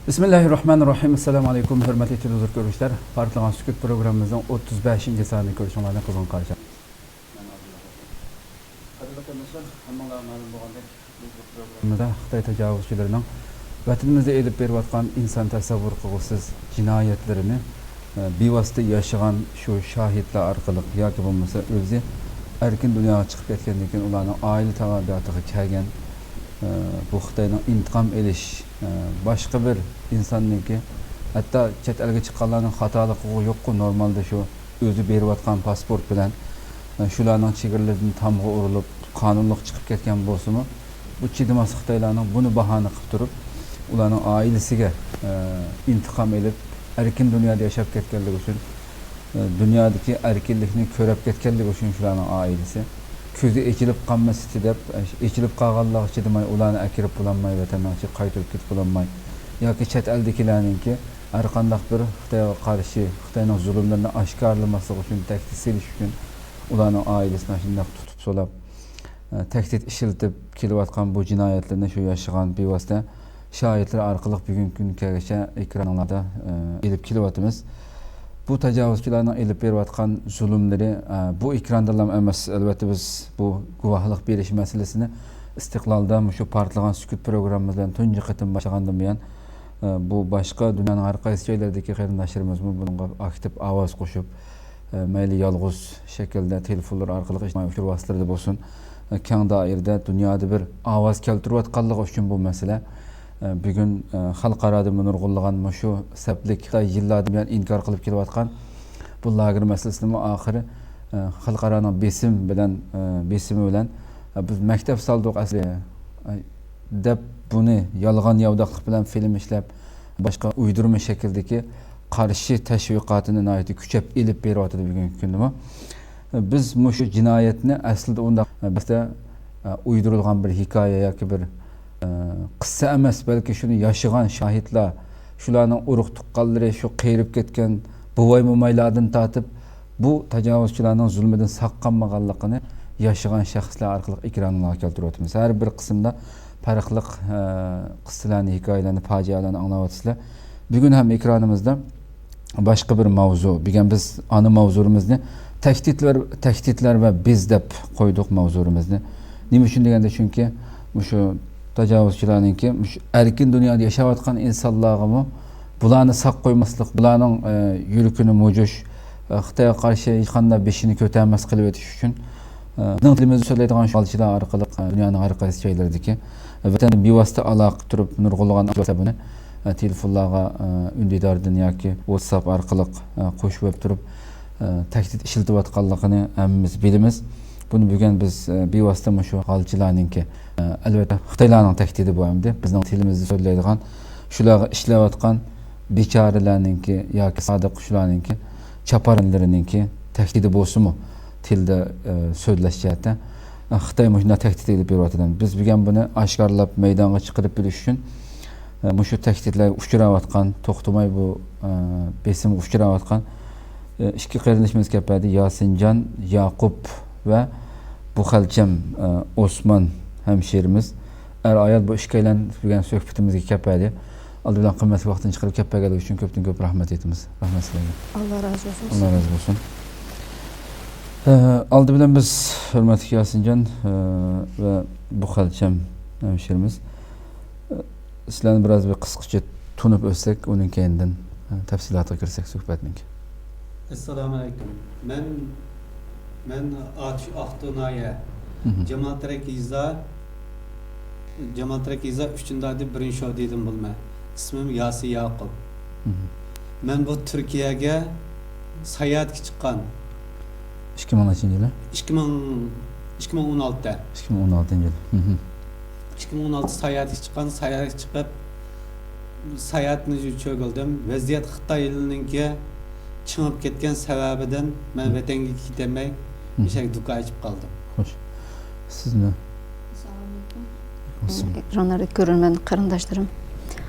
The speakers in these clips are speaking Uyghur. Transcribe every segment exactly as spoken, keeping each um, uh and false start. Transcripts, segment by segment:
بىسمىللاھىررەھمانىررەھىم. ئەسسالامۇئەلەيكۇم، ھۆرمەتلىك تېلېۋىزور كۆرۈشلەر. پارتلىغان سۈكۈت پروگراممىمىزنىڭ ئوتتۇز بەشىنچى سانىنى كۆرۈشۈڭلارنى قىزغىن قارشى ئالىمىز. ھەممىڭلارغا مەلۇم بولغاندەك، بىز بۇ پروگراممىدا خىتاي تاجاۋۇزچىلىرىنىڭ ۋەتىنىمىزدە ئېلىپ بېرىۋاتقان ئىنسان تەسەۋۋۇر قىلغۇسىز جىنايەتلىرىنى، ئە، بىۋاسىتە ياشىغان شۇ شاھىتلار ئارقىلىق ياكى بولمىسا ئۆزى ئەركىن دۇنياغا چىقىپ كەتكەندىن كېيىن ئۇلارنىڭ ئائىلە تاۋابىئاتىغا كەلگەن، ئە، بۇ خىتاينىڭ ئىنتىقام ئېلىش، ئە، باشقا بىر ئىنساننىڭكى، ھەتتا چەت ئەلگە چىققانلارنىڭ خاتالىقىغۇ يوققۇ، نورمالدا شۇ ئۆزى بېرىۋاتقان پاسپورت بىلەن، ئە، شۇلارنىڭ چېگرىلىرىدىن تامغا ئۇرۇلۇپ، قانۇنلۇق چىقىپ كەتكەن بولسىمۇ، بۇ چىدىماس خىتايلارنىڭ بۇنى باھانە قىلىپ تۇرۇپ، ئۇلارنىڭ ئائىلىسىگە، ئە، ئىنتىقام ئېلىپ، ئەركىن دۇنيادا ياشاپ كەتكەنلىكى ئۈچۈن، ئە، دۇنيادىكى ئەركىنلىكنى كۆرۈپ كەتكەنلىكى ئۈچۈن شۇلارنىڭ ئائىلىسى كۆزى ئېچىلىپ قالمىسىتى دەپ، ئېچىلىپ قالغانلىقىغا چىدىماي، ئۇلارنى ئەكىرىپ بولالماي، ۋەتەننىڭ ئىچىگە قايتۇرۇپ كېتىپ بولالماي ياكى چەت ئەلدىكىلەرنىڭكى ھەر قانداق بىر خىتايغا قارشى، خىتاينىڭ زۇلۇملىرىنى ئاشكارىلىماسلىقى ئۈچۈن، تەھدىت سېلىش ئۈچۈن ئۇلارنىڭ ئائىلىسىنى شۇنداق تۇتۇپ سولاپ، ئە، تەھدىت ئىشلىتىپ كېلىۋاتقان بۇ جىنايەتلىرىنى شۇ ياشىغان بىۋاسىتە شاھىتلار ئارقىلىق بۈگۈنكى كۈنگىچە ئېكرانلاردا، ئە، ئېلىپ كېلىۋاتىمىز. بۇ تاجاۋۇزچىلارنىڭ ئېلىپ بېرىۋاتقان زۇلۇملىرى، ئە، بۇ ئېكراندىلا ئەمەس، ئەلۋەتتە بىز بۇ گۇۋاھلىق بېرىش مەسىلىسىنى ئىستىقلالدا مۇشۇ پارتلىغان سۈكۈت پروگراممىمىز بىلەن تۇنجى قېتىم باشلىغاندىن بۇيان، ئە، بۇ باشقا دۇنيانىڭ ھەر قايسى جايلىرىدىكى قېرىنداشلىرىمىزمۇ بۇنىڭغا ئاكتىپ ئاۋاز قوشۇپ، ئە، مەيلى يالغۇز شەكىلدە تېلېفونلار ئارقىلىق، ئىجتىمائىي ئۇچۇر ۋاسىتىلىرىدە بولسۇن، ئە، كەڭ دائىرىدە دۇنيادا بىر ئاۋاز كەلتۈرۈۋاتقانلىقى ئۈچۈن بۇ مەسىلە، ئە، بۈگۈن، ئە، خەلقئارادىمۇ نۇرغۇنلىغان مۇشۇ سەپلىك خىتاي يىللاردىن بۇيان ئىنكار قىلىپ كېلىۋاتقان بۇ لاگېر مەسىلىسىنىمۇ ئاخىرى، ئە، خەلقئارانىڭ بېسىم بىلەن، ئە، بېسىمى بىلەن، ئە، بىز مەكتەپ سالدۇق ئەسلى، ئە، دەپ بۇنى يالغان ياۋىداقلىق بىلەن فىلىم ئىشلەپ، باشقا ئۇيدۇرما شەكىلدىكى قارشى تەشۋىقاتىنى ناھايىتى كۈچەپ ئېلىپ بېرىۋاتىدۇ بۈگۈنكى كۈندىمۇ. بىز مۇشۇ جىنايەتنى ئەسلىدە ئۇنداق بىزدە، ئە، ئۇيدۇرۇلغان بىر ھېكايە ياكى بىر، ئە، قىسسە ئەمەس، بەلكى شۇنى ياشىغان شاھىتلار، شۇلارنىڭ ئۇرۇق تۇغقانلىرى، شۇ قېرىپ كەتكەن بوۋاي مومايلاردىن تارتىپ، بۇ تاجاۋۇزچىلارنىڭ زۇلمىدىن ساق قالمىغانلىقىنى ياشىغان شەخسلەر ئارقىلىق ئېكرانلارغا كەلتۈرۈۋاتىمىز. ھەر بىر قىسىمدا پەرقلىق، ئە، قىسسىلەرنى، ھېكايىلەرنى، پاجىئەلەرنى ئاڭلاۋاتىسىلەر. بۈگۈن ھەم ئېكرانىمىزدا باشقا بىر ماۋزۇ. بۈگۈن بىز ئانا ماۋزۇلىرىمىزنى تەھدىتلەر، تەھدىتلەر ۋە بىز دەپ قويدۇق ماۋزۇلىرىمىزنى. نېمە ئۈچۈن دېگەندە، چۈنكى مۇشۇ تاجاۋۇزچىلارنىڭكى مۇشۇ ئەركىن دۇنيادا ياشاۋاتقان ئىنسانلارغىمۇ بۇلارنى ساق قويماسلىق، بۇلارنىڭ، ئە، يۈرىكىنى مۇجۇش، ئە، خىتايغا قارشى ھېچقانداق بېشىنى كۆتەرمەس قىلىۋېتىش ئۈچۈن، ئە، بىزنىڭ تىلىمىزدا سۆزلەيدىغان شۇ ئالچىلار ئارقىلىق، ئە، دۇنيانىڭ ھەر قايسى جايلىرىدىكى، ئە، ۋەتەندىن بىۋاسىتە ئالاقە تۇرۇپ نۇرغۇنلىغان ئاشۇ بۇنى، ئە، تېلېفونلارغا، ئە، ئۈندىداردىن ياكى ۋاتساپ ئارقىلىق، ئە، قوشۇپ تۇرۇپ، ئە، تەھدىت ئىشلىتىۋاتقانلىقىنى ھەممىمىز بىلىمىز. بۇنى بۈگۈن بىز، ئە، بىۋاسىتە مۇشۇ غالچىلارنىڭكى، ئە، ئەلۋەتتە، خىتايلارنىڭ تەھدىتى بۇ ئەمدى. بىزنىڭ تىلىمىزدا سۆزلەيدىغان، شۇلارغا ئىشلەۋاتقان بىچارىلەرنىڭكى ياكى سادىق شۇلارنىڭكى چاپارەنلىرىنىڭكى تەھدىتى بولسىمۇ، تىلدا، ئە، سۆزلەش جەھەتتە، ئە، خىتاي مۇشۇنداق تەھدىت ئېلىپ بېرىۋاتىدۇ. بىز بۈگۈن بۇنى ئاشكارىلاپ مەيدانغا چىقىرىپ بېرىش ئۈچۈن، ئە، مۇشۇ تەھدىتلەرگە ئۇچراۋاتقان، توختىماي بۇ، ئە، بېسىمغا ئۇچراۋاتقان، ئە، ئىككى قېرىندىشىمىز كەپەدى، ياسىنجان ياقۇپ ۋە بۇخەلچەم، ئە، ئوسمان ھەمشىرىمىز. ئەر-ئايال بۇ ئىككىيلەن بۈگۈن سۆھبىتىمىزگە كەپەدى. ئالدى بىلەن قىممەتلىك ۋاقتىنى چىقىرىپ كەپ بەرگەنلىكى ئۈچۈن كۆپتىن كۆپ رەھمەت ئېيتىمىز. رەھمەت سىلەرگە. ئاللا رازى بولسۇن. ئاللا رازى بولسۇن. ئە، ئالدى بىلەن بىز ھۆرمەتلىك ياسىنجان، ئە، ۋە بۇخەلچەم ھەمشىرىمىز، ئە، سىلەرنى بىراز بىر قىسقىچە تونۇپ ئۆتسەك، ئۇنىڭ كەينىدىن، ئە، تەپسىلاتىغا كىرسەك سۆھبەتنىڭكى. ئەسسالامۇئەلەيكۇم. مەن، مەن ئاتۇش ئاقتۇ ناھىيە، مھم. جامالتەرەك يېزا، جامالتەرەك يېزا ئۈچىنچى دادى بىرىنچى شودىدىن بولىمەن. ئىسمىم ياسىن ياقۇپ. مھم. مەن بۇ تۈركىيەگە ساياھەتكە چىققان. ئىككى مىڭ نەچچىنچى يىلى؟ ئىككى مىڭ، ئىككى مىڭ ئون ئالتە. ئىككى مىڭ ئون ئالتىنچى يىل. مھم. ئىككى مىڭ ئون ئالتە ساياھەتكە چىققان، ساياھەتكە چىقىپ، ساياھەتنى چۆگۈلدۈم. ۋەزىيەت خىتايلىنىڭكى چىڭىپ كەتكەن سەۋەبىدىن مەن ھم. ۋەتەنگە كېتەلمەي، ھم. مۇشۇ يەردە دۇكان ئېچىپ قالدىم. خوش. سىزنى؟ ئەسسالامۇئەلەيكۇم. ئەكرانلاردا كۆرۈرمەن قېرىنداشلىرىم.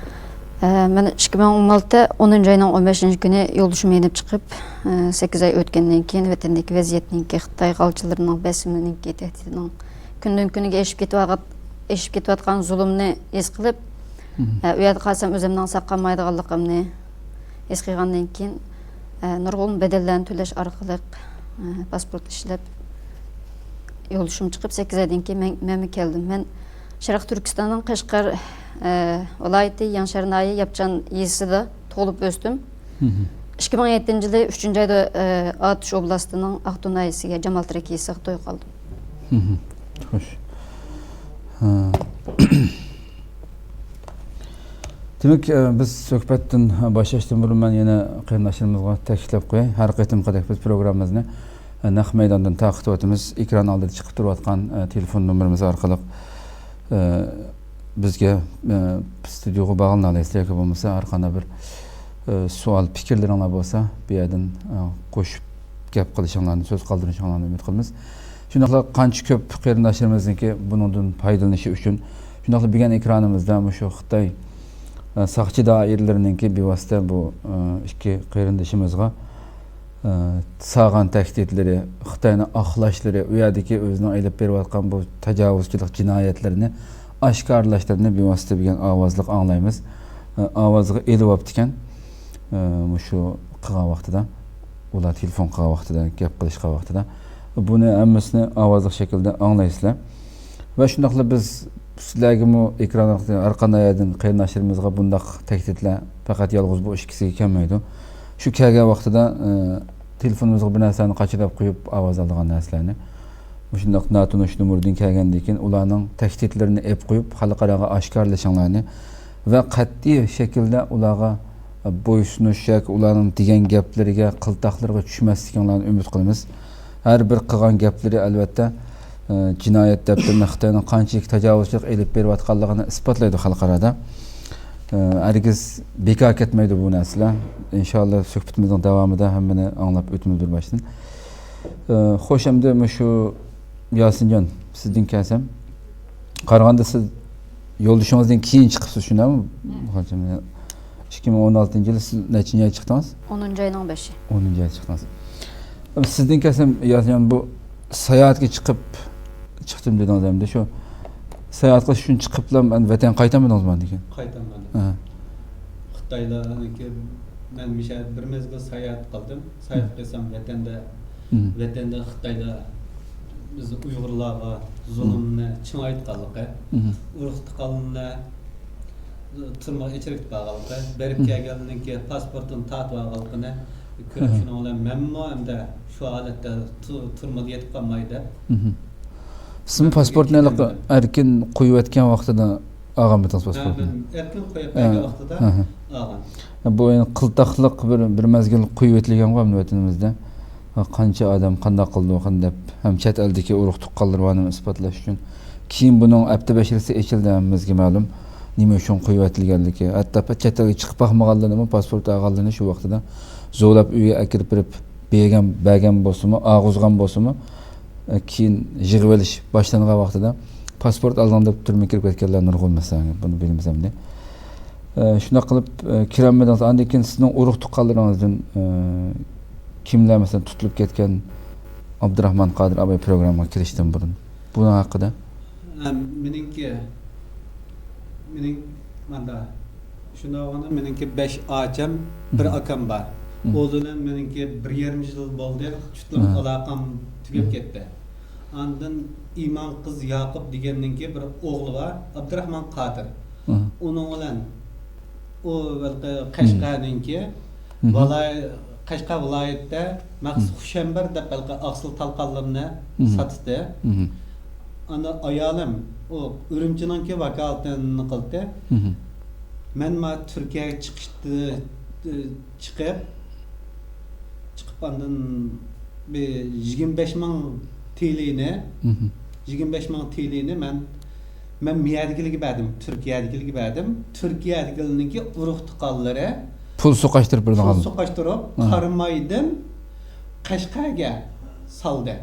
ئە، مەن ئىككى مىڭ ئون ئالتە ئونىنچى ئاينىڭ ئون بەشىنچى كۈنى يولدىشىم يېنىپ چىقىپ، ئە، سەككىز ئاي ئۆتكەندىن كېيىن ۋەتەندىكى ۋەزىيەتنىڭكى، خىتاي غالچىلىرىنىڭ بېسىمىنىڭكى تەھدىتىنىڭ كۈندىن كۈنگە ئېشىپ كېتىۋاتقان، ئېشىپ كېتىۋاتقان زۇلۇمنى ھېس قىلىپ، ئە، ئۇ يەردە قالسام ئۆزۈمنىڭ ساقلانمايدىغانلىقىمنى ھېس قىلغاندىن كېيىن، ئە، نۇرغۇن بەدەللەرنى تۆلەش ئارقىلىق، ئە، پاسپورت ئىشلەپ، يولدىشىم چىقىپ، سەككىز ئايدىن كېيىن مەن، مەنمۇ كەلدىم. مەن شەرقىي تۈركىستاننىڭ قەشقەر، ئە، ۋىلايىتى يېڭىشەھەر ناھىيە ياپچان يېزىسىدا تۇغۇلۇپ ئۆستۈم. مھم. ئىككى مىڭ يەتتىنچى يىلى ئۈچىنچى ئايدا، ئە، ئاتۇش ئوبلاستىنىڭ ئاقتۇ ناھىيەسىگە، جامالتىرەك يېزىسىغا توي قالدىم. مھم. خوش. ھە. دېمەك، ئە، بىز سۆھبەتتىن باشلاشتىن بۇرۇن مەن يەنە قېرىنداشلىرىمىزغا تەكىتلەپ قوياي. ھەر قېتىمقىدەك بىز پروگراممىمىزنى، ئە، نەق مەيداندىن تارقىتىۋاتىمىز. ئېكران ئالدىدا چىقىپ تۇرۇۋاتقان، ئە، تېلېفون نومۇرىمىز ئارقىلىق، ئە، بىزگە، ئە، ستۇدىيوغا باغلىنالايسىز ياكى بولمىسا ھەر قانداق بىر، ئە، سوئال، پىكىرلىرىڭلار بولسا، بۇ يەردىن، ئە، قوشۇپ گەپ قىلىشىڭلارنى، سۆز قالدۇرۇشۇڭلارنى ئۈمىد قىلىمىز. شۇنداقلا قانچە كۆپ قېرىنداشلىرىمىزنىڭكى بۇنىڭدىن پايدىلىنىشى ئۈچۈن، شۇنداقلا بۈگۈن ئېكرانىمىزدا مۇشۇ خىتاي، ئە، ساقچى دائىرىلىرىنىڭكى بىۋاسىتە بۇ، ئە، ئىككى قېرىندىشىمىزغا، ئە، سالغان تەھدىتلىرى، خىتاينىڭ ئاقلاشلىرى، ئۇ يەردىكى ئۆزىنىڭ ئېلىپ بېرىۋاتقان بۇ تاجاۋۇزچىلىق جىنايەتلىرىنى ئاشكارىلاشلىرىنى بىۋاسىتە بۈگۈن ئاۋازلىق ئاڭلايمىز. ئە، ئاۋازغا ئېلىۋاپتىكەن. ئە، مۇشۇ قىلغان ۋاقتىدا، ئۇلار تېلېفون قىلغان ۋاقتىدا، گەپ قىلىشقان ۋاقتىدا، بۇنى ھەممىسىنى ئاۋازلىق شەكىلدە ئاڭلايسىلەر. ۋە شۇنداقلا بىز سىلەرگىمۇ ئېكران ئارقىلىق ھەر قانداق يەردىن قېرىنداشلىرىمىزغا بۇنداق تەھدىتلەر پەقەت يالغۇز بۇ ئىككىسىگە كەلمەيدۇ. شۇ كەلگەن ۋاقتىدا، ئە، تېلېفونىمىزغا بىر نەرسىلەرنى قاچىلاپ قويۇپ، ئاۋاز ئالىدىغان نەرسىلەرنى، مۇشۇنداق ناتونۇش نومۇردىن كەلگەندىن كېيىن، ئۇلارنىڭ تەھدىتلىرىنى ئېلىپ قويۇپ، خەلقئاراغا ئاشكارىلىشىڭلارنى ۋە قەتئىي شەكىلدە ئۇلارغا بويسۇنۇش ياكى ئۇلارنىڭ دېگەن گەپلىرىگە، قىلتاقلىرىغا چۈشمەسلىكىڭلارنى ئۈمىد قىلىمىز. ھەر بىر قىلغان گەپلىرى، ئەلۋەتتە، ئە، جىنايەت دەپتىرىنى خىتاينىڭ قانچىلىك تاجاۋۇزچىلىق ئېلىپ بېرىۋاتقانلىقىنى ئىسپاتلايدۇ خەلقئارادا. ئە، ھەرگىز بىكار كەتمەيدۇ بۇ نەرسىلەر. ئىنشاللا سۆھبىتىمىزنىڭ داۋامىدا ھەممىنى ئاڭلاپ ئۆتىمىز بىر باشتىن. ئە، خوش، ئەمدى مۇشۇ ياسىنجان، سىزدىن كەلسەم، قارىغاندا سىز يولدىشىڭىزدىن كېيىن چىقىپسىز، شۇنداقمۇ؟ ھە. ئىككى مىڭ ئون ئالتىنچى يىلى سىز نەچچىنچى ئايدا چىقتىڭىز؟ ئونىنچى ئاينىڭ بەشى. ئونىنچى ئايدا چىقتىڭىز. سىزدىن كەلسەم، ياسىنجان، بۇ ساياھەتكە چىقىپ، چىقتىم دېدىڭىز ئەمدى. شۇ ساياھەت قىلىش ئۈچۈن چىقىپلا ۋەتەنگە قايتالمىدىڭىزمۇ ئاندىن كېيىن؟ قايتالمىدىم. ھە. خىتايلارنىڭكى، مەن مۇشۇ يەردە بىر مەزگىل ساياھەت قىلدىم. ساياھەت قىلسام ۋەتەندە، مم. ۋەتەندە خىتايلار بىز ئۇيغۇرلارغا زۇلۇمنى چىڭايتقانلىقى، مم. ئۇرۇق تۇغقانلىرىنى تۈرمىگە ئېچىرىپ قالغانلىقى، بېرىپ مم. كەلگەنلىكى پاسپورتىنى تارتىۋالغانلىقىنى كۆرۈپ، مم. شۇنىڭ بىلەن مەنمۇ ئەمدى شۇ ھالەتتە تۇ-، تۈرمىگە يېتىپ قالماي دەپ، مم. سىزمۇ پاسپورتنى ھېلىقى ئەركىن قويۇۋەتكەن ۋاقتىدا ئالغانمىدىڭىز پاسپورتنى؟ مەن ئەركىن قويۇپ بەرگەن ھە. ۋاقتىدا ھە، ھە. ئالغان. بۇ يەنە قىلتاقلىق بىر، بىر مەزگىل قويۇۋېتىلگەنغۇ ھەم ۋەتىنىمىزدە. قانچە ئادەم قانداق قىلىدۇ دەپ، ھەم چەت ئەلدىكى ئۇرۇق تۇغقانلىرى بارنى ئىسپاتلاش ئۈچۈن. كېيىن بۇنىڭ ھەپتە بەشىرىسى ئېچىلدى ھەممىمىزگە مەلۇم. نېمە ئۈچۈن قويۇۋېتىلگەنلىكى. ھەتتا چەت ئەلگە چىقىپ باقمىغانلىرىنىمۇ، پاسپورت ئالغانلىرىنى شۇ ۋاقتىدا زورلاپ ئۆيگە ئەكىرىپ بېرىپ بەرگەن، بەرگەن بولسىمۇ، ئالغۇزغان بولسىمۇ، كېيىن يىغىۋېلىش باشلانغان ۋاقتىدا پاسپورت ئالدىڭ دەپ تۈرمىگە كىرىپ كەتكەنلەر نۇرغۇن مەسىلەن، بۇنى بىلىمىز ئەمدى. ئە، شۇنداق قىلىپ، ئە، كىرەلمىدىڭىز. ئاندىن كېيىن سىزنىڭ ئۇرۇق تۇغقانلىرىڭىزدىن، ئە، كىملەر مەسىلەن تۇتۇلۇپ كەتكەن ئابدۇراخمان قادىر ئاباي پروگراممىغا كىرىشتىن بۇرۇن؟ بۇنىڭ ھەققىدە. ئە، مېنىڭكى، مېنىڭ ماندا شۇنداق بولغاندا، مېنىڭكى بەش ئاچام، بىر مم. ئاكام بار. مم. ئۇ بىلەن مېنىڭكى بىر يېرىم يىل بولدى، تۇتۇلۇپ مم. ئالاقەم تۈگەپ مم. كەتتى. ئاندىن ئىمان قىز ياقۇپ دېگەننىڭكى بىر ئوغلى بار، ئابدۇراخمان قادىر. مم. ئۇنىڭ بىلەن ئۇ ھېلىقى مم. قەشقەرنىڭكى مم. ۋىلاي-، قەشقەر ۋىلايىتىدە مەخسۇس مم. خۇشەنبەر دەپ ھېلىقى ئاقسىل تالقانلىرىنى مم. ساتتى. مم. ئاندىن ئايالىم ئۇ ئۈرۈمچىنىڭكى ۋاكالىتىنى قىلدى. مم. مەن ما تۈركىيەگە چىقىشتى، چىقىپ، چىقىپ ئاندىن بىر يىگىرمە بەش مىڭ تىلىنى، مم. يىگىرمە بەش مىڭ تىلىنى مەن، مەن مۇيەردىكىلەرگە بەردىم، تۈركىيەدىكىلەرگە بەردىم. تۈركىيەدىكىلەرنىڭكى ئۇرۇق تۇغقانلىرى پۇل سوقاشتۇرۇپ بېرىدىغان. پۇل سوقاشتۇرۇپ، ھە. قارامايدىن قەشقەرگە سالدى.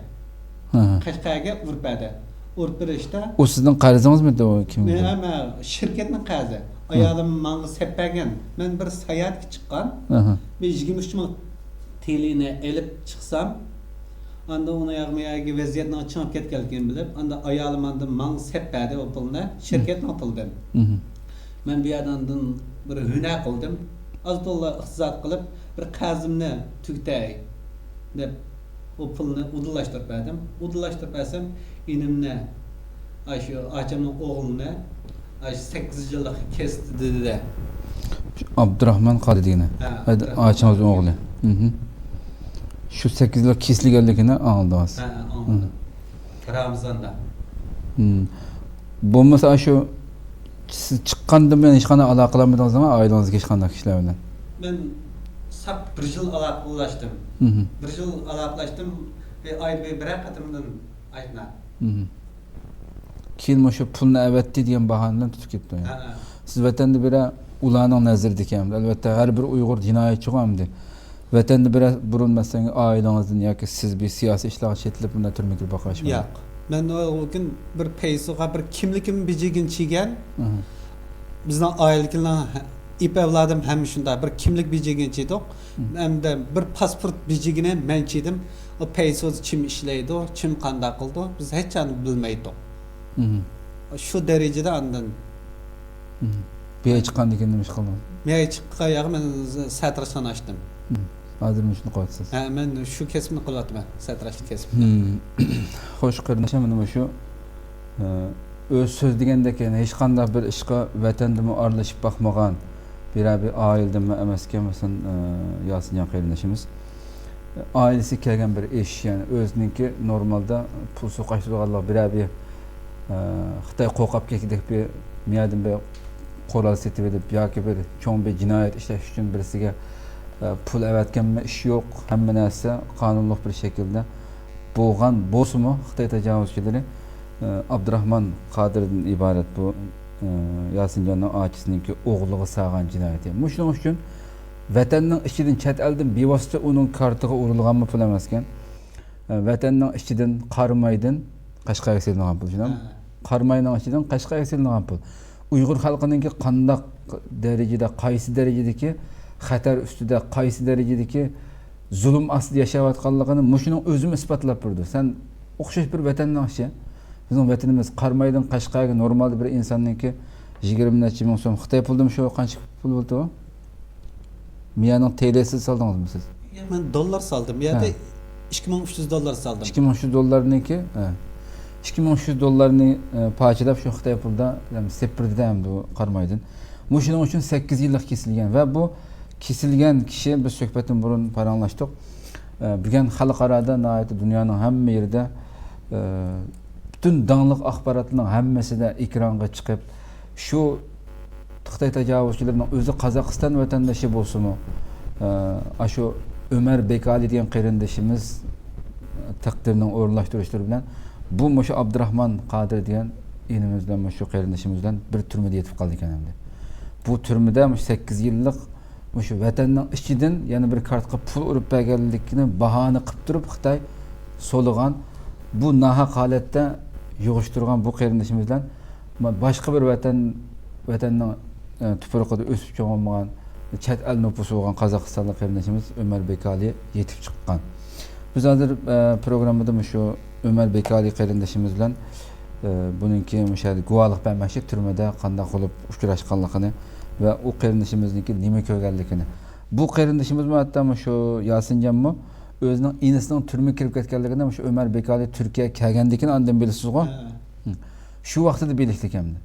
ھە. قەشقەرگە ئۇرۇپ بەردى. ئۇرۇپ بېرىشتە ئۇ سىزنىڭ قەرزىڭىزمىدى ئۇ كىمگە؟ مەن، مەن شىركەتنىڭ قەرزى. ھە. ئايالىم ماڭا سەپ بەرگەن. مەن بىر ساياھەتكە چىققان. ھە، ھە. بىر يىگىرمە ئۈچ مىڭ تىلىنى ئېلىپ چىقسام، ئاندىن ئۇنىڭ ياغما يەرگە ۋەزىيەتنىڭ چىڭىپ كەتكەنلىكىنى بىلىپ، ئاندىن ئايالىم ئاندىن ماڭا سەپ بەردى ئۇ پۇلنى، شىركەتنىڭ پۇلىدىن. مم. مەن بۇ يەردە ئاندىن بىر ھۈنەر قىلدىم. ئاز تولا ئىقتىساد قىلىپ، بىر قەرزىمنى تۈگىتەي دەپ، ئۇ پۇلنى ئۇدۇللاشتۇرۇپ بەردىم. ئۇدۇللاشتۇرۇپ بەرسەم، ئىنىمنى، ئاشۇ ئاچامنىڭ ئوغلىنى، ئاشۇ سەككىز يىللىق كېسىلدى دېدى. ئابدۇراخمان قادىر دېگىنى. ھە، ھە، ئابدۇراخمان. ئاچىڭىزنىڭ ئوغلى. مھم. شۇ سەككىز يىللىق كېسىلگەنلىكىنى ئاڭلىدىڭىز. ھە، ھە، ئاڭلىدىم. مھم. رامىزاندا. مم. بولمىسا، شۇ سىز چىققاندىن بۇيان ھېچقانداق ئالاقە قىلالمىدىڭىزمۇ ئائىلىڭىزدىكى ھېچقانداق كىشىلەر بىلەن؟ مەن ساپ بىر يىل ئالاقىلەشتىم. مھم. بىر يىل ئالاقىلەشتىم. بىر ئايدا بىر، بىرەر قېتىمدىن ئاشنا. مھم. كېيىن مۇشۇ پۇلنى ئەۋەتتى دېگەن باھانە بىلەن تۇتۇپ كەتتى. ھە، ھە. سىز ۋەتەندە بىرەر ئۇلارنىڭ نەزىرىدىكى، ئەلۋەتتە، ھەر بىر ئۇيغۇر جىنايەتچىغۇ ئەمدى. ۋەتەندە بىرەر بۇرۇن، مەسىلەن، ئائىلىڭىزدىن ياكى سىز بىر سىياسىي ئىشلارغا چېتىلىپ، بۇنداق تۈرمىگە كىرىپ باققان ئىشىڭىز؟ ياق. مەن ئۇ كۈن بىر پەيسۇغا بىر كىملىكىم بېجىگىنى چىگەن. مھم. بىزنىڭ ئائىلىدىكىلەرنىڭ ئېپ ئەۋلادىم ھەممە شۇنداق بىر كىملىك بېجىگىنى چىدۇق. مھم. ھەمدە بىر پاسپورت بېجىگىنى مەن چىدىم. ئۇ پەيسۇز چىم ئىشلەيدۇ، چىم قانداق قىلىدۇ، بىز ھېچ بىلمەيتتۇق. مھم. شۇ دەرىجىدە ئاندىن مھم. بۇ يەرگە چىققاندىن كېيىن نېمە ئىش قىلدىڭىز؟ بۇ يەرگە چىققان ياغى مەن ساتىراشخانا ئاچتىم. مھم. ھازىر مۇشۇنى قىلىۋاتىسىز. ھە، مەن شۇ كەسىپنى قىلىۋاتىمەن، ساتىراشلىق كەسپىنى. مھم. خوش، قېرىنداشلار، مانا مۇشۇ، ئە، ئۆزى سۆزلىگەندەك، يەنى ھېچقانداق بىر ئىشقا ۋەتەندىمۇ ئارىلىشىپ باقمىغان، بىرەر بىر ئائىلىدىنمۇ ئەمەسكەن، مەسىلەن، ئە، ياسىنجان قېرىندىشىمىز. ئائىلىسى كەلگەن بىر ئىش، يەنى ئۆزىنىڭكى نورمالدا پۇل سۇ قاچۇرىدىغانلىق بىرەر بىر، ئە، خىتاي قورقۇپ كەتكۈدەك بىر مىيادىن بىر قورال سېتىۋېلىپ ياكى بىر چوڭ بىر جىنايەت ئىشلەش ئۈچۈن بىرسىگە، ئە، پۇل ئەۋەتكەنمۇ ئىش يوق. ھەممە نەرسە قانۇنلۇق بىر شەكىلدە بولغان بولسىمۇ، خىتاي تاجاۋۇزچىلىرى، ئە، ئابدۇراخمان قادىردىن ئىبارەت بۇ، ئە، ياسىنجاننىڭ ئاچىسىنىڭكى ئوغلىغا سالغان جىنايىتى. مۇشۇنىڭ ئۈچۈن ۋەتەننىڭ ئىچىدىن چەت ئەلدىن بىۋاسىتە ئۇنىڭ كارتىغا ئۇرۇلغانمۇ پۇل ئەمەسكەن. ۋەتەننىڭ ئىچىدىن، قارامايدىن قەشقەرگە سېلىنغان پۇل، شۇنداقمۇ؟ ھە. قاراماينىڭ ئىچىدىن قەشقەرگە سېلىنغان پۇل. ئۇيغۇر خەلقىنىڭكى قانداق دەرىجىدە، قايسى دەرىجىدىكى خەتەر ئۈستىدە، قايسى دەرىجىدىكى زۇلۇم ئاستىدا ياشاۋاتقانلىقىنى مۇشۇنىڭ ئۆزىمۇ ئىسپاتلاپ بېرىدۇ. سەن ئوخشاش بىر ۋەتەننىڭ ئىچى. بىزنىڭ ۋەتىنىمىز قارامايدىن قەشقەرگە نورمالدا بىر ئىنساننىڭكى يىگىرمە نەچچە مىڭ سوم خىتاي پۇلىدىمۇ شۇ قانچە پۇل بولدى ئۇ؟ مىيانىڭ تېلىسىنى سالدىڭىزمۇ سىز؟ ياق، مەن دوللار سالدىم. بۇ يەردە ھە. ئىككى مىڭ ئۈچ يۈز دوللار سالدىم. ئىككى مىڭ ئۈچ يۈز دوللارنىڭكى، ھە. ئىككى مىڭ ئۈچ يۈز دوللارنى، ئە، پارچىلاپ شۇ خىتاي پۇلىدا، يەنى سېپىرىدە ئەمدى ئۇ قارامايدىن. مۇشۇنىڭ ئۈچۈن سەككىز يىللىق كېسىلگەن ۋە بۇ كېسىلگەن كىشى، بىز سۆھبەتتىن بۇرۇن پاراڭلاشتۇق. ئە، بۈگۈن خەلقئارادا ناھايىتى دۇنيانىڭ ھەممە يېرىدە، ئە، پۈتۈن داڭلىق ئاخباراتلارنىڭ ھەممىسىدە ئېكرانغا چىقىپ، شۇ خىتاي تاجاۋۇزچىلىرىنىڭ ئۆزى قازاقىستان ۋەتەندىشى بولسىمۇ، ئە، ئاشۇ ئۆمەر بېكالى دېگەن قېرىندىشىمىز تەقدىرنىڭ ئورۇنلاشتۇرۇشلىرى بىلەن بۇ مۇشۇ ئابدۇراخمان قادىر دېگەن ئىنىمىز بىلەن، مۇشۇ قېرىندىشىمىز بىلەن بىر تۈرمىدە يېتىپ قالدىكەن ئەمدى. بۇ تۈرمىدە مۇشۇ سەككىز يىللىق مۇشۇ ۋەتەننىڭ ئىچىدىن يەنە بىر كارتىغا پۇل ئۇرۇپ بەرگەنلىكىنى باھانە قىلىپ تۇرۇپ خىتاي سولىغان، بۇ ناھەق ھالەتتە يىغىشتۇرغان بۇ قېرىندىشىمىز بىلەن ما-، باشقا بىر ۋەتەن، ۋەتەننىڭ، ئە، تۇپرىقىدا ئۆسۈپ چوڭ بولمىغان، چەت ئەل نوپۇسى بولغان قازاقىستانلىق قېرىندىشىمىز ئۆمەر بېكالى يېتىپ چىققان. بىز ھازىر، ئە، پروگراممىدا مۇشۇ ئۆمەر بېكالى قېرىندىشىمىز بىلەن، ئە، بۇنىڭكى مۇشۇ يەردە گۇۋاھلىق بەرمەكچى، تۈرمىدە قانداق بولۇپ ئۇچراشقانلىقىنى ۋە ئۇ قېرىندىشىمىزنىڭكى نېمە كۆرگەنلىكىنى. بۇ قېرىندىشىمىزمۇ ھەتتا مۇشۇ ياسىنجانمۇ ئۆزىنىڭ ئىنىسىنىڭ تۈرمىگە كىرىپ كەتكەنلىكىنى مۇشۇ ئۆمەر بېكالى تۈركىيەگە كەلگەندىن كېيىن ئاندىن بىلىسىزغۇ؟ ھە. ھە. شۇ ۋاقتىدا بىلىكلىك ئەمدى.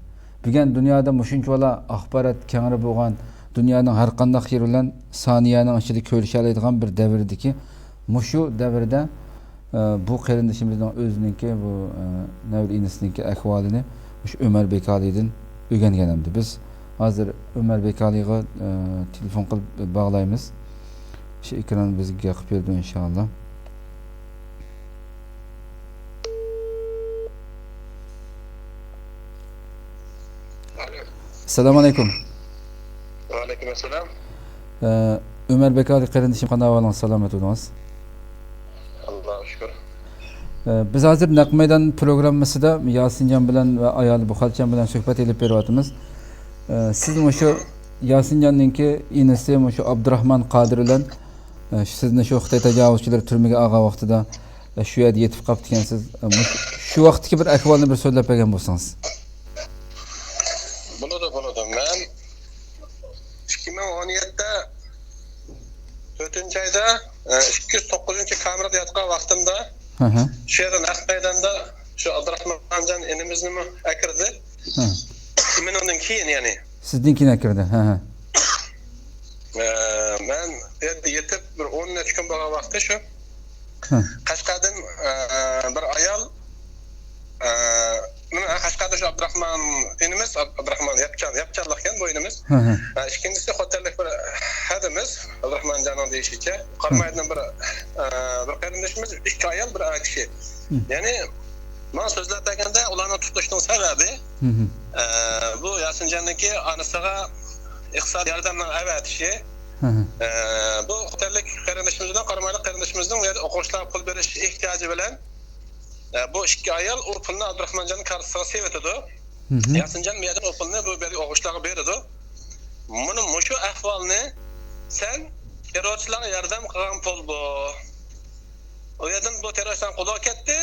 بۈگۈن دۇنيادا مۇشۇنچىۋالا ئاخبارات كەڭرى بولغان، دۇنيانىڭ ھەر قانداق يېرى بىلەن سانىيەنىڭ ئىچىدە كۆرۈشەلەيدىغان بىر دەۋردىكى مۇشۇ دەۋردە، ئە، بۇ قېرىندىشىمىزنىڭ ئۆزىنىڭكى بۇ، ئە، نەۋرە ئىنىسىنىڭكى ئەھۋالىنى مۇشۇ ئۆمەر بېكالىدىن ئۆگەنگەن ئەمدى. بىز ھازىر ئۆمەر بېكالىغا، ئە، تېلېفون قىلىپ باغلايمىز. شۇ ئېكران بىزگە گەپ قىلىپ بېرىدۇ، ئىنشائاللا. ئالو. ئەسسالامۇ ئەلەيكۇم. ۋەئەلەيكۇم ئەسسالام. ئە، ئۆمەر بېكالى قېرىندىشىم، قانداق ئەھۋالىڭىز؟ سالامەت بولدىڭىز؟ ئاللاغا شۈكۈر. ئە، بىز ھازىر نەق مەيدان پروگراممىسىدا ياسىنجان بىلەن ۋە ئايالى بۇخارچان بىلەن سۆھبەت ئېلىپ بېرىۋاتىمىز. ئە، سىز مۇشۇ ياسىنجاننىڭكى ئىنىسى مۇشۇ ئابدۇراخمان قادىر بىلەن، ئە، سىزنى شۇ خىتاي تاجاۋۇزچىلىرى تۈرمىگە ئالغان ۋاقتىدا، ئە، شۇ يەردە يېتىپ قاپتىكەنسىز. ئە، مۇشۇ، شۇ ۋاقىتتىكى بىر ئەھۋالنى بىر سۆزلەپ بەرگەن بولسىڭىز. بولىدۇ، بولىدۇ. مەن مىڭ ئون يەتتە تۆتىنچى ئايدا، ئىككى يۈز توققۇزىنچى كامېردا ياتقان ۋاقتىمدا، شۇ يەردە نەق مەيداندا شۇ ئابدۇراخمانجان ئىنىمىزنىمۇ ئەكىردى. مېنىڭدىن كېيىن، يەنى. سىزدىن كېيىن ئەكىردى. ھە، ھە. ئە، مەن بۇ يەردە يېتىپ، بىر ئون نەچچە كۈن بولغان ۋاقتى شۇ. ھە. قەشقەردىن، ئە، بىر ئايال، ئە، مانا، قەشقەردە شۇ ئابدۇراخمان ئىنىمىز، ئاب-، ئابدۇراخمان ياپچان، ياپچانلىق ئىكەن بۇ ئىنىمىز. ھە، ھە. ئە، ئىككىنچىسى خوتەنلىك بىر ھەدىمىز، ئابدۇراخمانجاننىڭ دېيىشىچە. قارامايدىن بىر، ئە، بىر قېرىندىشىمىز، ئىككى ئايال، بىر ئەر كىشى. ھە. يەنى، ماڭا سۆزلەپ بەرگەندە، ئۇلارنىڭ تۇتۇشنىڭ سەۋەبى، ھە، ھە. ئە، بۇ ياسىنجاننىڭكى ئانىسىغا ئىقتىسادىي ياردەمنىڭ ئەۋەتىشى. ھە، ھە. ئە، بۇ خوتەنلىك قېرىندىشىمىز بىلەن قارامايلىق قېرىندىشىمىزنىڭ بۇ يەردە ئوقۇغۇچىلارغا پۇل بېرىش ئېھتىياجى بىلەن، ئە، بۇ ئىككى ئايال ئۇ پۇلنى ئابدۇراخمانجاننىڭ كارتىسىغا سېلىۋېتىدۇ. ھە، ھە. ياسىنجان بۇ يەردىن ئۇ پۇلنى بۇ بەلگىلىك ئوقۇغۇچىلارغا بېرىدۇ. مانا مۇشۇ ئەھۋالنى سەن تېررورچىلارغا ياردەم قىلغان پۇل بۇ. ئۇ يەردىن بۇ تېررورچىلارنىڭ قولىغا كەتتى.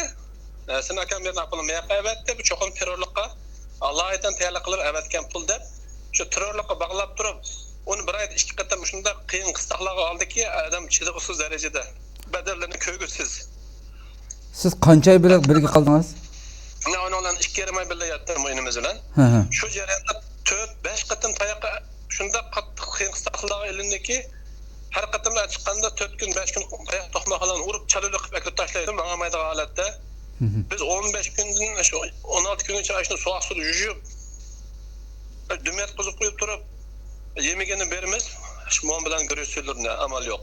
ئە، سېنىڭ ئاكاڭ بۇ يەردىن پۇلنى مېياققا ئەۋەتتى. بۇ چوقۇم تېررورلۇققا ئالايىتەن تەييارلىق قىلىپ ئەۋەتكەن پۇل دەپ، شۇ تېررورلۇققا باغلاپ تۇرۇپ، ئۇنى بىر ئايدا ئىككى قېتىم شۇنداق قىيىن قىستاقلارغا ئالدىكى، ئادەم چىدىغۇسىز دەرىجىدە بەدەللىرىنى كۆرگۈسىز. سىز قانچە ئاي بىلەن بىرگە قالدىڭىز؟ مەن ئۇنىڭ بىلەن ئىككى يېرىم ئاي بىللە ياتتىم، ئۇ ئىنىمىز بىلەن. ھە، ھە. شۇ جەرياندا تۆت، بەش قېتىم تاياققا شۇنداق قاتتىق قىيىن قىستاقلارغا ئېلىندىكى، ھەر قېتىمدا چىققاندا تۆت كۈن، بەش كۈن تاياق توقماق بىلەن ئۇرۇپ، چالا قىلىپ ئەكىرىپ تاشلايدۇ، ماڭالمايدىغان ھالەتتە. ھە، ھە. بىز ئون بەش كۈندىن شۇ ئون ئالتە كۈنگىچە ئاشۇ سوغۇق سۇدا يۇيۇپ، دۈم ياتقۇزۇپ قويۇپ تۇرۇپ، يېمىگىنى بېرىمىز، شۇ موم بىلەن گۈرۈچ سۈيلىرىنى، ئامال يوق.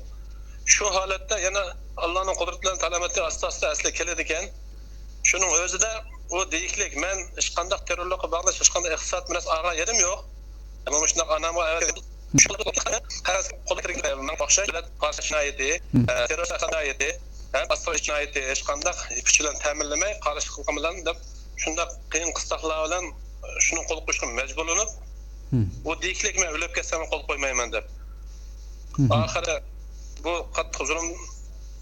شۇ ھالەتتە يەنە ئاللانىڭ قۇدرىتى بىلەن سالامەتلىك ئاستا-ئاستا ئەسلىگە كېلىدىكەن. شۇنىڭ ئۆزىدە ئۇ دېيىشلىك، مەن ھېچقانداق تېررورلۇققا باغلىنىش، ھېچقانداق ئىقتىساد مىراس ئالغان يېرىم يوق. مانا مۇشۇنداق ئانامغا ئەۋەتكەن قەرز قولغا كىرگەن ماڭا ئوخشاش دۆلەت قارشى جىنايىتى، ئە، تېررور جىنايىتى، ھە، باشقا جىنايىتى، ھېچقانداق كۈچ بىلەن تەمىنلىمەي، قارشى قىلغان بىلەن دەپ، شۇنداق قىيىن قىستاقلار بىلەن شۇنىڭ قول قويۇشقا مەجبۇرلىنىپ، ئۇ دېيىشلىك، مەن ئۆلۈپ كەتسەم قول قويمايمەن دەپ. ئاخىرى بۇ قاتتىق زۇلۇم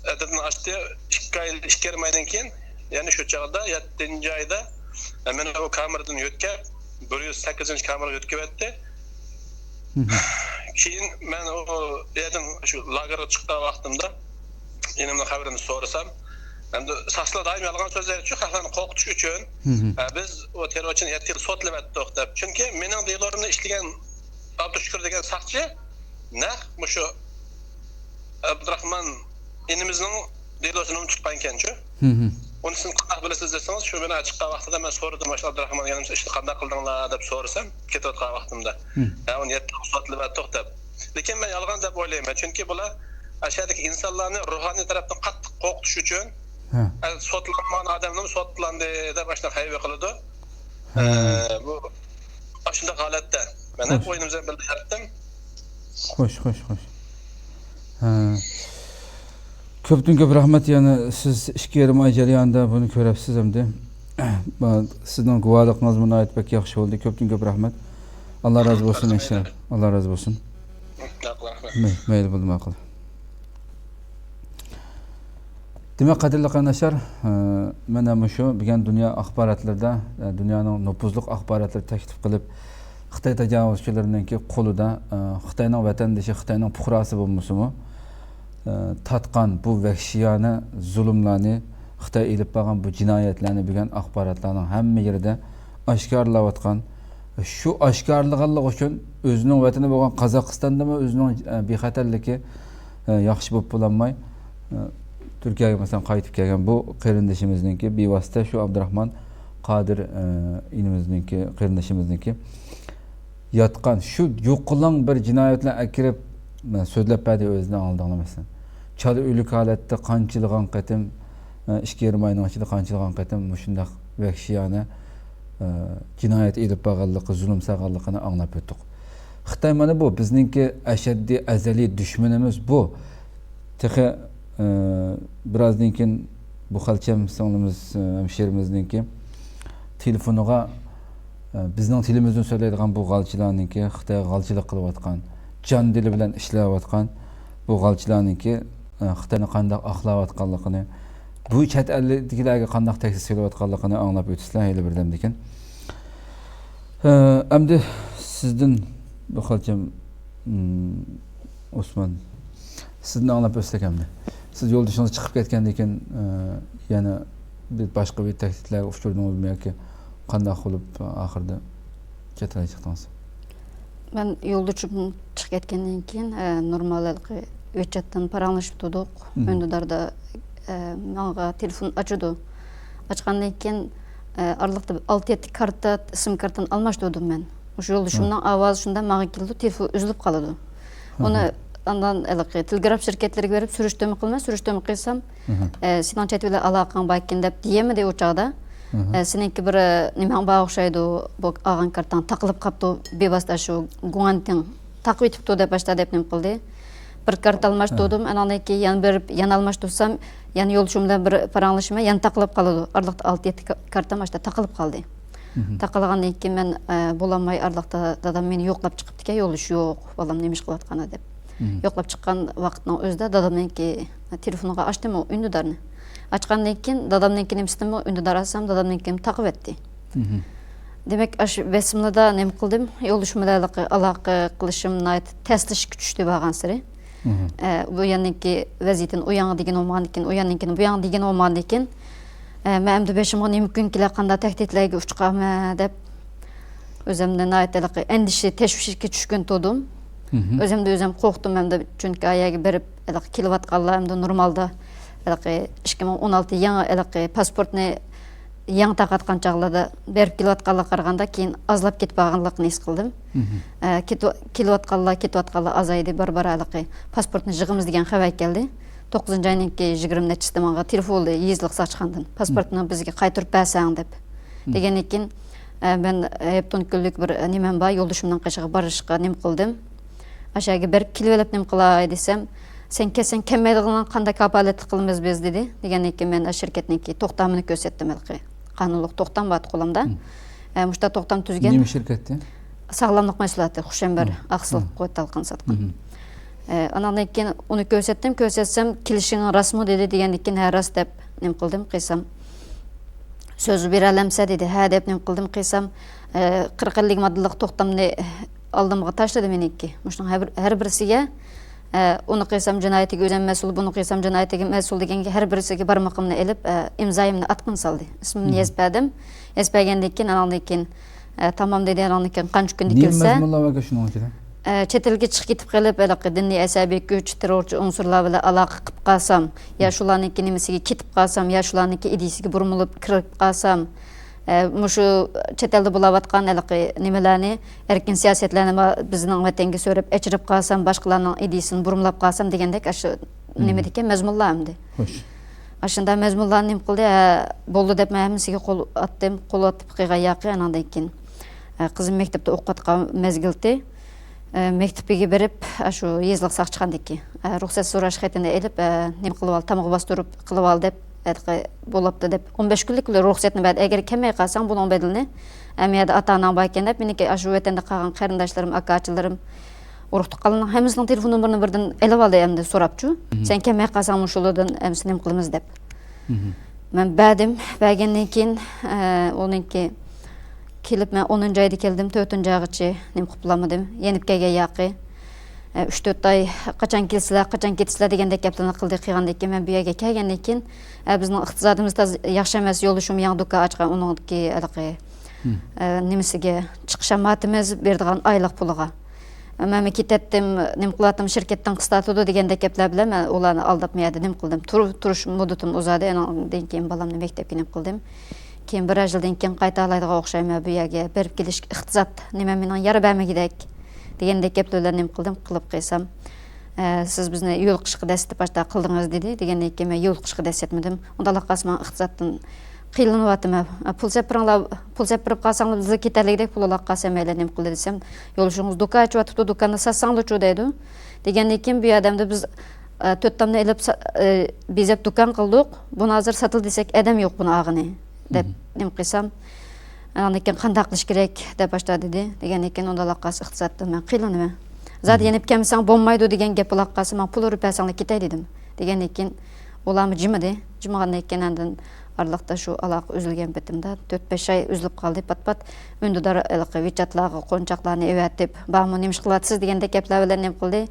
ھەددىدىن ئاشتى. ئىككى ئاي، ئىككى يېرىم ئايدىن كېيىن، يەنە شۇ چاغدا، يەتتىنچى ئايدا، مېنى ئۇ كامېردىن يۆتكەپ، بىر يۈز سەككىزىنچى كامېرغا يۆتكىۋەتتى. كېيىن مەن ئۇ يەردىن شۇ لاگېرغا چىققان ۋاقتىمدا، ئىنىمنىڭ خەۋىرىنى سورىسام، ئەمدى ساقچىلار دائىم يالغان سۆزلەيدىچۇ، خەقلەرنى قورقۇتۇش ئۈچۈن، ھە، بىز ئۇ تېررورچىنى يەتتە يىل سوتلىۋەتتۇق دەپ. چۈنكى مېنىڭ دېلورۇمنى ئىشلىگەن ئابدۇشۈكۈر دېگەن ساقچى نەق مۇشۇ ئابدۇراخمان ئىنىمىزنىڭ دېلوسىنىمۇ تۇتقانىكەنچۇ. ھە، ھە. ئۇنى سىز قانداق بىلىسىز دېسىڭىز، شۇ مېنى چىققان ۋاقتىدا مەن سورىدىم، ماشۇ ئابدۇراخمان ئىنىمىز ئىشنى قانداق قىلدىڭلار دەپ سورىسام، كېتىۋاتقان ۋاقتىمدا. ھە. ھە، ئۇنى يەتتە يىل سوتلىۋەتتۇق دەپ. لېكىن مەن يالغان دەپ ئويلايمەن، چۈنكى بۇلار ئاشۇ يەردىكى ئىنسانلارنى روھانىي تەرەپتىن قاتتىق قورقۇتۇش ئۈچۈن، ھە، ئە، سوتلانمىغان ئادەمنىمۇ سوتلاندى دەپ ئاشۇنداق ھەيۋە قىلىدۇ. ھە. ئە، بۇ ئاشۇنداق ھالەتتە مەن ھەم ئويۇنۇمنى بىلدۈرۈپ يەتتىم. خوش، خوش، خوش. ھە. كۆپتىن كۆپ رەھمەت، يەنە سىز ئىككى يېرىم ئاي جەريانىدا بۇنى كۆرەپسىز ئەمدى. سىزنىڭ گۇۋاھلىقىڭىزمۇ ناھايىتى بەك ياخشى بولدى. كۆپتىن كۆپ رەھمەت. ئاللا رازى بولسۇن، ئىنشاللا. ئاللا رازى بولسۇن. ماقۇل، رەھمەت. مەي-، مەيلى، بولدى، ماقۇل. دېمەك، قەدىرلىك قېرىنداشلار، ئە، مانا مۇشۇ بۈگۈن دۇنيا ئاخباراتلىرىدا، ئە، دۇنيانىڭ نوپۇزلۇق ئاخباراتلىرى تەكلىپ قىلىپ، خىتاي تاجاۋۇزچىلىرىنىڭكى قولىدا، ئە، خىتاينىڭ ۋەتەندىشى، خىتاينىڭ پۇقراسى بولمىسىمۇ، ئە، تارتقان بۇ ۋەھشىيانە زۇلۇملارنى، خىتاي ئېلىپ بارغان بۇ جىنايەتلەرنى بۈگۈن ئاخباراتلارنىڭ ھەممە يېرىدە ئاشكارىلاۋاتقان، شۇ ئاشكارىلىغانلىقى ئۈچۈن ئۆزىنىڭ ۋەتىنى بولغان قازاقىستاندىمۇ ئۆزىنىڭ، ئە، بىخەتەرلىكى، ئە، ياخشى بولۇپ بولالماي، ئە، تۈركىيەگە مەسىلەن قايتىپ كەلگەن بۇ قېرىندىشىمىزنىڭكى بىۋاسىتە شۇ ئابدۇراخمان قادىر، ئە، ئىنىمىزنىڭكى، قېرىندىشىمىزنىڭكى ياتقان شۇ يوقىلاڭ بىر جىنايەتلەر ئەكىرىپ، مەن سۆزلەپ بەردى ئۆزىنى ئاڭلىدىڭلار مەسىلەن. چالا ئۆلۈك ھالەتتە قانچىلىغان قېتىم، ئە، ئىككى يېرىم ئاينىڭ ئىچىدە قانچىلىغان قېتىم مۇشۇنداق ۋەھشىيانە، ئە، جىنايەت ئېلىپ بارغانلىقى، زۇلۇم سالغانلىقىنى ئاڭلاپ ئۆتتۇق. خىتاي مانا بۇ بىزنىڭكى ئەشەددىي ئەزەلىي دۈشمىنىمىز بۇ. تېخى، ئە، بىرازدىن كېيىن بۇ خەلچەم سىڭلىمىز، ئە، ھەمشىرىمىزنىڭكى تېلېفونىغا، ئە، بىزنىڭ تىلىمىزدىن سۆزلەيدىغان بۇ غالچىلارنىڭكى خىتايغا غالچىلىق قىلىۋاتقان، جان دىلى بىلەن ئىشلەۋاتقان بۇ غالچىلارنىڭكى، ئە، خىتاينى قانداق ئاقلاۋاتقانلىقىنى، بۇ چەت ئەلدىكىلەرگە قانداق تەھدىت سېلىۋاتقانلىقىنى ئاڭلاپ ئۆتىسىلەر ھېلى بىردەمدىن كېيىن. ئە، ئەمدى سىزدىن بۇ خەلچەم مم، ئوسمان، سىزدىن ئاڭلاپ ئۆتسەك ئەمدى. سىز يولدىشىڭىز چىقىپ كەتكەندىن كېيىن، ئە، يەنە بىر باشقا بىر تەھدىتلەرگە ئۇچرىدىڭىزمۇ ياكى قانداق بولۇپ ئاخىرىدا چەت ئەلگە چىقتىڭىز؟ مەن يولدىشىم چىقىپ كەتكەندىن كېيىن، ئە، نورمال ھېلىقى ۋېچەتتىن پاراڭلىشىپ تۇردۇق. مم. ئۈندىداردا، ئە، ماڭا تېلېفون ئاچىدۇ. ئاچقاندىن كېيىن، ئە، ئارىلىقتا ئالتە يەتتە كارتا، سىم كارتىنى ئالماشتۇردۇم مەن. مۇشۇ يولدىشىمنىڭ ئاۋازى شۇنداق ماڭا كېلىدۇ، تېلېفون ئۈزۈلۈپ قالىدۇ. ئۇنى ئاندىن ھېلىقى تېلېگراف شىركەتلىرىگە بېرىپ سۈرۈشتۈرمە قىلىمەن، سۈرۈشتۈرمە قىلسام، ئە، سېنىڭ چەت ئەل بىلەن ئالاقەڭ باركەن دەپ دېيەلمىدى ئۇ چاغدا. ئە، سېنىڭكى بىر، ئە، نېمەڭ بار ئوخشايدۇ، بۇ ئالغان كارتاڭ تاقىلىپ قاپتۇ، بىۋاسىتە شۇ گۇڭئەنتىڭ تاقىۋېتىپتۇ دەپ باشتا دەپ نېمە قىلدى. بىر كارتا ئالماشتۇردۇم، ئاناندىن كېيىن يەنە بېرىپ يەنە ئالماشتۇرسام، يەنە يولدىشىم بىلەن بىر پاراڭلىشىمەن، يەنە تاقىلىپ قالىدۇ. ئارىلىقتا ئالتە يەتتە كا-، كارتام ئاشتا تاقىلىپ قالدى. تاقىلغاندىن كېيىن مەن، ئە، بولالماي ئارىلىقتا دادام مېنى يوقلاپ چىقىپتىكەن، يولدىشى يوق، بالام نېمە ئىش قىلىۋاتقانا دەپ. يوقلاپ چىققان ۋاقىتنىڭ ئۆزىدە دادامنىڭكى تېلېفونىغا ئاچتىم ئۇ ئۈندىدارنى. ئاچقاندىن كېيىن دادامنىڭكى نېمىسىدىنمۇ ئۈندىدار ئاچسام، دادامنىڭكىنى تاقىۋەتتى. دېمەك، ئاشۇ بېسىملىدا نېمە قىلدىم؟ يولدىشىم بىلەن ھېلىقى ئالاقە قىلىشىم ناھايىتى تەسلىشىشكە چۈشتى بارغانسېرى. ئە، بۇ يەرنىڭكى ۋەزىيىتىنى ئۇ ياڭغا دېگىنى بولمىغاندىكىن، ئۇ يەرنىڭكىنى بۇ ياڭغا دېگىنى بولمىغاندىكىن، ئە، مەن ئەمدى بېشىمغا نېمە كۈن كېلە، قانداق تەھدىتلەرگە ئۇچرىقارمەن دەپ، ئۆزۈمنى ناھايىتى ھېلىقى ئەندىشە، تەشۋىشكە چۈشكىن تۇردۇم. ئۆزۈمدىن ئۆزۈم قورقتۇم ئەمدى، چۈنكى ئايەگە بېرىپ، ھېلىقى كېلىۋاتقانلار ئەمدى نورمالدا، ھېلىقى ئىككى مىڭ ئون ئالتە يېڭى ھېلىقى پاسپورتنى يېڭى تارقاتقان چاغلاردا بېرىپ كېلىۋاتقانلارغا قارىغاندا كېيىن ئازلاپ كېتىپ بارغانلىقىنى ھېس قىلدىم. ئە، كېتىۋ-، كېلىۋاتقانلار، كېتىۋاتقانلار ئازايدى، بارا بارا ھېلىقى پاسپورتنى يىغىمىز دېگەن خەۋەر كەلدى. توققۇزىنچى ئاينىڭكى يىگىرمە نەچچىسىدە ماڭا تېلېفون بولدى يېزىلىق ساقچىخانىدىن، پاسپورتنى بىزگە قايتۇرۇپ بەرسەڭ دەپ. دېگەندىن كېيىن، ئە، مەن، ئە، ھېپتون كۈنلۈك بىر، ئە، نېمەم بار، يولدىشىمنىڭ قېشىغا بارىشقا نېمە قىلدىم. ئاشۇ يەرگە بېرىپ كېلىۋېلىپ نېمە قىلاي دېسەم، سەن كەلسەڭ كەلمەيدىغىنىڭغا قانداق كاپالەتلىك قىلىمىز بىز دېدى. دېگەندىن كېيىن مەن شىركەتنىڭكى توختامىنى كۆرسەتتىم ھېلىقى. قانۇنلۇق توختام بار قولۇمدا. ئە، مۇشۇنداق توختام تۈزگەن. نېمە شىركەتتى؟ ساغلاملىق مەھسۇلاتى، خۇشەمبەر ئاقسىلىق قۇۋۋەت تالقان ساتقان. ئە، ئاناندىن كېيىن ئۇنى كۆرسەتتىم، كۆرسەتسەم، كېلىشىڭ راستمۇ دېدى، دېگەندىن كېيىن، ھە، راست دەپ نېمە قىلدىم، قىلسام. سۆز بېرەلەمسە دېدى، ھە دەپ نېمە قىلدىم، قىلسام، ئە، قىرىق ئەللىك ماددىلىق توختامنى ئالدىمغا تاشلىدى مېنىڭكى. مۇشۇنىڭ ھەر، ھەر بىرسىگە، ئە، ئۇنى قىلسام جىنايىتىگە ئۆزۈم مەسئۇل، بۇنى قىلسام جىنايىتىگە مەسئۇل دېگەنگە ھەر بىرسىگە بارمىقىمنى ئېلىپ، ئە، ئىمزايىمنى ئاتقىنى سالدى. ئىسمىمنى يېزىپ بەردىم. يېزىپ بەرگەندىن كېيىن، ئاناندىن كېيىن، ئە، تامام دېدى، ئاناندىن كېيىن قانچە كۈندە نېمە كەلسە. مەزمۇنلار باركەن شۇنىڭ ئىچىدە؟ ئە، چەت ئەلگە چىقىپ كېتىپ قېلىپ، ھېلىقى دىنىي ئەسەبىي كۈچ، تېررورچى ئۇنسۇرلار بىلەن ئالاقە قىلىپ قالسام، يا شۇلارنىڭكى نېمىسىگە كېتىپ قالسام، يا شۇلارنىڭكى ئىدىيىسىگە بۇرمىلىپ كىرىپ قالسام، ئە، مۇشۇ چەت ئەلدە بولاۋاتقان ھېلىقى نېمىلەرنى، ئەركىن سىياسەتلەرنى ما-، بىزنىڭ ۋەتەنگە سۆرەپ ئەچىرىپ قالسام، باشقىلارنىڭ ئىدىيىسىنى بۇرمىلاپ قالسام دېگەندەك ئاشۇ نېمىدىكەن مەزمۇنلار ئەمدى. خوش. ئاشۇنداق مەزمۇنلارنى نېمە قىلدى، ھە، بولدى دەپ مەن ھەممىسىگە قول ئاتتىم، قول ئاتتىم قىلغان ياقى، ئاناندىن كېيىن، ئە، قىزىم مەكتەپتە ئوقۇۋاتقان مەزگىلتى. ئە، مەكتىپىگە بېرىپ، ئاشۇ يېزىلىق ساقچىخانىدىكى، ئە، رۇخسەت سوراش خېتىنى ئېلىپ، ئە، نېمە قىلىۋال، تامغا باستۇرۇپ قىلىۋال دەپ، ھېلىقى بولۇپتۇ دەپ، ئون بەش كۈنلۈك رۇخسەتنى بەردى. ئەگەر كەلمەي قالساڭ، بۇنىڭ بەدىلىنى، ئە، مەيەردە ئاتا-ئاناڭ باركەن دەپ، مېنىڭكى ئاشۇ ۋەتەندە قالغان قېرىنداشلىرىم، ئاكا-ئاچىلىرىم، ئۇرۇق-تۇغقانلارنىڭ ھەممىسىنىڭ تېلېفون نومۇرىنى بىردىن ئېلىۋالدى ئەمدى سوراپچۇ. سەن كەلمەي قالساڭ مۇشۇلىرىدىن ئەمىسە نېمە قىلىمىز دەپ. مەن بەردىم. بەرگەندىن كېيىن، ئە، ئۇنىڭكى كېلىپ، مەن ئونىنچى ئايدا كەلدىم، تۆتىنچى ئايغىچە نېمە قىلىپ بولالمىدىم. يېنىپ كەلگەن ياقى. ئە، ئۈچ تۆت ئاي، قاچان كېلىسىلەر، قاچان كېتىسىلەر دېگەندەك گەپلەرنى قىلدى. قىلغاندىن كېيىن مەن بۇ يەرگە كەلگەندىن كېيىن، ئە، بىزنىڭ ئىقتىسادىمىز تازا ياخشى ئەمەس، يولدىشىم يېڭى دۇكان ئاچقان، ئۇنىڭكى ھېلىقى، ئە، نېمىسىگە، چىقىش شاماتىمىز بېرىدىغان ئايلىق پۇلىغا. مەنمۇ كېتەتتىم، نېمە قىلىۋاتتىم، شىركەتتىن قىستاتىدۇ دېگەندەك گەپلەر بىلەن مەن ئۇلارنى ئالداپ، مۇ يەردە نېمە قىلدىم، تۇر-، تۇرۇش مۇددىتىم ئۇزاردى، ئانىڭدىن كېيىن بالامنى مەكتەپكە نېمە قىلدىم. كېيىن بىر ئاز يىلدىن كېيىن قايتالايدىغان ئوخشايمەن بۇ يەرگە، بېرىپ كېلىشكە ئىقتىساد نېمە مېنىڭ يار بەرمىگۈدەك دېگەندەك گەپلەر بىلەن نېمە قىلدىم، قىلىپ قىلسام، ئە، سىز بىزنى يولۇقۇشقا دەسسەتتە باشتا قىلدىڭىز دېدى، دېگەندىن كېيىن مەن يولۇقۇشقا دەسسەتمىدىم. ئۇنداقلا قالسا مەن ئىقتىسادتىن قىينىلىۋاتىمەن. پۇل سەپ بېرىڭلار، پۇل سەپ بېرىپ قالساڭلار بىزلا كېتەرلىكتەك پۇل ئالاپ قالسا مەيلى نېمە قىلدى دېسەم، يولدىشىڭىز دۇكان ئېچىۋاتىپتۇ، دۇكاننى ساتساڭلارچۇ دەيدۇ. دېگەندىن كېيىن بۇ يەردە ئەمدى بىز، ئە، تۆت تامنى ئېلىپ سا-، ئە، بېزەپ دۇكان قىلدۇق. بۇنى ھازىر ساتىلى دېسەك ئادەم يوق بۇنى ئالغىنى دەپ نېمە قىلسام، ئاندىن كېيىن قانداق قىلىش كېرەك دەپ باشتا دېدى. دېگەندىن كېيىن ئۇنداق قالسا ئىقتىسادتىن مەن قىينىلىمەن. زادى يېنىپ كەلمىسەڭ بولمايدۇ دېگەن گەپ بولاپ قالسا ماڭا پۇل ئۇرۇپ بەرسەڭلار كېتەي دېدىم. دېگەندىن كېيىن ئۇلارمۇ جىمىدى. جىمىغاندىن كېيىن ئاندىن ئارىلىقتا شۇ ئالاقە ئۈزۈلگەن پېتىمدە تۆت-بەش ئاي ئۈزۈلۈپ قالدى پات-پات. ئۈندىدار ھېلىقى ۋىچاتلارغا قونچاقلارنى ئەۋەتىپ، بارمۇ، نېمە ئىش قىلىۋاتىسىز دېگەندەك گەپلەر بىلەن نېمە قىلدى.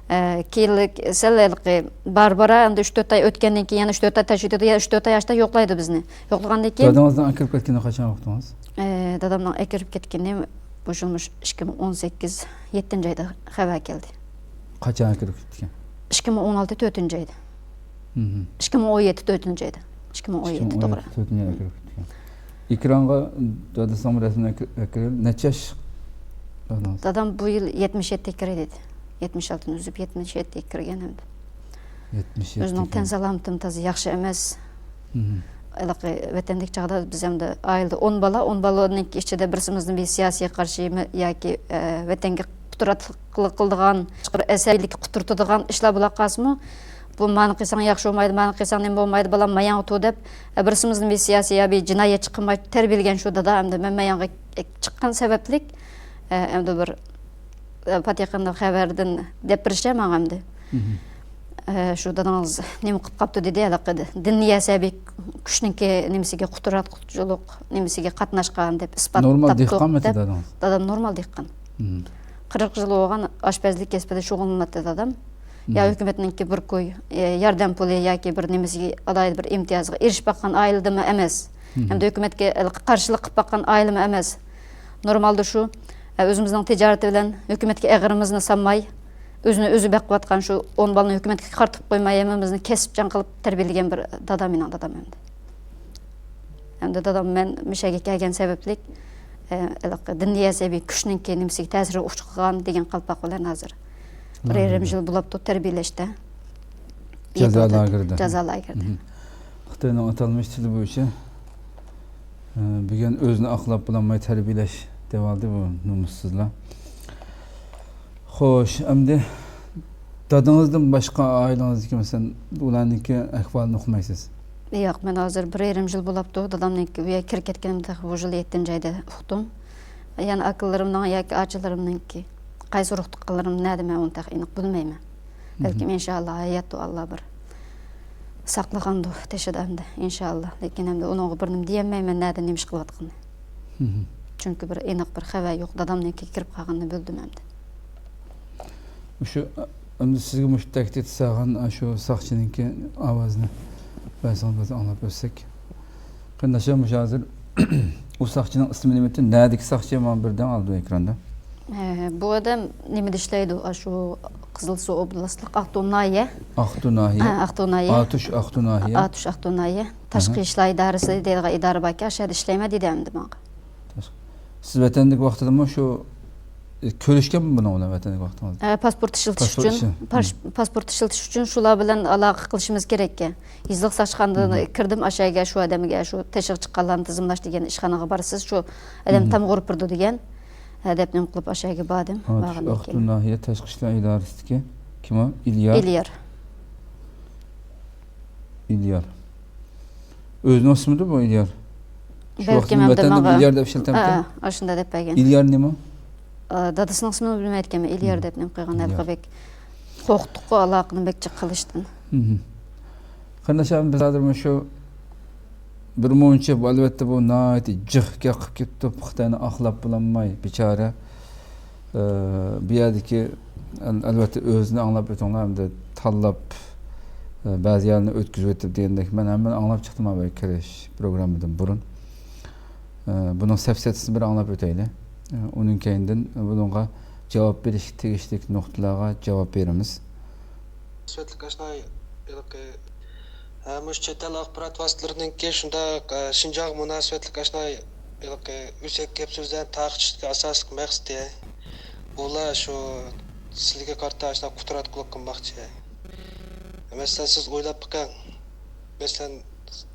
ئە، كېيىنلىك سەل ھېلىقى بار-بارا، ئەمدى ئۈچ-تۆت ئاي ئۆتكەندىن كېيىن يەنە ئۈچ-تۆت ئاي تەشۋىش ئۆتىدۇ، يەنە ئۈچ-تۆت ئاي ئاشتا يوقلايدۇ بىزنى. يوقلىغاندىن كېيىن دادىڭىزنىڭ ئەكىرىپ كەتكىنىگە قاچان ۋاقتىڭىز؟ ئە، دادامنىڭ ئەكىرىپ كەتكىنى بۇ يىل مۇشۇ ئىككى مىڭ ئون سەككىز يەتتىنچى ئايدا خەۋەر كەلدى. قاچان ئەكىرىپ كەتكەن؟ ئىككى مىڭ ئون ئالتە تۆتىنچى ئايدا. مم. ئىككى مىڭ ئون يەتتە تۆتىنچى ئايدا. ئىككى مىڭ ئون يەتتە، توغرا. تۆتىنچى ئايدا ئەكىرىپ كەتكەن. ئېكرانغا دادىسىنىڭ رەسىمىنى ئەكىر-، ئەكىرىپ، نەچچە ياش دادىڭىز؟ دادام بۇ يىل يەتمىش يەتتىگە كىرەي دېدى. يەتمىش ئالتىنى ئۈزۈپ، يەتمىش يەتتىگە كىرگەن ئەمدى. يەتمىش يەتتە ئۆزىنىڭ تەن سالامىتىمۇ تازا ياخشى ئەمەس. مم. ھېلىقى ۋەتەندىكى چاغدا بىز ئەمدى ئائىلىدە ئون بالا، ئون بالىنىڭ ئىچىدە بىرسىمىزنىڭ بىر سىياسىيگە قارشى ياكى، ئە، ۋەتەنگە قۇتراتلىق قىلىدىغان، بىر ئەسەبىيلىككە قۇترىتىدىغان ئىشلار بولا قالسىمۇ، بۇ مانى قىلساڭ ياخشى بولمايدۇ، مانى قىلساڭ نېمە بولمايدۇ، بالام، ماياڭغا تۇر دەپ، ئە، بىرسىمىزنى بىر سىياسىي يا بىر جىنايەتچى قىلماي تەربىيەلىگەن شۇ دادا. ئەمدى مەن ماياڭغا چىققان سەۋەبلىك، ئە، ئەمدى بىر، ئە، پات يېقىندا خەۋەردىن دەپ بېرىشى ماڭا ئەمدى. مم. ئە، شۇ دادىڭىز نېمە قىلىپ قاپتۇ دېدى، ھېلىقى دىنىي ئەسەبىي كۈچنىڭكى نېمىسىگە، قۇتراتقۇچىلىق نېمىسىگە قاتناشقان دەپ ئىسپات تاپتۇق دەپ. نورمال دېھقانمۇ دادىڭىز؟ دادام نورمال دېھقان. مم. قىرىق يىل بولغان ئاشپەزلىك كەسپىدە شۇغۇللىنىۋاتىدۇ دادام. يا مم. ھۆكۈمەتنىڭكى بىر كوي، ئە، ياردەم پۇلى ياكى بىر نېمىسىگە، ئالاھىدە بىر ئىمتىيازغا ئېرىشىپ باققان ئائىلىدىنمۇ ئەمەس. مم. ھەمدە ھۆكۈمەتكە قارشىلىق قىلىپ باققان ئائىلىمۇ ئەمەس. نورمالدا شۇ، ئە، ئۆزىمىزنىڭ تىجارىتى بىلەن ھۆكۈمەتكە ئېغىرىمىزنى سالماي، ئۆزىنى ئۆزى بېقىۋاتقان شۇ ئون بالىنى ھۆكۈمەتكە قارىتىپ قويماي، ھەممىمىزنى كەسىپچان قىلىپ تەربىيەلىگەن بىر دادا مېنىڭ دادام ئەمدى. ئەمدى دادام مەن مۇشۇ يەرگە كەلگەن سەۋەبلىك، ئە، ھېلىقى دىنىي ئەسەبىي كۈچنىڭكى نېمىسىگە تەسىرى ئۇچرىغان دېگەن قالپاق بىلەن ھازىر بىر يېرىم يىل بولاپتۇ تەربىيەلەشتە. جازا لاگېرىدا. جازا لاگېرىدا. مم. خىتاينىڭ ئاتالمىش تىلى بويىچە، ئە، بۈگۈن ئۆزىنى ئاقلاپ بولالماي تەربىيەلەش دەۋالدى بۇ نومۇسسىزلار. خوش، ئەمدى دادىڭىزدىن باشقا ئائىلىڭىزدىكى، مەسىلەن، ئۇلارنىڭكى ئەھۋالىنى ئۇقمايسىز؟ ياق، مەن ھازىر بىر يېرىم يىل بولاپتۇ دادامنىڭكى بۇ يەرگە كىرىپ كەتكىنىمدە، بۇ يىل يەتتىنچى ئايدا ئۇقتۇم. يەنە ئاكىلىرىمنىڭ ياكى ئاچىلىرىمنىڭكى، قايسى ئۇرۇق تۇغقانلىرىم نەدە، مەن ئۇنى تېخى ئېنىق بىلمەيمەن. بەلكىم، مم. ئىنشائاللا، ھاياتتا ئاللا بىر ساقلىغاندۇ تېشىدا ئەمدى، ئىنشائاللا. لېكىن ئەمدى ئۇنىڭغا بىر نېمە دېيەلمەيمەن، نەدە نېمە ئىش قىلىۋاتقىنىنى. مم. چۈنكى بىر ئېنىق بىر خەۋەر يوق. دادامنىڭكىگە كىرىپ قالغىنىنى بىلدىم ئەمدى. مۇشۇ، ئەمدى سىزگە مۇشۇ تەھدىت سالغان، ئاشۇ ساقچىنىڭكى ئاۋازىنى بەرسىڭىز، بىز ئاڭلاپ ئۆتسەك. قېرىنداشلار، مۇشۇ ھازىر ئۇ ساقچىنىڭ ئىسمى نېمىدى؟ نەدىكى ساقچى؟ ماڭا بىردەم ئالدى ئېكراندا. ئە، بۇ ئادەم نېمىدە ئىشلەيدۇ؟ ئاشۇ قىزىلسۇ ئوبلاستلىق ئاقتۇ ناھىيە. ئاقتۇ ناھىيە؟ ھە، ئاقتۇ ناھىيە. ئاتۇش ئاقتۇ ناھىيە. ئاتۇش ئاقتۇ ناھىيە. تاشقى ئىشلار ئىدارىسى دەيدىغان ئىدارە باركەن، ئاشۇ يەردە ئىشلەيمەن دېدى ئەمدى ماڭا. سىز ۋەتەندىكى ۋاقتىدىمۇ شۇ، ئە، كۆرۈشكەنمۇ بۇنىڭ بىلەن ۋەتەندىكى ۋاقتىڭىزدا؟ ئە، پاسپورت ئىشلىتىش ئۈچۈن، پاس-، پاسپورت ئىشلىتىش ئۈچۈن شۇلار بىلەن ئالاقە قىلىشىمىز كېرەككەن. يېزىلىق ساقچىخانىدىن كىردىم، ئاشۇ يەرگە شۇ ئادەمگە، شۇ تېشىغا چىققانلارنى تىزىملاش دېگەن ئىشخانىغا بارىسىز، شۇ ئادەم تامغا ئۇرۇپ بېرىدۇ دېگەن. ھە دەپ نېمە قىلىپ ئاشۇ يەرگە باردىم. ھە، بارغاندىن كېيىن ئاقتۇ ناھىيە تاشقى ئىشلار ئىدارىسىدىكى كىم ئۇ؟ ئىليار؟ ئىليار. ئىليار. ئۆزىنىڭ ئىسمىدۇ بۇ ئىليار؟ شۇ بەلكىم ۋاقىتنىڭ ئەمدى ۋەتەندىمۇ ماڭا، ئىليار دەپ ئىشلىتەمتى؟ ئاشۇنداق دەپ بەرگەن. ئىليار نېمە؟ ئە، دادىسىنىڭ ئىسمىنى بىلمەيدىكەنمەن، ئىليار دەپ نېمە قويغان، ھېلىقى بەك قورقتۇققۇ ئالاقىنى بەك جىق قىلىشتىن. قېرىنداشلار، بىز ھازىر مۇشۇ بىر مۇنچە، بۇ، ئەلۋەتتە، بۇ ناھايىتى جىق گەپ قىلىپ كېتىپتۇ. خىتاينى ئاقلاپ بولالماي، بىچارە. ئە، بۇ يەردىكى، ئەل-، ئەلۋەتتە، ئۆزىنى ئاڭلاپ ئۆتۈڭلار، ئەمدى تاللاپ، ئە، بەزى يەرلەرنى ئۆتكۈزۈۋېتىپ دېگەندەك، مەن ھەممىنى ئاڭلاپ چىقتىم، بۇ كىرىش پروگراممىدىن بۇرۇن. ئە، بۇنىڭ سەپسەتىسىنى بىر ئاڭلاپ ئۆتەيلى. ئە، ئۇنىڭ كەينىدىن بۇنىڭغا جاۋاب بېرىشكە تېگىشلىك نۇقتىلارغا جاۋاب بېرىمىز. سۈپەتلىك ئاشنا ھېلىقى ھە، مۇشۇ چەت ئەل ئاخبارات ۋاسىتىلىرىنىڭكى شۇنداق، ئە، شىنجاڭغا مۇناسىۋەتلىك ئاشۇنداق ھېلىقى ئۆسەك گەپ سۆزلەرنى تارقىتىشتىكى ئاساسلىق مەقسىتى، ئۇلار شۇ سىلىگە قارىتا ئاشۇنداق قۇتراتقۇلۇق قىلماقچى. مەسىلەن، سىز ئويلاپ بېقىڭ. مەسىلەن،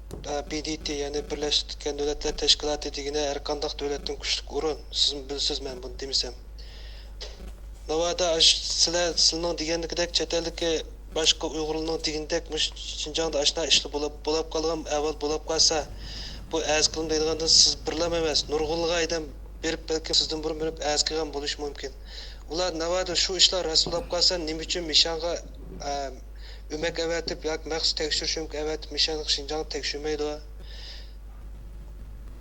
ئە، بى دى تى، يەنى بىرلەشكەن دۆلەتلەر تەشكىلاتى دېگىنى ھەر قانداق دۆلەتنىڭ كۈچلۈك ئورۇن. سىزمۇ بىلىسىز، مەن بۇنى دېمىسەم. ناۋادا ئاش-، سىلەر، سىلىنىڭ دېگەندىكىدەك چەت ئەلدىكى باشقا ئۇيغۇرلارنىڭ دېگىنىدەك مۇشۇ شىنجاڭدا ئاشۇنداق ئىشلار بولاپ، بولاپ قالغان ئەھۋال بولاپ قالسا، بۇ ئەرز قىلىمەن دەيدىغاندىن سىز بىرلام ئەمەس، نۇرغۇنلىغان ئادەم بېرىپ، بەلكىم سىزدىن بۇرۇن بېرىپ ئەرز قىلغان بولۇشى مۇمكىن. ئۇلار ناۋادا شۇ ئىشلار راست بولاپ قالسا، نېمە ئۈچۈن مىشانغا، ئە، ئۆمەك ئەۋەتىپ ياكى مەخسۇس تەكشۈرۈش ئۆمىكى ئەۋەتىپ مىشانغا شىنجاڭنى تەكشۈرمەيدۇ؟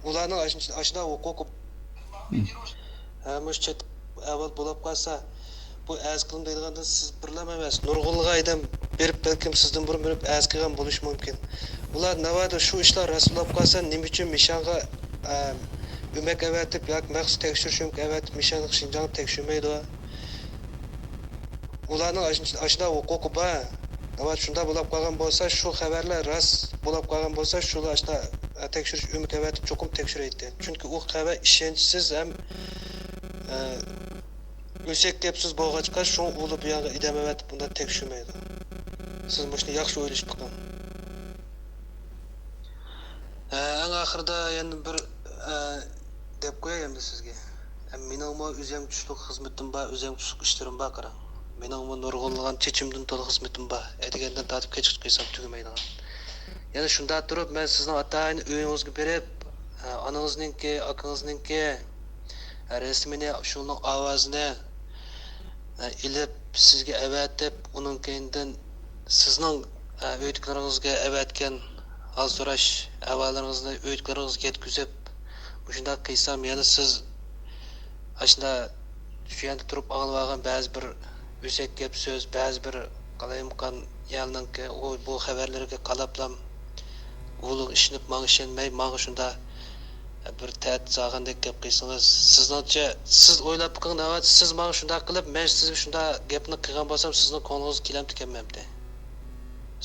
ئۇلارنىڭ ئاشۇنداق ھوقۇقى. ھە، مۇشۇ چەت ئەھۋال بولۇپ قالسا، بۇ ئەرز قىلىم دەيدىغاندىن سىز بىرلەم ئەمەس، نۇرغۇنلىغان ئادەم بېرىپ، بەلكىم سىزدىن بۇرۇن بېرىپ ئەرز قىلغان بولۇشى مۇمكىن. ئۇلار ناۋادا شۇ ئىشلار راست بولۇپ قالسا، نېمە ئۈچۈن مىشانغا، ئە، ئۆمەك ئەۋەتىپ ياكى مەخسۇس تەكشۈرۈش ئۆمىكى ئەۋەتىپ، مىشانغا شىنجاڭنى تەكشۈرمەيدۇ؟ ئۇلارنىڭ ئاش-، ئاشۇنداق ھوقۇقى بار. ناۋادا شۇنداق بولۇپ قالغان بولسا، شۇ خەۋەرلەر راست بولۇپ قالغان بولسا، شۇلار ئاشۇنداق، ئە، تەكشۈرۈش ئۆمىكى ئەۋەتىپ چوقۇم تەكشۈرەيتتى. چۈنكى ئۇ خەۋەر ئىشەنچسىز ھەم، ئە، ئۆسەك گەپ سۆز بولغاچقا، شۇڭا ئۇلار بۇ ياققا ئادەم ئەۋەتىپ بۇنداق تەكشۈرمەيدۇ. سىز مۇشۇنى ياخشى ئويلىشىپ بېقىڭ. ھە، ئەڭ ئاخىرىدا يەنە بىر، ئە، دەپ قوياي ئەمدى سىزگە. ھە، مېنىڭمۇ ئۆزەمچىلىك خىزمىتىم بار، ئۆزەمچىلىك ئىشلىرىم بار، قاراڭ. مېنىڭمۇ نۇرغۇنلىغان چېچىمدىن تولا خىزمىتىم بار. ئەتىگەندىن تارتىپ كەچكىچە قىلسام تۈگىمەيدىغان. يەنە شۇنداق تۇرۇپ، مەن سىزنىڭ ئاتا-ئاينى ئۆيىڭىزگە بېرىپ، ئانىڭىزنىڭكى، ئاكىڭىزنىڭكى رەسىمىنى، شۇنىڭ ئاۋازىنى ئېلىپ، سىزگە ئەۋەتىپ، ئۇنىڭ كەينىدىن سىزنىڭ ئۆيدىكىلىرىڭىزگە ئەۋەتكەن ھال سوراش ئەھۋاللىرىڭىزنى ئۆيدىكىلىرىڭىزگە يەتكۈزۈپ، مۇشۇنداق قىلسام، يەنە سىز ئاشۇنداق شۇ يەردە تۇرۇپ ئاڭلىۋالغان بەزى بىر ئۆسەك گەپ سۆز، بەزى بىر قالايمىقان يەرنىڭكى ئۇ بۇ خەۋەرلىرىگە قاراپلام، ئۇلىغا ئىشىنىپ، ماڭا ئىشەنمەي، ماڭا شۇنداق بىر تەھدىت سالغاندەك گەپ قىلسىڭىز، سىزنىڭچە، سىز ئويلاپ بېقىڭ، ناۋادا سىز ماڭا شۇنداق قىلىپ، مەن سىزگە شۇنداق گەپنى قىلغان بولسام، سىزنىڭ كۆڭلىڭىزگە كېلەمتىكەنمەمتى؟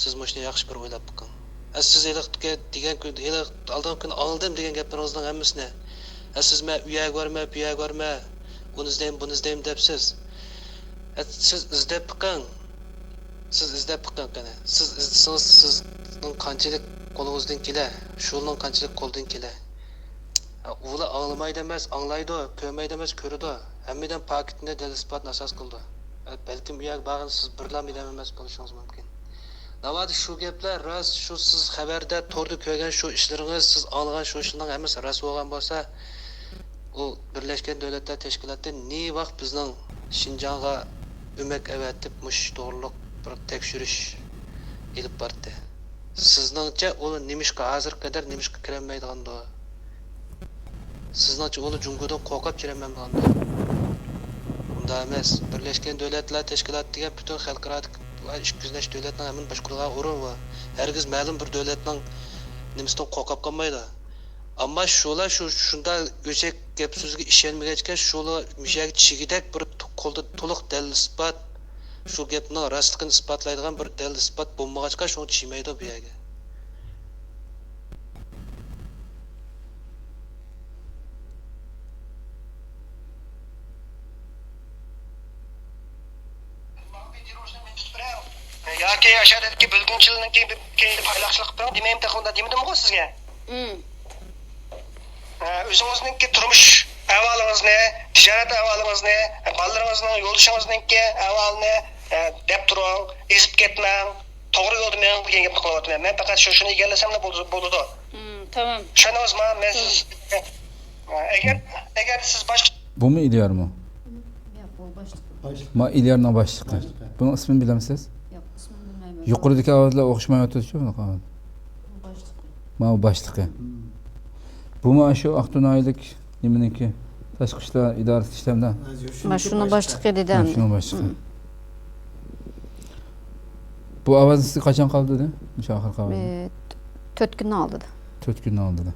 سىز مۇشۇنى ياخشى بىر ئويلاپ بېقىڭ. ئە، سىز ھېلىقى دېگەن كۈن، ھېلىقى ئالدىنقى كۈنى ئاڭلىدىم دېگەن گەپلىرىڭىزنىڭ ھەممىسىنى. ئە، سىز مەن ئۇ يەرگە بارىمەن، بۇ يەرگە بارىمەن، ئۇنى ئىزدەيمەن، بۇنى ئىزدەيمەن دەپسىز. ئە، سىز ئىزدەپ بېقىڭ. سىز ئىزدەپ بېقىڭ قېنى. سىز ئىزدىسىڭىز، سىزنىڭ قانچىلىك قولىڭىزدىن كېلە، شۇنىڭ قانچىلىك قولىدىن كېلە. ئۇلار ئاڭلىمايدۇ ئەمەس، ئاڭلايدۇ، كۆرمەيدۇ ئەمەس، كۆرىدۇ. ھەممىدىن پاكىتنى دەلىل ئىسپاتنى ئاساس قىلىدۇ. بەلكىم ئۇ يەرگە بارغاندا سىز بىرلا ئادەم ئەمەس بولۇشىڭىز مۇمكىن. ناۋادا شۇ گەپلەر راست، شۇ سىز خەۋەردە، توردا كۆرگەن شۇ ئىشلىرىڭىز، سىز ئاڭلىغان شۇ ئىشلارنىڭ ھەممىسى راست بولغان بولسا، ئۇ بىرلەشكەن دۆلەتلەر تەشكىلاتى نېۋاق بىزنىڭ شىنجاڭغا ئۆمەك ئەۋەتىپ، مۇشۇ ئىش توغرۇلۇق بىر تەكشۈرۈش ئېلىپ باردى؟ سىزنىڭچە ئۇ نېمىشقا ھازىرغا قەدەر نېمىشقا كىرەلمەيدىغاندۇ؟ سىزنىڭچە ئۇلار جۇڭگودىن قورقۇپ چىرەمەمدىغاندۇ؟ ئۇنداق ئەمەس. بىرلەشكەن دۆلەتلەر تەشكىلاتى دېگەن پۈتۈن خەلقئارادىكى ئىككى يۈز نەچچە دۆلەتنىڭ ھەممىنى باشقۇرىدىغان ئورۇن بۇ. ھەرگىز مەلۇم بىر دۆلەتنىڭ نېمىسىدىن قورقۇپ قالمايدۇ. ئەمما شۇلار شۇ، شۇنداق ئۆسەك گەپ سۆزگە ئىشەنمىگەچكە، شۇلار مۇشۇ يەرگە چىگىدەك بىر قولدا تولۇق دەلىل ئىسپات، شۇ گەپنىڭ راستلىقىنى ئىسپاتلايدىغان بىر دەلىل ئىسپات بولمىغاچقا، شۇڭا چىگمەيدۇ بۇ يەرگە. ياكى ئاشادىكى بۆلگۈنچىلىرىنىڭ كەينىدە پايلاقچىلىق قىلىڭ دېمەيمتى، ئۇنداق دېمىدىمغۇ سىزگە؟ مم. ئۆزىڭىزنىڭكى تۇرمۇش ئەھۋالىڭىزنى، تىجارەت ئەھۋالىڭىزنى، بالىلىرىڭىزنىڭ، يولدىشىڭىزنىڭكى ئەھۋالىنى دەپ تۇرۇڭ، ئېزىپ كەتمەڭ، توغرا يولدا مېڭىڭ دېگەن گەپنى قىلىۋاتىمەن. مەن پەقەت شۇ، شۇنى ئىگىلىسەملا بولىدۇ، بولىدۇ. مم، تامام. چۈشەندىڭىزما؟ مەن سىز، ئەگەر، ئەگەر سىز باشقا بۇمۇ ئىليارمۇ؟ ياق، بۇ باشلىق. ما ئىليارنىڭ باشلىقى. باشلىقى. بۇنىڭ ئىسمىنى بىلەمسىز؟ ياق، ئىسمىنى بىلمەيمەن. يۇقىرىدىكى ئاۋازلار ئوخشىمايۋاتىدۇ شۇ بۇنىڭ ئاۋازى. بۇ باشلىقى. ماۋۇ باشلىقى. بۇمۇ شۇ ئاقتۇ ناھىيەلىك نېمىنىڭكى، تاشقى ئىشلار ئىدارىسى ئىشلەمدە. مانا شۇنىڭ باشلىقى دېدى ئەمدى. شۇنىڭ باشلىقى. بۇ ئاۋازنى سىزگە قاچان قالدۇردى؟ مۇشۇ ئاخىرقى ئاۋازنى. ئى، تۆت كۈننىڭ ئالدىدا. تۆت كۈننىڭ ئالدىدا.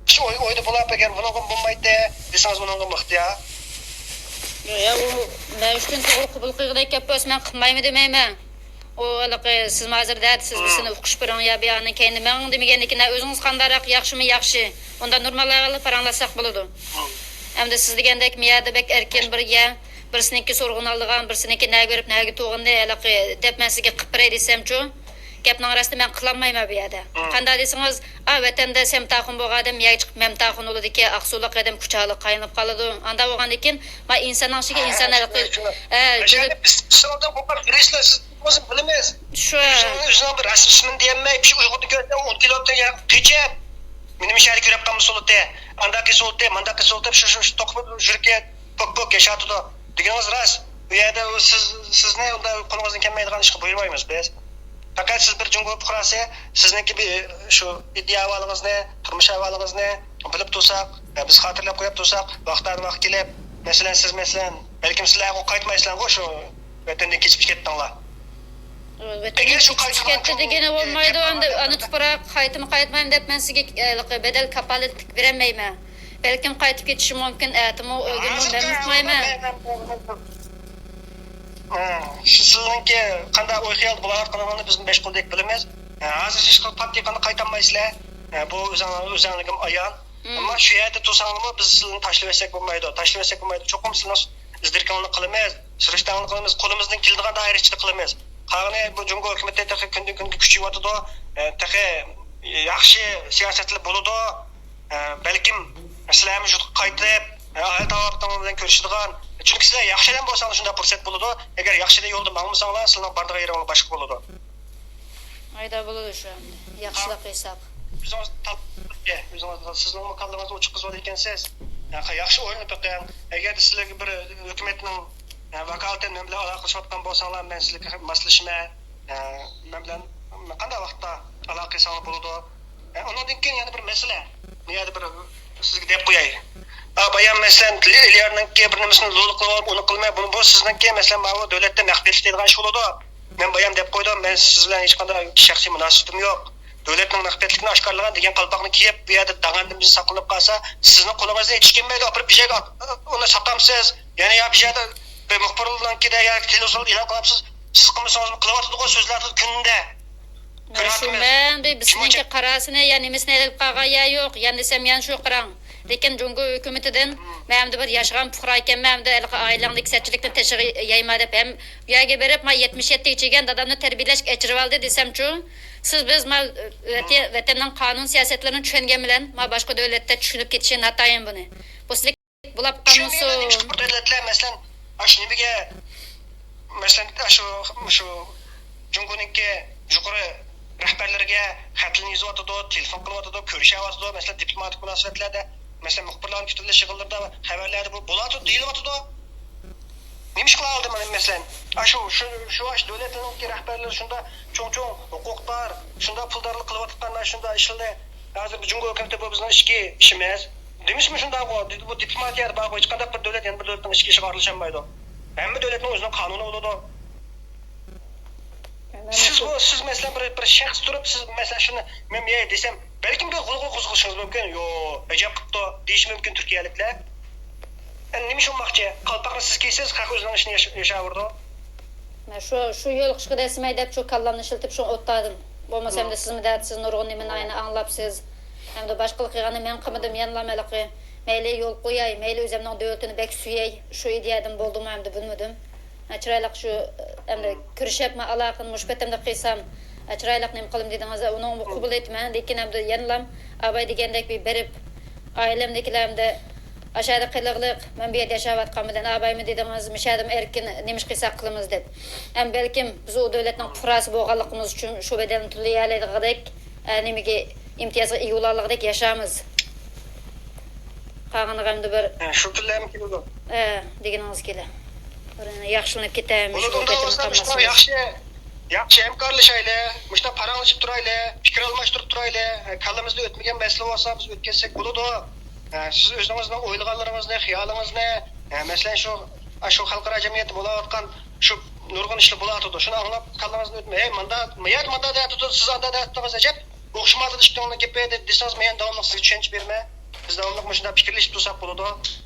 كىشى ئوي-، ئويدا بولاپ، ئەگەر بۇنىڭغا بولمايتتى دېسىڭىز، بۇنىڭغا ئىختىيار. يا، ئۇ مەن ئۈچۈن توغرا قوبۇل قىلغۇدەك گەپ بولسا، مەن قىلمايمەن دېمەيمەن. ئۇ ھېلىقى سىز ھازىر دەدى، سىز بىرسىنى ئۇقۇش بېرىڭ يا بۇ يەرنىڭ كەينىدە مېڭىڭ دېمىگەندىكىن، ئۆزىڭىز قانداقراق، ياخشىمۇ ياخشى. ئۇنداق نورمال ئەھۋالدا پاراڭلاشساق بولىدۇ. ئەمدى سىز دېگەندەك، مۇ يەردە بەك ئەركىن بىر يەر، بىرسىنىڭكى سورىغىنى ئالىدىغان، بىرسىنىڭكى نەگە بېرىپ، نەگە تۇرغىنىنى ھېلىقى دەپ مەن سىزگە قىلىپ بېرەي دېسەمچۇ؟ گەپنىڭ راستى، مەن قىلالمايمەن بۇ يەردە. قانداق دېسىڭىز، ئا، ۋەتەندە سەمتاخۇن بولغان ئادەم يەگە چىقىپ مەمتاخۇن بولىدىكەن، ئاقسۇلۇق ئادەم كۇچالىق قاينىپ قالىدۇ. ئانداق بولغاندىكىن، ما ئىنساننىڭ ئىچىگە ئىنسان ھەرىقى، ئە، بىز، بىز ئالدىن بۇلار بىرىسىلەر، سىز ئۆزىڭىز بىلىمىز. شۇ. ئۆزىنىڭ، ئۆزىنىڭ بىر رەسىم ئىسمىنى دېيەلمەي، شۇ ئۇيغۇرنى كۆرسە، ئۇ كېلىۋاتقان يەرگە قېچىپ، مېنى مۇشۇ يەردە كۆرۈپ قالمىسا بولاتتى. ئانداق قىلسا بولاتتى، مانداق قىلسا بولاتتى، شۇ، شۇ، شۇ توقۇپ يۈرىكى پوك پوك ياشاۋاتىدۇ. دېگىنىڭىز راست. ئۇ يەردە ئۇ سىز، سىزنى ئۇنداق قولىڭىزدىن كەلمەيدىغان ئىشقا بۇيرۇمايمىز بىز. پەقەت سىز بىر جۇڭگو پۇقراسى، سىزنىڭكى بىر شۇ ئىدىيە ئەھۋالىڭىزنى، تۇرمۇش ئەھۋالىڭىزنى بىلىپ تۇرساق، بىز خاتىرىلەپ قويۇپ تۇرساق، ۋاقىتتىن ۋاقىت كېلىپ، مەسىلەن، سىز، مەسىلەن، بەلكىم سىلەرغۇ قايتمايسىلەرغۇ شۇ ۋەتەندىن كېچىپ كەتتىڭلار. ۋەتەندىن ئەگەر شۇ كېچىپ قايتىدىغان كەتتى دېگىنى بولمايدۇ، ئەمدى ئانا تۇپراق قايتىمۇ قايتمايمەن دەپ مەن سىزگە، ئە، بەدەل كاپالەتلىك بېرەلمەيمەن. بەلكىم قايتىپ كېتىشى مۇمكىن، ئەتىمۇ ئۆگۈنمۇ مەن ئۇقمايمەن. ھە، شۇ سىزنىڭكى قانداق ئوي خىيالدا بولۇۋاتقىنىڭىزنى بىز بەش قولدەك بىلىمىز. ھە، ھازىر ھېچقانداق پاتېنتقا قايتالمايسىلەر. ھە، بۇ ئۆزۈڭ-، ئۆزۈڭلۈكىمۇ ئايان. ئەمما شۇ يەردە تۇرساڭلارمۇ بىز سىلىنى تاشلىۋەتسەك بولمايدۇ. تاشلىۋەتسەك بولمايدۇ. چوقۇم سىلىنىڭ ئىز-دېرىكىڭلارنى قىلىمىز، سۈرۈشتەڭلارنى قىلىمىز، قولىمىزدىن كېلىدىغان دائىرە ئىچىدە قىلىمىز. قالغىنى بۇ جۇڭگو ھۆكۈمىتى تېخى كۈندىن-كۈنگە كۈچىيىۋاتىدۇ. ئە، تېخى ياخشى سىياسەتلەر بولىدۇ. ئە، بەلكىم سىلەرمۇ يۇرتقا قايتىپ، ئە، ئائىلە تاۋابىئاتىڭلار بىلەن كۆرۈشىدىغان. چۈنكى سىلەر ياخشى ئادەم بولساڭلار شۇنداق پۇرسەت بولىدۇ. ئەگەر ياخشى يولدا ماڭمىساڭلار، سىلەرنىڭ بارىدىغان يېرىڭلار باشقا بولىدۇ. ئايدا بولىدۇ شۇ ئەمدى. ياخشىلىق ھېساب. ئۆزىڭىز تال-، ئۆزىڭىز، سىزنىڭمۇ كاللىڭىزنى ئوچۇق قىزىۋالىدىكەنسىز. ياخشى ئويلىنىپ بېقىڭ. ئەگەردە سىلەرگە بىر ھۆكۈمەتنىڭ، ئە، ۋاكالىتەن مەن بىلەن ئالاقىلىشىۋاتقان بولساڭلار، مەن سىلەرگە ماسلىشىمەن. ئە، مەن بىلەن قانداق ۋاقىتتا ئالاقە قىلساڭلار بولىدۇ. ئە، ئۇنىڭدىن كېيىن يەنە بىر مەسىلە. بۇ يەردە بىر سىزگە دەپ قوياي. ئا، بايام، مەسىلەن، ليارنىڭكى بىر نېمىسىنى لۇلۇ قىلىپ ئالىپ، ئۇنى قىلماي، بۇنى، بۇ سىزنىڭكى، مەسىلەن، ماۋۇ دۆلەتتە مەخپىيەتلىك دەيدىغان ئىش بولىدۇ. مەن بايام دەپ قويدۇم، مەن سىز بىلەن ھېچقانداق شەخسىي مۇناسىۋىتىم يوق. دۆلەتنىڭ مەخپىيەتلىكىنى ئاشكارىلىغان دېگەن قالپاقنى كىيىپ، بۇ يەردە داغاندىن بىزى ساقلىنىپ قالسا، سىزنىڭ قولىڭىزدىن ھېچ كەلمەيدۇ. ئاپىرىپ بىر يەرگە ئات-، ئۇنى ساتامسىز. يەنە يا بىر يەردە بىر مۇخبىرلارنىڭكىدە ياكى تېلېۋىزوردا ئېلان قىلامسىز. سىز قىلمىسىڭىزمۇ قىلىۋاتىدىغۇ سۆزلەردە كۈندە. مەن شۇ، كۆرۈۋاتىمىز. مەن بىر بىزنىڭكى قاراسىنى يا نېمىسىنى ئېلىپ قالغان يا يوق. يەنە دېسەم يەنە شۇ قاراڭ. لېكىن جۇڭگو ھۆكۈمىتىدىن مەن ئەمدى بىر ياشىغان پۇقرا ئىكەنمەن، ئەمدى ھېلىقى ئائىلەڭدىكى سەتچىلىكنى تېشىغا يايما دەپ ھەم بۇ يەرگە بېرىپ، ما يەتمىش يەتتىگە چىگەن دادامنى تەربىيەلەشكە ئەچىرىۋالدى دېسەمچۇ، سىز بىز ما ۋەتە-، ۋەتەننىڭ قانۇن سىياسەتلىرىنى چۈشەنگەن بىلەن ما باشقا دۆلەتتە چۈشىنىپ كېتىشى ناتايىن بۇنى. بۇ سىلىك بولاپ قالمىسۇن. نېمىشقا بىر دۆلەتلەر، مەسىلەن، ئاشۇ نېمىگە، مەسىلەن، ئاشۇ، شۇ جۇڭگونىڭكى يۇقىرى رەھبەرلىرىگە خەتلەرنى يېزىۋاتىدۇ، تېلېفون قىلىۋاتىدۇ، كۆرۈشۈۋاتىدۇ، مەسىلەن، دىپلوماتىك مۇناسىۋەتلەردە، مەسىلەن، مۇخبىرلارنىڭ كۈتۈۋېلىش يىغىنلىرىدا خەۋەرلەردە بۇ بولۇۋاتىدۇ، دېيىلىۋاتىدۇ. نېمە ئىش قىلالدى مانا، مەسىلەن، ئاشۇ، شۇ، شۇ، ئاشۇ دۆلەتلەرنىڭكى رەھبەرلىرى شۇنداق چوڭ-چوڭ ھوقۇقدار، شۇنداق پۇلدارلىق قىلىۋاتقان شۇنداق ئىشلارنى ھازىر جۇڭگو ھۆكۈمىتى بۇ بىزنىڭ ئىچكى ئىشىمىز. دېمىسىمۇ شۇنداقغۇ، بۇ دىپلوماتىيەدە بارغۇ، ھېچقانداق بىر دۆلەت يەنە بىر دۆلەتنىڭ ئىچكى ئىشىغا ئارىلىشالمايدۇ. ھەممە دۆلەتنىڭ ئۆزىنىڭ قانۇنى بولىدۇ. سىز بۇ، سىز مەسىلەن بىر، بىر شەخس تۇرۇپ، سىز مەسىلەن شۇنى مەن يەي دېسەم، بەلكىم بىر غۇلغۇلا قوزغىشىڭىز مۇمكىن. يو، ئەجەب قىپتۇ دېيىشى مۇمكىن تۈركىيەلىكلەر. ئەمدى نېمە ئىش بولماقچى؟ قالپاقنى سىز كىيسىز، خەق ئۆزىنىڭ ئىشىنى ياش-، ياشاۋېرىدۇ. مەن شۇ، شۇ يول چىقىشقا دەسسىمەي دەپ شۇ كاللامنى ئىشلىتىپ شۇ ئوتتادىم. بولمىسا ئەمدى سىزمۇ دەۋاتىسىز، نۇرغۇن نېمىنى ئاينى ئاڭلاپسىز. ئەمدى باشقىلار قىلغاننى مەن قىلمىدىم، يەنىلا ھېلىقى مەيلى يول قوياي، مەيلى ئۆزۈمنىڭ دۆلىتىنى بەك سۆيەي، شۇ ئىدىيەدىن بولدىمۇ ئەمدى بىلمىدىم. ھە، چىرايلىق شۇ، ئەمدى كۆرۈشۈپ، مەن ئالاقىنى مۇشۇ پېتىمدە قىلسام، ھە، چىرايلىق نېمە قىلىم دېدىڭىز، ئۇنىڭغىمۇ قوبۇل ئېيتىمەن. لېكىن ئەمدى يەنىلام ئاباي دېگەندەك بىر بېرىپ، ئائىلەمدىكىلەر ئەمدى ئاشۇ يەردە قېلىغلىق، مەن بۇ يەردە ياشاۋاتقان بىلەن ئابايمۇ دېدىڭىز، مۇشۇ يەردىمۇ ئەركىن نېمە ئىش قىلساق قىلىمىز دەپ. ھەم بەلكىم بىز ئۇ دۆلەتنىڭ پۇقراسى بولغانلىقىمىز ئۈچۈن شۇ بەدەلنى تۆلىيەلەيدىغۇدەك، ئە، نېمىگە، ئىمتىيازغا ئىگە بولالىغۇدەك ياشايمىز. قالغىنىغا ئەمدى بىر، ھە، شۇ كۈنلەرمۇ كېلىدۇ. ھە، دېگىنىڭىز كېلە. بىر ياخشىلىنىپ كېتەي، مۇشۇ بولىدۇ، ئۇنداق بولسا، مۇشۇنداق ياخشى، ياخشى ھەمكارلىشايلى، مۇشۇنداق پاراڭلىشىپ تۇرايلى، پىكىر ئالماشتۇرۇپ تۇرايلى. ھە، كاللىمىزدا ئۆتمىگەن مەسىلە بولسا، بىز ئۆتكۈزسەك بولىدۇ. ھە، سىز ئۆزىڭىزنىڭ ئويلىغانلىرىڭىزنى، خىيالىڭىزنى، ھە، مەسىلەن، شۇ، شۇ خەلقئارا جەمئىيەتتە بولۇۋاتقان شۇ نۇرغۇن ئىشلار بولۇۋاتىدۇ. شۇنى ئاڭلاپ، كاللىڭىزدىن ئۆتمەي، ھەي، ماندا، ما يەردە ماندا دەۋاتىدۇ، سىز ئاندا دەۋاتىدىڭىز، ئەجەب. ئوخشىمايدۇ ئىككىڭلارنىڭ گېپى دە-، دېسىڭىز، مەن يەنە داۋاملىق سىزگە چۈشەنچە بېرىمەن. بىز داۋاملىق مۇشۇنداق پىكىرلىشىپ تۇرساق بولىدۇ.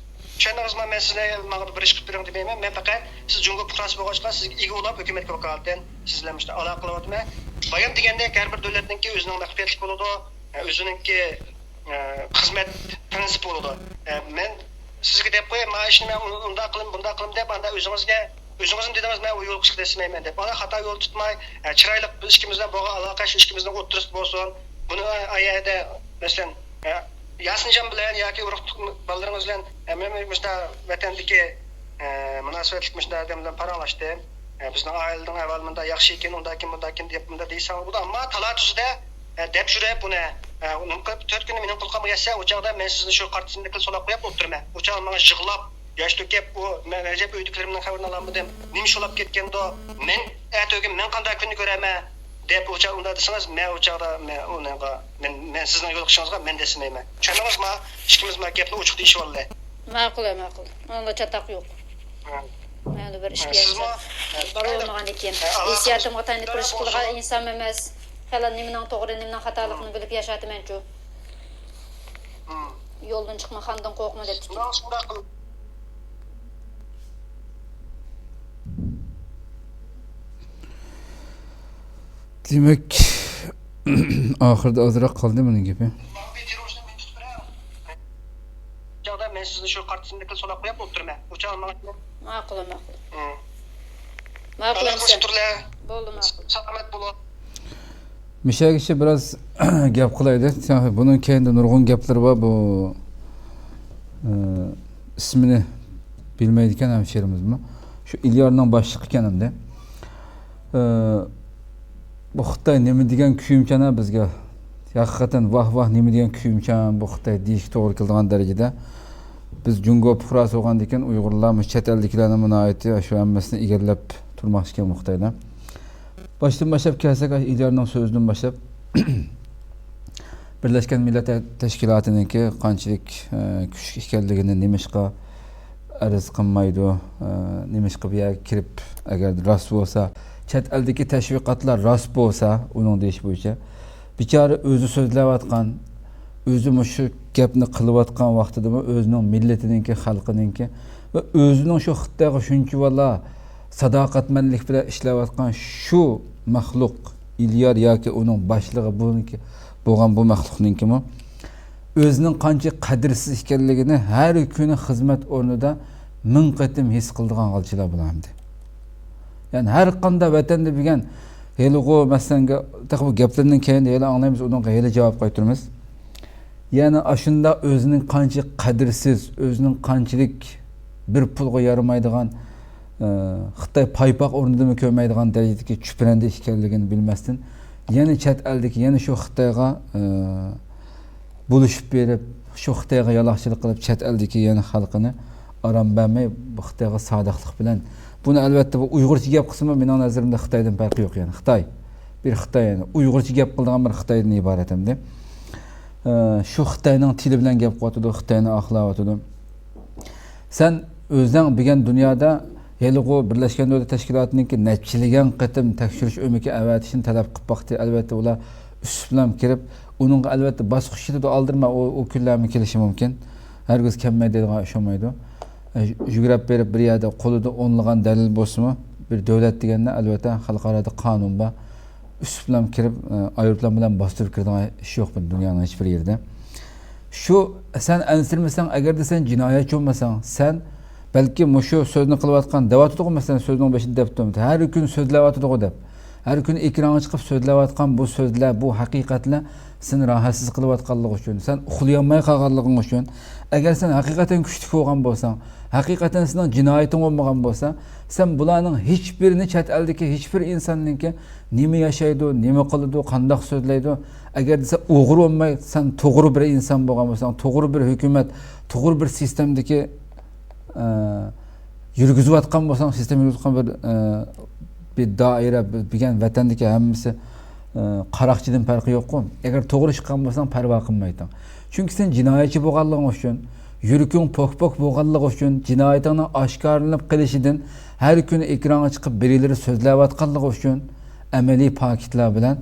چۈشەندىڭىزمۇ؟ مەن سىزنى ماڭا بىر ئىش قىلىپ بېرىڭ دېمەيمەن. مەن پەقەت سىز جۇڭگو پۇقراسى بولغاچقا، سىزگە ئىگە بولاپ، ھۆكۈمەتكە ۋاكالىتەن سىز بىلەن مۇشۇنداق ئالاقە قىلىۋاتىمەن. بايام دېگەندەك، ھەر بىر دۆلەتنىڭكى ئۆزىنىڭ مەخپىيەتلىكى بولىدۇ، ئۆزىنىڭكى، ئە، خىزمەت پىرىنسىپى بولىدۇ. ئە، مەن سىزگە دەپ قوياي، مانا ئىشنى مەن ئۇ-، ئۇنداق قىلىمەن، بۇنداق قىلىمەن دەپ، ئاندىن ئۆزىڭىزگە، ئۆزىڭىزمۇ دېدىڭىز، مەن ئۇ يولغا چىقىپ دەسسىمەيمەن دەپ. مانا خاتا يول تۇتماي، ئە، چىرايلىق بىز ئىككىمىز بىلەن بولغان ئالاقە شۇ ئىككىمىزنىڭ ئوتتۇرىسىدا بولسۇن. بۇنى ئا-، ئا يەردە، مەسىلەن، ئە، ياسىنجان بىلەن ياكى ئۇرۇق بالىلىرىڭىز بىلەن، ئە، مەن مۇشۇنداق ۋەتەندىكى، ئە، مۇناسىۋەتلىك مۇشۇنداق ئادەم بىلەن پاراڭلاشتىم. ئە، بىزنىڭ ئائىلىنىڭ ئەھۋالى مۇنداق ياخشى ئىكەن، ئۇنداق ئىكەن، بۇنداق ئىكەن دەپ، مۇنداق دېيسەڭ بولىدۇ. ئەمما تالا-تۈزدە، ئە، دەپ يۈرۈپ ئۇنى، ئە، ئۇنىڭ قىلىپ تۆت كۈندە مېنىڭ قۇلىقىمغا يەتسە، ئۇ چاغدا مەن سىزنى شۇ قارا تىزىمدىكىلا سولاپ قويۇپ ئولتۇرىمەن. ئۇ چاغدا ماڭا يىغلاپ، ياش تۆكۈپ، ئۇ، مەن رەجەپ ئۆيدىكىلىرىمنىڭ خەۋىرىنى ئالالمىدىم. نېمە ئىش بولاپ كەتكەندۇ؟ مەن ئەتە ئۆگۈن مەن قانداق كۈننى كۆرەرمەن؟ گەپ ئۇ چاغ ئۇنداق دېسىڭىز، مەن ئۇ چاغدا مەن ئۇنىڭغا، مەن، مەن سىزنىڭ يولدىشىڭىزغا مەن دەسسىمەيمەن. چۈشەندىڭىزمۇ؟ ئىككىمىز ما گەپنى ئوچۇق دېيىشىۋالدى. ماقۇل، ماقۇل. ئۇنىڭدا چاتاق يوق. ھە. مەن بىر ئىشكە سىزمۇ، يەتسەم، ھە، بالىلىرىم بولغاندىن كېيىن، ھە، ھېسسىياتىمغا تايىنىپ بىر ئىش قىلىدىغان ئىنسان ئەمەس. خېلى نېمىنىڭ توغرا، نېمىنىڭ خاتالىقىنى بىلىپ ياشايتتىمەنچۇ. ھە. يولدىن چىقما، خاندىن قورقما دەپتىكەن. شۇنداق، شۇنداق قىل. دېمەك، ئاخىرىدا ئازراق قالدى مېنىڭ گېپىم. چاغدا مەن سىزنى شۇ قارت ئىسىملىككە سولاپ قويۇپ ئولتۇرىمەن. ئۇ چاغ ماڭا ماقۇل، ماقۇل. ھە. ماقۇل ئەمىسە. بولدى، ماقۇل. سالامەت بولۇڭ. مىشەگىچە بىراز گەپ قىلايلى. بۇنىڭ كەينىدە نۇرغۇن گەپلىرى بار. بۇ، ئى، ئىسمىنى بىلمەيدىكەن ھەمشىرىمىزمۇ. شۇ ئىليارنىڭ باشلىقى ئىكەن ئەمدى. ئى، بۇ خىتاي نېمە دېگەن كۆيۈمچان ھە بىزگە. ھەقىقەتەن ۋاھ ۋاھ نېمە دېگەن كۆيۈمچان بۇ خىتاي دېيىشكە توغرا كېلىدىغان دەرىجىدە. بىز جۇڭگو پۇقراسى بولغاندىكىن ئۇيغۇرلار مۇشۇ چەت ئەلدىكىلەرنىڭ ناھايىتى شۇ ھەممىسىنى ئىگىلەپ تۇرماقچىكەن بۇ خىتايلار. باشتىن باشلاپ كەلسەك، ئىليارنىڭ سۆزىدىن باشلاپ، بىرلەشكەن مىللەتلەر تەشكىلاتىنىڭكى قانچىلىك، ئە، كۈچلۈك ئىكەنلىكىنى نېمىشقا ئەرز قىلمايدۇ، ئە، نېمىشقا بۇ يەرگە كىرىپ، ئەگەر راست بولسا، چەت ئەلدىكى تەشۋىقاتلار راست بولسا، ئۇنىڭ دېيىشى بويىچە، بىچارە ئۆزى سۆزلەۋاتقان، ئۆزى مۇشۇ گەپنى قىلىۋاتقان ۋاقتىدىمۇ ئۆزىنىڭ مىللىتىنىڭكى، خەلقىنىڭكى ۋە ئۆزىنىڭ شۇ خىتايغا شۇنچىۋالا ساداقەتمەنلىك بىلەن ئىشلەۋاتقان شۇ مەخلۇق، ئىليار ياكى ئۇنىڭ باشلىقى بۇنىڭكى، بولغان بۇ مەخلۇقنىڭكىمۇ ئۆزىنىڭ قانچە قەدىرسىز ئىكەنلىكىنى ھەر كۈنى خىزمەت ئورنىدا مىڭ قېتىم ھېس قىلىدىغان غالچىلار بۇلار ئەمدى. يەنى ھەر قانداق ۋەتەندە بۈگۈن ھېلىغۇ مەسىلەنگە، تېخى بۇ گەپلىرىنىڭ كەينىدە ھېلى ئاڭلايمىز، ئۇنىڭغا ھېلى جاۋاب قايتۇرىمىز. يەنى ئاشۇنداق ئۆزىنىڭ قانچە قەدىرسىز، ئۆزىنىڭ قانچىلىك بىر پۇلغا يارىمايدىغان، ئى، خىتاي پايپاق ئورنىدىمۇ كۆرمەيدىغان دەرىجىدىكى چۈپرەندە ئىكەنلىكىنى بىلمەستىن، يەنە چەت ئەلدىكى، يەنە شۇ خىتايغا، ئى، بولۇشۇپ بېرىپ، شۇ خىتايغا يالاقچىلىق قىلىپ، چەت ئەلدىكى يەنە خەلقىنى ئارام بەرمەي، بۇ خىتايغا سادىقلىق بىلەن، بۇنى ئەلۋەتتە بۇ ئۇيغۇرچە گەپ قىلسىمۇ، مېنىڭ نەزىرىمدە خىتايدىن پەرقى يوق، يەنى خىتاي. بىر خىتاي، يەنى ئۇيغۇرچە گەپ قىلىدىغان بىر خىتايدىن ئىبارەت ئەمدى. ئى، شۇ خىتاينىڭ تىلى بىلەن گەپ قىلىۋاتىدۇ، خىتاينى ئاقلاۋاتىدۇ. سەن ئۆزۈڭ بۈگۈن دۇنيادا ھېلىقۇ بىرلەشكەن دۆلەت تەشكىلاتىنىڭكى نەچچىلىگەن قېتىم تەكشۈرۈش ئۆمىكى ئەۋەتىشىنى تەلەپ قىلىپ باقتى. ئەلۋەتتە، ئۇلار ئۈستىپلام كىرىپ، ئۇنىڭغا ئەلۋەتتە باسقۇچ كېتىدۇ، ئالدىرىما، ئۇ، ئۇ كۈنلەرمۇ كېلىشى مۇمكىن. ھەرگىز كەلمەيدۇ دەيدىغان ئىش بولمايدۇ. ئە، يۈگرەپ بېرىپ بىر يەردە قولىدا ئونلىغان دەلىل بولسىمۇ، بىر دۆلەت دېگەندە ئەلۋەتتە خەلقئارادا قانۇن بار. ئۈستىپلام كىرىپ، ئايروپىلان بىلەن باستۇرۇپ كىرىدىغان ئىش يوق بۇ دۇنيانىڭ ھېچ بىر يېرىدە. شۇ، سەن ئەنسىرىمىسەڭ، ئەگەردە سەن جىنايەتچى بولمىساڭ، سەن بەلكى مۇشۇ سۆزنى قىلىۋاتقان، دەۋاتىدىغۇ، مەسىلەن، سۆزنىڭ بېشىدا دەپتۇ، ھەر كۈن سۆزلەۋاتىدىغۇ دەپ. ھەر كۈنى ئېكرانغا چىقىپ سۆزلەۋاتقان بۇ سۆزلەر، بۇ ھەقىقەتلەر سېنى راھەتسىز قىلىۋاتقانلىقى ئۈچۈن، سەن ئۇخلىيالماي قالغانلىقىڭ ئۈچۈن، ئەگەر سەن ھەقىقەتەن كۈچلۈك بولغان بولساڭ، ھەقىقەتەن سېنىڭ جىنايىتىڭ بولمىغان بولسا، سەن بۇلارنىڭ ھېچبىرىنى، چەت ئەلدىكى ھېچبىر ئىنساننىڭكى نېمە ياشايدۇ، نېمە قىلىدۇ، قانداق سۆزلەيدۇ، ئەگەر دېسە ئوغرى بولماي، سەن توغرا بىر ئىنسان بولغان بولساڭ، توغرا بىر ھۆكۈمەت، توغرا بىر سىستېمىدىكى، ئە، يۈرگۈزۈۋاتقان بولساڭ، سىستېما يۈرگۈزۈۋاتقان بىر، ئە، بىر دائىرە، بىر، بىر ۋەتەندىكى ھەممىسى، ئە، قاراقچىدىن پەرقى يوققۇ. ئەگەر توغرا ئىش قىلغان بولساڭ، پەرۋا قىلمايتتىڭ. چۈنكى سەن جىنايەتچى بولغانلىقىڭ ئۈچۈن، يۈرىكىڭ پوك-پوك بولغانلىقى ئۈچۈن، جىنايىتىڭنىڭ ئاشكارىلىنىپ قېلىشىدىن، ھەر كۈنى ئېكرانغا چىقىپ بىرىلىرى سۆزلەۋاتقانلىقى ئۈچۈن، ئەمەلىي پاكىتلار بىلەن.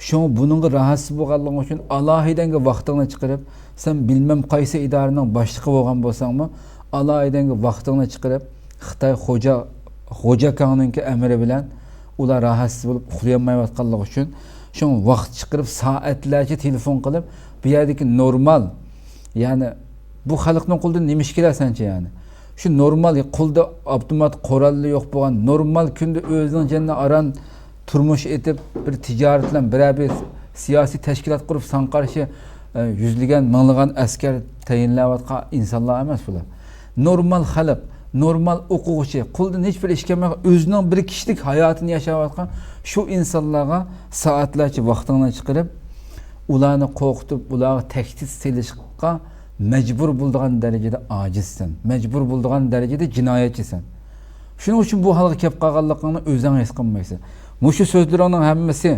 شۇڭا بۇنىڭغا راھەتسىز بولغانلىقىڭ ئۈچۈن ئالاھىدەنگە ۋاقتىڭنى چىقىرىپ، سەن بىلمەم قايسى ئىدارىنىڭ باشلىقى بولغان بولساڭمۇ، ئالاھىدەنگە ۋاقتىڭنى چىقىرىپ، خىتاي خوجا، خوجاكاڭنىڭكى ئەمرى بىلەن ئۇلار راھەتسىز بولۇپ ئۇخلىيالمايۋاتقانلىقى ئۈچۈن، شۇڭا ۋاقىت چىقىرىپ، سائەتلەرچە تېلېفون قىلىپ، بۇ يەردىكى نورمال، يەنى بۇ خەلقنىڭ قولىدا نېمە ئىش كېلەر سەنچە، يەنى؟ شۇ نورمال، قولىدا ئاپتومات قورالى يوق بولغان، نورمال كۈندە ئۆزىنىڭ جېنىنى ئاران تۇرمۇش ئېتىپ، بىر تىجارەت بىلەن بىرەر بىر سىياسىي تەشكىلات قۇرۇپ، ساڭا قارشى، ئە، يۈزلىگەن، مىڭلىغان ئەسكەر تەيىنلەۋاتقان ئىنسانلار ئەمەس بۇلار. نورمال خەلق، نورمال ئوقۇغۇچى، قولىدىن ھېچبىر ئىش كەلمەي، ئۆزىنىڭ بىر كىشىلىك ھاياتىنى ياشاۋاتقان شۇ ئىنسانلارغا سائەتلەرچە ۋاقتىڭنى چىقىرىپ، ئۇلارنى قورقۇتۇپ، ئۇلارغا تەھدىت سېلىشقا مەجبۇر بولىدىغان دەرىجىدە ئاجىزسەن، مەجبۇر بولىدىغان دەرىجىدە جىنايەتچىسەن. شۇنىڭ ئۈچۈن بۇ ھالغا كەپ قالغانلىقىڭنى ئۆزۈڭ ھېس قىلمايسەن. مۇشۇ سۆزلىرىڭنىڭ ھەممىسى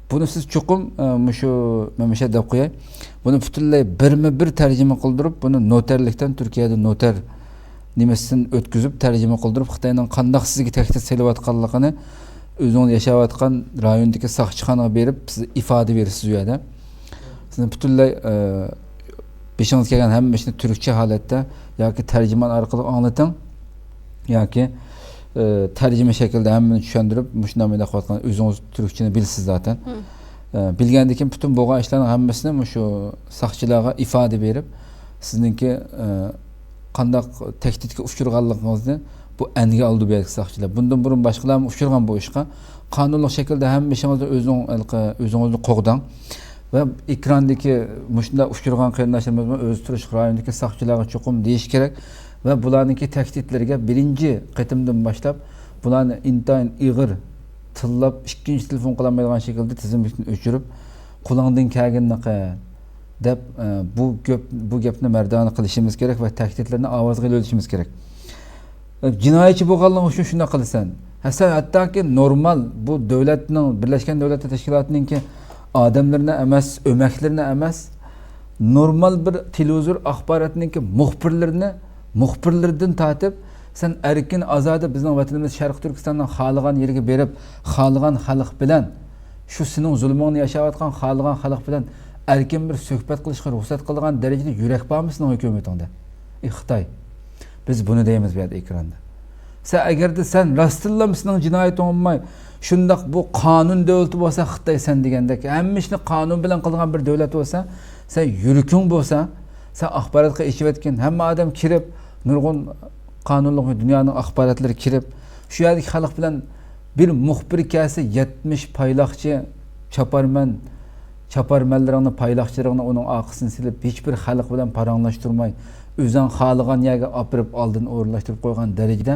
بۇنى سىز چوقۇم، ئە، مۇشۇ، مەن مۇشۇ دەپ قوياي. بۇنى پۈتۈنلەي بىرمۇ بىر تەرجىمە قىلدۇرۇپ، بۇنى نوتەرلىكتىن، تۈركىيەدە نوتەر نېمىسىدىن ئۆتكۈزۈپ، تەرجىمە قىلدۇرۇپ، خىتاينىڭ قانداق سىزگە تەھدىت سېلىۋاتقانلىقىنى ئۆزىڭىز ياشاۋاتقان رايوندىكى ساقچىخانىغا بېرىپ، سىز ئىپادە بېرىسىز ئۇ يەردە. سىزنى پۈتۈنلەي، ئە، بېشىڭىزغا كەلگەن ھەممە ئىشنى تۈركچە ھالەتتە ياكى تەرجىمان ئارقىلىق ئاڭلىتىڭ، ياكى، ئە، تەرجىمە شەكلىدە ھەممىنى چۈشەندۈرۈپ، مۇشۇنداق مۇنداق قىلىۋاتقان، ئۆزىڭىز تۈركچىنى بىلىسىز زاتەن. ئە، بىلگەندىن كېيىن پۈتۈن بولغان ئىشلارنىڭ ھەممىسىنى مۇشۇ ساقچىلارغا ئىپادە بېرىپ، سىزنىڭكى، ئە، قانداق تەھدىتكە ئۇچرىغانلىقىڭىزنى بۇ ئەنگە ئالىدۇ بۇ يەردىكى ساقچىلار. بۇندىن بۇرۇن باشقىلارمۇ ئۇچرىغان بۇ ئىشقا. قانۇنلۇق شەكىلدە ھەممە ئىشىڭىزنى ئۆزۈڭ-، ھېلىقى، ئۆزىڭىزنى قوغداڭ. ۋە ئېكراندىكى مۇشۇنداق ئۇچرىغان قېرىنداشلىرىمىزمۇ ئۆزى تۇرۇشلۇق رايوندىكى ساقچىلارغا چوقۇم دېيىش كېرەك ۋە بۇلارنىڭكى تەھدىتلىرىگە بىرىنچى قېتىمدىن باشلاپ بۇلارنى ئىنتايىن ئېغىر تىللاپ، ئىككىنچى تېلېفون قىلالمايدىغان شەكىلدە تىزىملىكتىن ئۆچۈرۈپ، قولۇڭدىن كەلگىنىنى قىل دەپ، ئە، بۇ گەپ، بۇ گەپنى مەردانە قىلىشىمىز كېرەك ۋە تەھدىتلەرنى ئاۋازغا ئېلىۋېلىشىمىز كېرەك. جىنايەتچى بولغانلىقىڭ ئۈچۈن شۇنداق قىلىسەن. ھە، سەن ھەتتاكى نورمال بۇ دۆلەتنىڭ، بىرلەشكەن دۆلەتلەر تەشكىلاتىنىڭكى ئادەملىرىنى ئەمەس، ئۆمەكلىرىنى ئەمەس، نورمال بىر تېلېۋىزور ئاخباراتنىڭكى مۇخبىرلىرىنى، مۇخبىرلىرىدىن تارتىپ، سەن ئەركىن ئازادە بىزنىڭ ۋەتىنىمىز شەرقىي تۈركىستاننىڭ خالىغان يېرىگە بېرىپ، خالىغان خەلق بىلەن شۇ سېنىڭ زۇلمۇڭنى ياشاۋاتقان خالىغان خەلق بىلەن ئەركىن بىر سۆھبەت قىلىشقا رۇخسەت قىلىدىغان دەرىجىدە يۈرەك بارمۇ سېنىڭ ھۆكۈمىتىڭدە؟ ئى خىتاي، بىز بۇنى دەيمىز بۇ يەردە ئېكراندا. سەن ئەگەردە سەن راستتىنلا سېنىڭ جىنايىتىڭ بولماي، شۇنداق بۇ قانۇن دۆلىتى بولسا، خىتاي سەن دېگەندەك ھەممە ئىشنى قانۇن بىلەن قىلغان بىر دۆلەت بولسا، سەن يۈرىكىڭ بولسا، سەن ئاخباراتقا ئېچىۋەتكىن، ھەممە ئادەم كىرىپ، نۇرغۇن قانۇنلۇق دۇنيانىڭ ئاخباراتلىرى كىرىپ، شۇ يەردىكى خەلق بىلەن بىر مۇخبىر كەلسە، يەتمىش پايلاقچى، چاپارمەن، چاپارمەنلىرىڭنى، پايلاقچىلىرىڭنى ئۇنىڭ ئارقىسىدىن سېلىپ، ھېچبىر خەلق بىلەن پاراڭلاشتۇرماي، ئۆزۈڭ خالىغان يەرگە ئاپىرىپ، ئالدىن ئورۇنلاشتۇرۇپ قويغان دەرىجىدە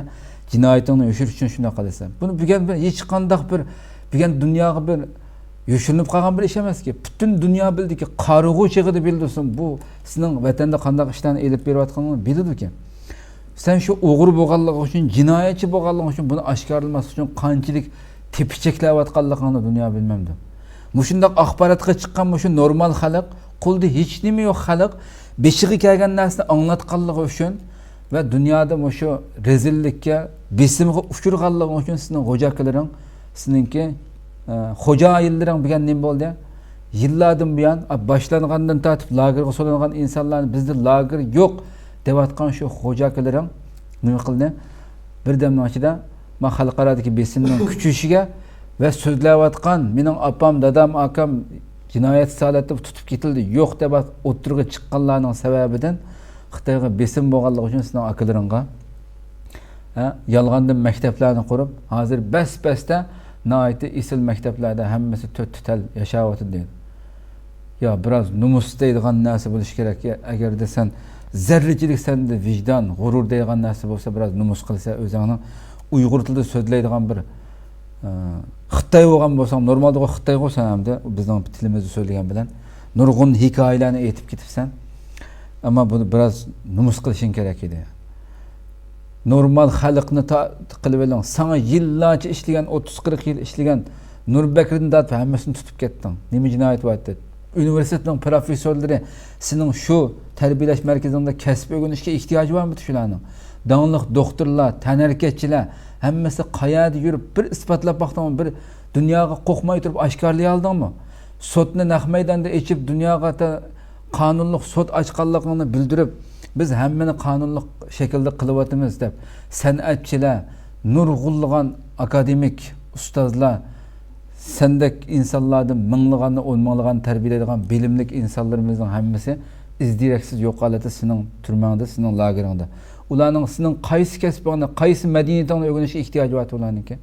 جىنايىتىڭنى يوشۇرۇش ئۈچۈن شۇنداق قىلىسەن. بۇنى بۈگۈن بىر ھېچقانداق بىر، بۈگۈن دۇنياغا بىر يوشۇرۇنۇپ قالغان بىر ئىش ئەمەسكى. پۈتۈن دۇنيا بىلدىكى، قارىغۇ چېغىدا بىلدى، بۇ سېنىڭ ۋەتەندە قانداق ئىشلارنى ئېلىپ بېرىۋاتقانلىقىنى بىلىدۇكى. سەن شۇ ئوغرى بولغانلىقىڭ ئۈچۈن، جىنايەتچى بولغانلىقىڭ ئۈچۈن بۇنى ئاشكارىلىماسلىق ئۈچۈن قانچىلىك تېپىچەكلەۋاتقانلىقىڭنى دۇنيا بىلمەمدۇ؟ مۇشۇنداق ئاخباراتقا چىققان مۇشۇ نورمال خەلق، قولىدا ھېچنېمە يوق خەلق بېشىغا كەلگەن نەرسىنى ئاڭلاتقانلىقى ئۈچۈن ۋە دۇنيادا مۇشۇ رەزىللىككە، بېسىمغا ئۇچرىغانلىقى ئۈچۈن سېنىڭ خوجا ئاكىلىرىڭ، سېنىڭكى، ئە، خوجايىنلىرىڭ بۈگۈن نېمە بولدى؟ يىللاردىن بۇيان، ئا، باشلانغاندىن تارتىپ لاگېرغا سولانغان ئىنسانلارنى بىزدە لاگېر يوق دەۋاتقان شۇ خوجا ئاكىلىرىڭ نېمە قىلدى؟ بىردەمنىڭ ئىچىدە ما خەلقئارادىكى بېسىمنىڭ كۈچىيىشىگە ۋە سۆزلەۋاتقان مېنىڭ ئاپام، دادام، ئاكام جىنايەتچى ھالەتتە تۇتۇپ كېتىلدى، يوق دەپ ئوتتۇرىغا چىققانلارنىڭ سەۋەبىدىن خىتايغا بېسىم بولغانلىقى ئۈچۈن سېنىڭ ئاكىلىرىڭغا، ھە، يالغاندىن مەكتەپلەرنى قۇرۇپ، ھازىر بەس-بەستە ناھايىتى ئېسىل مەكتەپلەردە ھەممىسى تۆت-تۆتەل ياشاۋاتىدۇ دەيدۇ. يا، بىراز نومۇس دەيدىغان نەرسە بولۇشى كېرەك. يا، ئەگەردە سەن زەررىچىلىك، سەندە ۋىجدان، غۇرۇر دەيدىغان نەرسە بولسا، بىراز نومۇس قىلسا ئۆزۈڭنىڭ ئۇيغۇر تىلىدا سۆزلەيدىغان بىر، ئە، خىتاي بولغان بولساڭ، نورمالدا خىتايغۇ سەن ئەمدى بىزنىڭ تىلىمىزدا سۆزلىگەن بىلەن نۇرغۇن ھېكايىلەرنى ئېيتىپ كېتىپسەن. ئەمما بۇنى بىراز نومۇس قىلىشىڭ كېرەك ئىدى. نورمال خەلقنى تا-، قىلىۋېلىڭ. ساڭا يىللارچە ئىشلىگەن، ئوتتۇز قىرىق يىل ئىشلىگەن نۇربەكرىدىن تارتىپ ھەممىسىنى تۇتۇپ كەتتىڭ. نېمە جىنايىتى بار ئىدى؟ ئۇنىۋېرسىتېتنىڭ پروفېسسورلىرى سېنىڭ شۇ تەربىيەلەش مەركىزىڭدە كەسىپ ئۆگىنىشكە ئېھتىياجى بارمىدى شۇلارنىڭ؟ داڭلىق دوختۇرلار، تەنھەرىكەتچىلەر ھەممىسى قەيەردە يۈرۈپ بىر ئىسپاتلاپ باقتىڭمۇ؟ بىر دۇنياغا قورقماي تۇرۇپ ئاشكارىلىيالدىڭمۇ؟ سوتنى نەق مەيداندا ئېچىپ، دۇنياغا تا-، قانۇنلۇق سوت ئاچقانلىقىڭنى بىلدۈرۈپ، بىز ھەممىنى قانۇنلۇق شەكىلدە قىلىۋاتىمىز دەپ، سەنئەتچىلەر، نۇرغۇنلىغان ئاكادېمىك ئۇستازلار، سەندەك ئىنسانلاردىن مىڭلىغاننى، ئون مىڭلىغاننى تەربىيەلەيدىغان بىلىملىك ئىنسانلىرىمىزنىڭ ھەممىسى ئىز-دېرەكسىز يوق ھالەتتە سېنىڭ تۈرمەڭدە، سېنىڭ لاگېرىڭدا. ئۇلارنىڭ سېنىڭ قايسى كەسپىڭنى، قايسى مەدەنىيىتىڭنى ئۆگىنىشكە ئېھتىياجى بار ئۇلارنىڭكى؟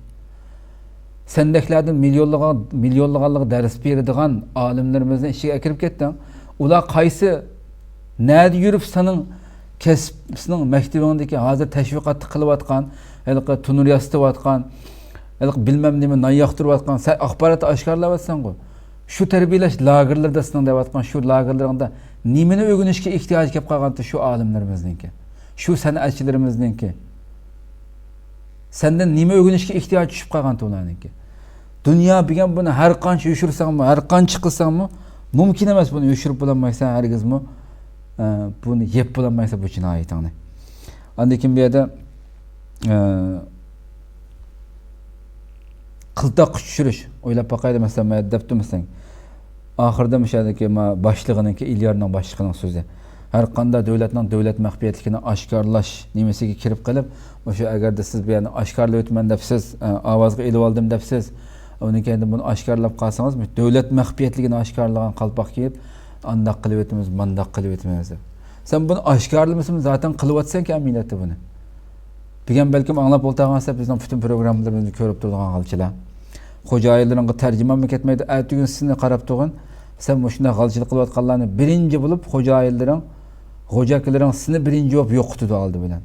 سەندەكلەردىن مىليونلىغان، مىليونلىغانلىقى دەرس بېرىدىغان ئالىملىرىمىزنى ئىچىگە ئەكىرىپ كەتتىڭ. ئۇلار قايسى، نەدە يۈرۈپ سېنىڭ كەسىپ، سېنىڭ مەكتىۋىڭدىكى ھازىر تەشۋىقاتتا قىلىۋاتقان، ھېلىقى تونۇر ياسىتىۋاتقان، ھېلىقى بىلمەم نېمە نان ياقتۇرۇۋاتقان، سەن ئاخباراتتا ئاشكارىلاۋاتسەنغۇ. شۇ تەربىيەلەش لاگېرلىرىدا سېنىڭ دەۋاتقان شۇ لاگېرلىرىڭدا نېمىنى ئۆگىنىشكە ئېھتىياجى كەپ قالغانتى شۇ ئالىملىرىمىزنىڭكى، شۇ سەنئەتچىلىرىمىزنىڭكى؟ سەندىن نېمە ئۆگىنىشكە ئېھتىياجى چۈشۈپ قالغانتى ئۇلارنىڭكى؟ دۇنيا بۈگۈن بۇنى ھەر قانچە يوشۇرساڭمۇ، ھەر قانچە قىلساڭمۇ، مۇمكىن ئەمەس بۇنى يوشۇرۇپ بولالمايسەن، ھەرگىزمۇ، ئە، بۇنى يېپىپ بولالمايسەن بۇ جىنايىتىڭنى. ئاندىن كېيىن بۇ يەردە، ئە، قىلتاققا چۈشۈرۈش. ئويلاپ باقايلى، مەسىلەن، مەن دەپتۇ، مەسىلەن، ئاخىرىدا مۇشۇ يەردىكى ما-، باشلىقىنىڭكى، ئىليارنىڭ باشلىقىنىڭ سۆزى. ھەر قانداق دۆلەتنىڭ دۆلەت مەخپىيەتلىكىنى ئاشكارىلاش نېمىسىگە كىرىپ قېلىپ، مۇشۇ ئەگەردە سىز بۇ يەرنى ئاشكارىلاۋېتىمەن دەپسىز، ئە، ئاۋازغا ئېلىۋالدىم دەپسىز، ئۇنىڭ كەينىدىن بۇنى ئاشكارىلاپ قالسىڭىز، دۆلەت مەخپىيەتلىكىنى ئاشكارىلىغان قالپاق كىيىپ، ئانداق قىلىۋېتىمىز، مانداق قىلىۋېتىمىز دەپ. سەن بۇنى ئاشكارىلىمىسىمۇ زاتەن قىلىۋاتىسەنكەن مىللەتتە بۇنى. بۈگۈن بەلكىم ئاڭلاپ ئولتۇرغان سىلەر بىزنىڭ پۈتۈن پروگراممىلىرىمىزنى كۆرۈپ تۇرىدىغان غالچىلار. خوجايىنلىرىڭغا تەرجىمانمۇ كەتمەيدۇ، ئەتىگۈن سېنى قاراپ تۇرغىن، سەن مۇشۇنداق غالچىلىق قىلىۋاتقانلارنى بىرىنچى بولۇپ خوجايىنلىرىڭ، غوجا ئاكىلىرىڭ سېنى بىرىنچى بولۇپ يوقىتىدۇ ئالدى بىلەن.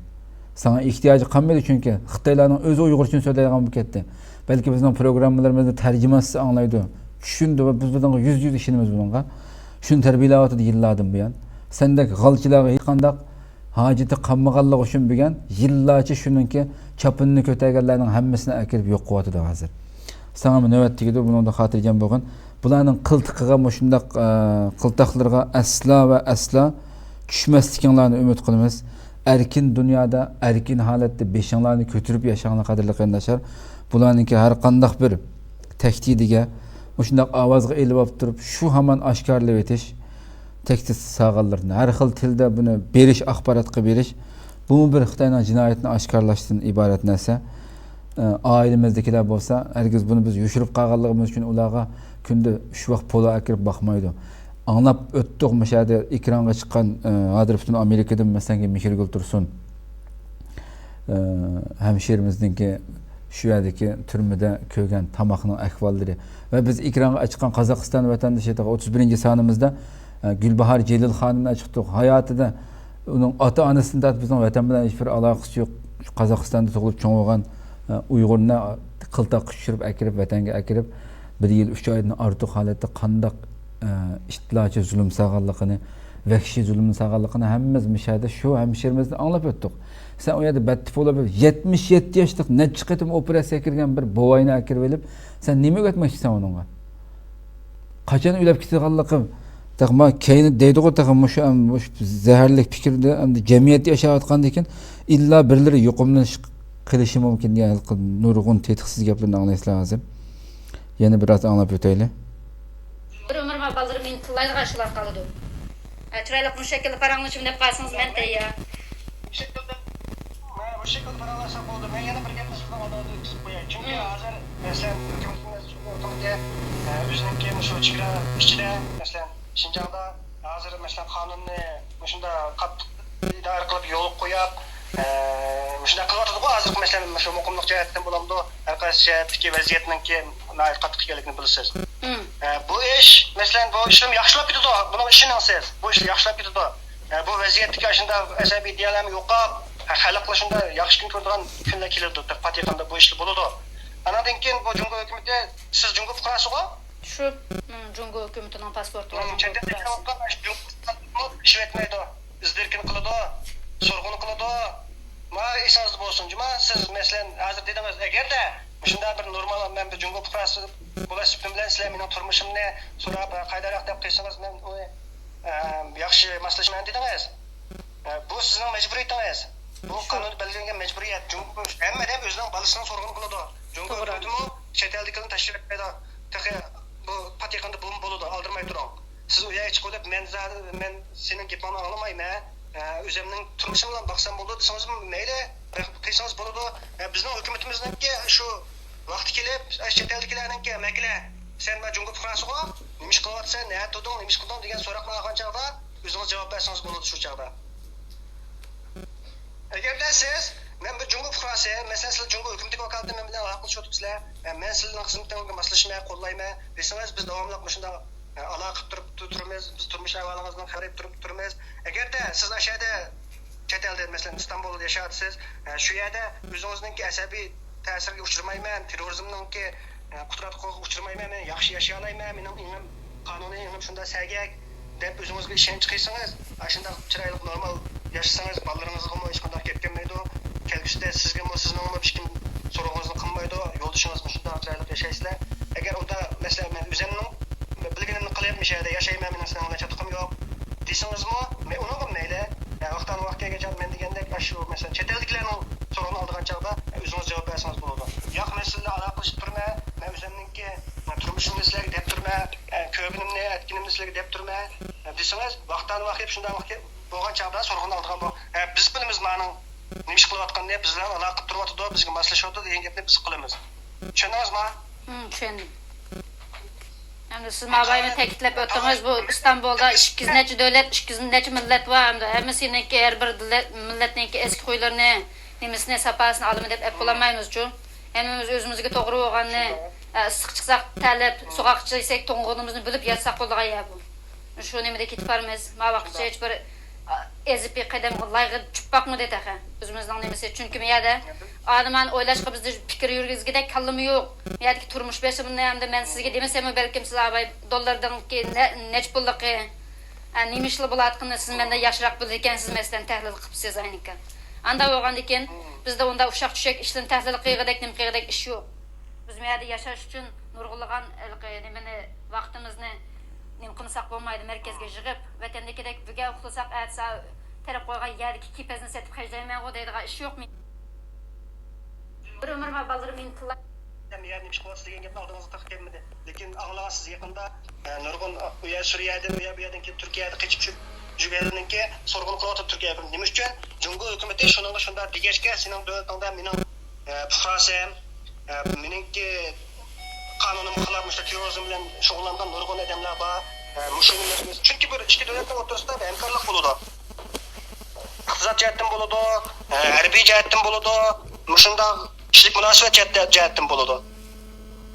ساڭا ئېھتىياجى قالمايدۇ، چۈنكى خىتايلارنىڭ ئۆزى ئۇيغۇرچىنى سۆزلەيدىغان بولۇپ كەتتى. بەلكى بىزنىڭ پروگراممىلىرىمىزنى تەرجىمانسىز ئاڭلايدۇ، چۈشىنىدۇ ۋە بىز بۇنىڭغا يۈزدە يۈز ئىشىنىمىز بۇنىڭغا. شۇنى تەربىيەلەۋاتىدۇ يىللاردىن بۇيان. سەندەك غالچىلارغا ھېچقانداق ھاجىتى قالمىغانلىقى ئۈچۈن بۈگۈن يىللارچە شۇنىڭكى چاپىنىنى كۆتەرگەنلەرنىڭ ھەممىسىنى ئەكىرىپ يوق قىلىۋاتىدۇ ھازىر. ساڭىمۇ نۆۋەت تېگىدۇ، بۇنىڭدا خاتىرجەم بولغىن. بۇلارنىڭ قىلتىقىغا مۇشۇنداق، ئە، قىلتاقلىرىغا ئەسلا ۋە ئەسلا چۈشمەسلىكىڭلارنى ئۈمىد قىلىمىز. ئەركىن دۇنيادا ئەركىن ھالەتتە بېشىڭلارنى كۆتۈرۈپ ياشاڭلار، قەدىرلىك قېرىنداشلار. بۇلارنىڭكى ھەر قانداق بىر تەھدىتىگە مۇشۇنداق ئاۋازغا ئېلىۋاپ تۇرۇپ، شۇ ھامان ئاشكارىلىۋېتىش، تەھدىت سالغانلىرىنى ھەر خىل تىلدا بۇنى بېرىش، ئاخباراتقا بېرىش، بۇمۇ بىر خىتاينىڭ جىنايىتىنى ئاشكارىلاشتىن ئىبارەت نەرسە. ئە، ئائىلىمىزدىكىلەر بولسا، ھەرگىز بۇنى بىز يوشۇرۇپ قالغانلىقىمىز ئۈچۈن ئۇلارغا كۈندە ئۈچ ۋاق پولۇ ئەكىرىپ باقمايدۇ. ئاڭلاپ ئۆتتۇق، مۇشۇ يەردە ئېكرانغا چىققان، ئە، ھازىر پۈتۈن ئامېرىكىدىن، مەسىلەن، مېھرىگۈل تۇرسۇن، ئە، ھەمشىرىمىزنىڭكى شۇ يەردىكى تۈرمىدە كۆرگەن تاماقنىڭ ئەھۋاللىرى ۋە بىز ئېكرانغا ئاچىققان قازاقىستان ۋەتەندىشى ئوتتۇز بىرىنچى سانىمىزدا، ئە، گۈلباھار جېلىل خانىمنى ئاچىقتۇق. ھاياتىدا ئۇنىڭ ئاتا-ئانىسىدىن تارتىپ بىزنىڭ ۋەتەن بىلەن ھېچبىر ئالاقىسى يوق، قازاقىستاندا تۇغۇلۇپ چوڭ بولغان، ئە، ئۇيغۇرنى قىلتاققا چۈشۈرۈپ ئەكىرىپ، ۋەتەنگە ئەكىرىپ، بىر يىل ئۈچ ئايدىن ئارتۇق ھالەتتە قانداق، ئە، ئىتلارچە زۇلۇم سالغانلىقىنى، ۋەھشىي زۇلۇم سالغانلىقىنى ھەممىمىز مۇشۇ يەردە شۇ ھەمشىرىمىزدىن ئاڭلاپ ئۆتتۇق. سەن ئۇ يەردە بەتتىپۇلا بىر يەتمىش يەتتە ياشلىق، نەچچە قېتىم ئوپېراتسىيە كىرگەن بىر بوۋاينى ئەكىرىۋېلىپ، سەن نېمە ئۆگەتمەكچىسەن ئۇنىڭغا؟ قاچان ئۆلۈپ كېتىدىغانلىقى، تېخى ما كەينى دەيدىغۇ، تېخى مۇشۇ، مۇشۇ زەھەرلىك پىكىردە ئەمدى جەمئىيەتتە ياشاۋاتقاندىن كېيىن ئىللا بىرلىرى يۇقۇملىنىش قىلىشى مۇمكىن دېگەن ھېلىقى نۇرغۇن تېتىقسىز گەپلەرنى ئاڭلايسىلەر ھازىر. يەنە بىر ئاز ئاڭلاپ ئۆتەيلى. بىر ئۆمۈر ما بالىلىرىم مېنى تىللايدىغان ئاشۇلار قالىدۇ. ھە، چىرايلىق مۇشۇ شەكىلدە پاراڭلىشىمەن دەپ قالسىڭىز مەن تەييار. مۇشۇ شەكىلدە، مانا مۇشۇ شەكىلدە پاراڭلاشساق بولدى. مەن يەنە بىر گەپنى سىزنىڭ ئالدىڭىزدا ئۆتكۈزۈپ قوياي. چۈنكى ھازىر، مەسىلەن، ھۆكۈمىتىمىز ئۆزىنىڭكى مۇشۇ چېگرا ئىچىدە، مەسىلەن، شىنجاڭدا ھازىر، مەسىلەن، قانۇننى مۇشۇنداق قاتتىق ئىدارە قىلىپ يولغا قويۇپ، مۇشۇنداق قىلىۋاتىدىغۇ. ھازىرقى، مەسىلەن، مۇشۇ مۇقىملىق جەھەتتىن بولامدۇ، ھەر قايسى جەھەتتىكى ۋەزىيەتنىڭكى ناھايىتى قاتتىق ئىكەنلىكىنى بىلىسىز. ئە، بۇ ئىش، مەسىلەن، بۇ ئىشلىرىمۇ ياخشىلاپ كېتىدۇ. بۇنىڭغا ئىشىنىڭ سىز. بۇ ئىشلار ياخشىلاپ كېتىدۇ. ئە، بۇ ۋەزىيەتتىكى ئاشۇنداق ئەسەبىي ئىدىيەلەرمۇ يوقاپ، خەلقلا شۇنداق ياخشى كۈن كۆرىدىغان كۈنلەر كېلىدۇ. پات يېقىندا بۇ ئىشلار بولىدۇ. ئاناندىن كېيىن بۇ جۇڭگو ھۆكۈمىتى، سىز جۇڭگو پۇقراسىغۇ؟ شۇ، مم، جۇڭگو ھۆكۈمىتىنىڭ پاسپورتى بار، جۇڭگو پۇقراسى. ئىش ئۆتمەيدۇ، ئىز دېرىكىنى قىلىدۇ، سورغۇنى قىلىدۇ. ما ئېسىڭىزدە بولسۇن، جۇما، سىز، مەسىلەن، ھازىر دېدىڭىز، ئەگەردە مۇشۇنداق بىر نورمال، مەن بىر جۇڭگو پۇقراسى بولۇش سۈپىتىم بىلەن سىلەر مېنىڭ تۇرمۇشۇمنى سوراپ، قايداراق دەپ قىلسىڭىز، مەن ئۇنى، ئە، ياخشى ماسلىشىمەن دېدىڭىز. ئە، بۇ سىزنىڭ مەجبۇرىيىتىڭىز. بۇ قانۇندا بەلگىلەنگەن مەجبۇرىيەت. جۇڭگو، ھەممە ئادەم ئۆزىنىڭ بالىسىنىڭ سورىقىنى قىلىدۇ. جۇڭگو ھۆكۈمىتىمۇ چەت ئەلدىكىلەرنى تەشۋىق ئەتمەيدۇ. تېخى بۇ پات يېقىندا بۇمۇ بولىدۇ، ئالدىرىماي تۇرۇڭ. سىز ئۇ يەرگە چىقىۋېلىپ، مەن زادى، مەن سېنىڭ گېپىڭنى ئاڭلىمايمەن، ئە، ئۆزۈمنىڭ تۇرمۇشۇم بىلەن باقسام بولىدۇ دېسىڭىزمۇ مەيلى، قىلسىڭىز بولىدۇ. ئە، بىزنىڭ ھۆكۈمىتىمىزنىڭكى شۇ ۋاقتى كېلىپ، ئە، چەت ئەلدىكىلەرنىڭكى، مەكلە، سەن مانا جۇڭگو پۇقراسىغۇ، نېمە ئىش قىلىۋاتىسەن، نەدە تۇردۇڭ، نېمە ئىش قىلدىڭ دېگەن سوراقنى ئالغان چاغدا ئۆزىڭىز جاۋاب بەرسىڭىز بولىدۇ شۇ چاغدا. ئەگەردە سىز، مەن بىر جۇڭگو پۇقراسى، مەسىلەن، سىلەر جۇڭگو ھۆكۈمىتىنىڭ ۋاكالىتى مەن بىلەن ئالاقىلىشىۋاتىپسىلەر، ئە، مەن سىلەرنىڭ خىزمىتىڭلارغا ماسلىشىمەن، قوللايمەن دېسىڭىز، بىز داۋاملىق مۇشۇنداق، ئە، ئالاقە قىلىپ تۇرۇپ، تۇ-، تۇرىمىز، بىز تۇرمۇش ئەھۋالىڭىزدىن خەۋەر ئېلىپ تۇرۇپ تۇرىمىز. ئەگەردە سىز ئاشۇ يەردە، چەت ئەلدە، مەسىلەن، ئىستانبۇلدا ياشاۋاتىسىز، ئە، شۇ يەردە ئۆزىڭىزنىڭكى ئەسەبىي تەسىرگە ئۇچرىمايمەن، تېررورىزمنىڭكى، ئە، قۇتراتقۇغا ئۇچرىمايمەن، مەن ياخشى ياشىيالايمەن، مېنىڭ ئېڭىم، قانۇنىي ئېڭىم شۇنداق سەگەك، دەپ ئۆزىڭىزگە ئىشەنچ قىلسىڭىز، ئاشۇنداق چىرايلىق نورمال ياشىسىڭىز، بالىلىرىڭىزغىمۇ ھېچقانداق گەپ كەلمەيدۇ. كەلگۈسىدە سىزگىمۇ، سىزنىڭمۇ ھېچكىم سورىقىڭىزنى قىلمايدۇ. يولدىشىڭىزمۇ شۇنداق چىرايلىق ياشايسىلەر. ئۆزۈمنىڭ بىلگىنىمنى قىلىپ، مۇشۇ يەردە ياشايمەن، مېنىڭ سېنىڭ بىلەن چاتىقىم يوق دېسىڭىزمۇ، مەن ئۇنىڭغا مەيلى. ۋاقتان ۋاقىت كەلگەن چاغدا مەن دېگەندەك، ئاشۇ، مەسىلەن، چەت ئەلدىكىلەرنىڭ سورۇنىنى ئالىدىغان چاغدا ئۆزىڭىز جاۋاب بەرسىڭىز بولىدۇ. ياق، مەن سىلەر بىلەن ئالاقىلىشىپ تۇرىمەن، مەن ئۆزۈمنىڭكى تۇرمۇشۇمنى سىلەرگە دەپ تۇرىمەن، كۆرگىنىمنى، ئەتكىنىمنى سىلەرگە دەپ تۇرىمەن دېسىڭىز، ۋاقتان ۋاقىت شۇنداق ۋاقىت بولغان چاغدا سورۇننى ئالىدىغان بۇ. ھە، بىز بىلىمىز مانىڭ نېمە ئىش قىلىۋاتقىنىنى، بىز بىلەن ئالاقە قىلىپ تۇرۇۋاتىدۇ، بىزگە ماسلىشىۋاتىدۇ دېگەن گەپنى بىز قىلىمىز. چۈشەندىڭىزمۇ؟ ھىم، چۈشەندىم. ئەمدى سىز ماۋۇ بايىمۇ تەكىتلەپ ئۆتتىڭىز، بۇ ئىستانبۇلدا ئىككى يۈز نەچچە دۆلەت، ئىككى يۈز نەچچە مىللەت بار. ئەمدى ھەممىسىنىڭكى، ھەر بىر دۆلەت، مىللەتنىڭكى ئەسكى خۇيلىرىنى، نېمىسىنى، ساپاسىنى ئالىمەن دەپ ئەپ بولالمايمىزچۇ. ھەممىمىز ئۆزىمىزگە توغرا بولغاننى، ئە، ئىسسىق چىقساق تەرلەپ، سوغۇق ئىچسەك توڭغىنىمىزنى بىلىپ ياتساق بولىدىغان يەر بۇ. شۇ نېمىدە كېتىپ بارىمىز. ماۋۇ ۋاقىتچە ھېچبىر، ئا، ئېزىپ قەدەم لايغا چۈشۈپ باقمىدى تېخى. ئۆزىمىزنىڭ نېمىسى. چۈنكى بۇ يەردە ئادىمان ئويلاشقا بىزدە پىكىر يۈرگۈزگۈدەك كاللىمۇ يوق. بۇ يەردىكى تۇرمۇش بېشىمنى ھەمدە مەن سىزگە دېمىسەممۇ، بەلكىم سىز ئاباي دوللاردىڭكى نە-، نەچچە پۇللۇقى، ئە، نېمە ئىشلا بولۇۋاتقىنىنى سىز مەندىن ياخشىراق بىلىدىكەنسىز، مەسىلەن، تەھلىل قىلىپسىز ئاينىكەن. ئاندا بولغاندىكىن بىزدە ئۇنداق ئۇششاق چۈششەك ئىشلارنى تەھلىل قىلغۇدەك، نېمە قىلغۇدەك ئىش يوق. بىز بۇ يەردە ياشاش ئۈچۈن نۇرغۇنلىغان ھېلىقى نېمىنى، ۋاقتىمىزنى نېمە قىلمىساق بولمايدۇ، مەركەزگە يىغىپ، ۋەتەندىكىدەك بۈگۈن ئۇخلىساق، ئەتىسى تېرىپ قويغان يەردىكى كېپەزنى سېتىپ خەجلەيمەنغۇ دەيدىغان ئىش يوق. بىر ئۆمۈر ما بالىلىرىم ئىنتىللا. يەنە نېمە ئىش قىلىۋاتىسىز دېگەن گەپنى ئالدىڭىزغا تېخى كەلمىدى. لېكىن ئاڭلىغانسىز يېقىندا، ئە، نۇرغۇن ئۇ يەر سۈرىيەدىن، ئۇ يەر بۇ يەردىن كېلىپ تۈركىيەدە قېچىپ يۈرگەنلەرنىڭكى سورغۇن قىلىۋاتىدۇ تۈركىيە. نېمە ئۈچۈن؟ جۇڭگو ھۆكۈمىتى شۇنىڭغا شۇنداق دېگەچكە، سېنىڭ دۆلىتىڭدە مېنىڭ، ئە، پۇقراسىم، ئە، مېنىڭكى قانۇنۇمغا خىلاپ مۇشۇ تېررورىزم بىلەن شۇغۇللانغان نۇرغۇن ئادەملەر بار. ئە، مۇشۇ، چۈنكى بىر ئىككى دۆلەتنىڭ ئوتتۇرىسىدا بىر ھەمكارلىق بولىدۇ. ئىقتىساد جەھەتتىن بولىدۇ، ئە، ھەربىي جەھەتتىن بولىدۇ، مۇشۇنداق كىشىلىك مۇناسىۋەت جەھەت-، جەھەتتىن بولىدۇ.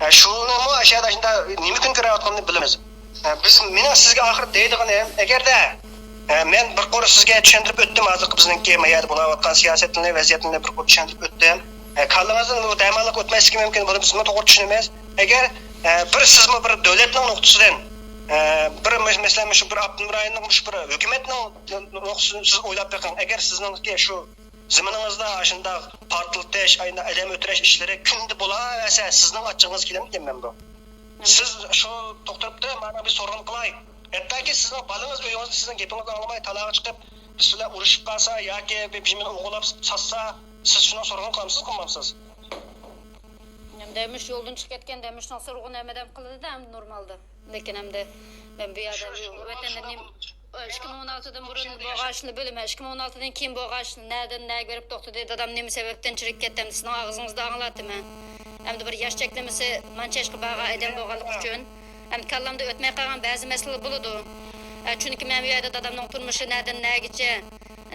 ئە، شۇنىمۇ ئاشۇ يەردە شۇنداق نېمە كۈن كۆرۈۋاتقىنىنى بىلىمىز. ئە، بىز، مېنىڭ سىزگە ئاخىرى دەيدىغىنىم، ئەگەردە، ئە، مەن بىر قۇر سىزگە چۈشەندۈرۈپ ئۆتتۈم، ھازىرقى بىزنىڭكى ما يەردە بولۇۋاتقان سىياسەتنى، ۋەزىيەتنى بىر قۇر چۈشەندۈرۈپ ئۆتتۈم. ئە، كاللىڭىزدىن بۇ دەماللىق ئۆتمەسلىكى مۇمكىن، بۇنى بىزمۇ توغرا چۈشىنىمىز. ئەگەر، ئە، بىر سىزمۇ بىر دۆلەتنىڭ نۇقتىسىدىن، ئە، بىر مەس-، مەسىلەن، مۇشۇ بىر ئاپتونوم رايوننىڭ، مۇشۇ بىر ھۆكۈمەتنىڭ نۇقتىسىدىن سىز ئويلاپ بېقىڭ. ئەگەر سىزنىڭكى شۇ زېمىنىڭىزدا ئاشۇنداق پارتلىتىش، ئاينا-، ئادەم ئۆلتۈرۈش ئىشلىرى كۈندە بولۇۋەرسە، سىزنىڭ ئاچچىقىڭىز كېلەمدىكىن مەن بۇ. سىز شۇ توختىتىپ تۇرۇپ، مانا بىر سورۇن قىلاي. ھەتتاكى سىزنىڭ بالىڭىز ئۆيىڭىزدە سىزنىڭ گېپىڭىزنى ئاڭلىماي، تالاغا چىقىپ، بىز بىلەن ئۇرۇشۇپ قالسا ياكى بىر، بىر نېمىنى ئوغرىلاپ ساتسا، سىز شۇنىڭ سورۇنىنى قىلامسىز، قىلمامسىز؟ ئەمدى مۇشۇ يولدىن چىقىپ كەتكەندە، مۇشۇنىڭ سورۇنىنى ھەممە ئادەم قىلىدۇ-دە، ئەمدى نورمالدا. لېكىن ئەمدى مەن بۇ يەردە ۋەتەندە نېمە، ئىككى مىڭ ئون ئالتىدىن بۇرۇن بولغان ئىشنى بىلىمەن. ئىككى مىڭ ئون ئالتىدىن كېيىن بولغان ئىشنى نەدىن نەگە بېرىپ توختىدى، دادام نېمە سەۋەبتىن چىرىپ كەتتى، ئەمدى سىزنىڭ ئاغزىڭىزدا ئاڭلاتىمەن. ئەمدى بىر ياش چەكلىمىسى مانچە ياشقا بارغان ئادەم بولغانلىقى ئۈچۈن، ئەمدى كاللامدا ئۆتمەي قالغان بەزى مەسىلىلەر بولىدۇ. ئە، چۈنكى مەن بۇ يەردە دادامنىڭ تۇرمۇشى نەدىن نەگىچە،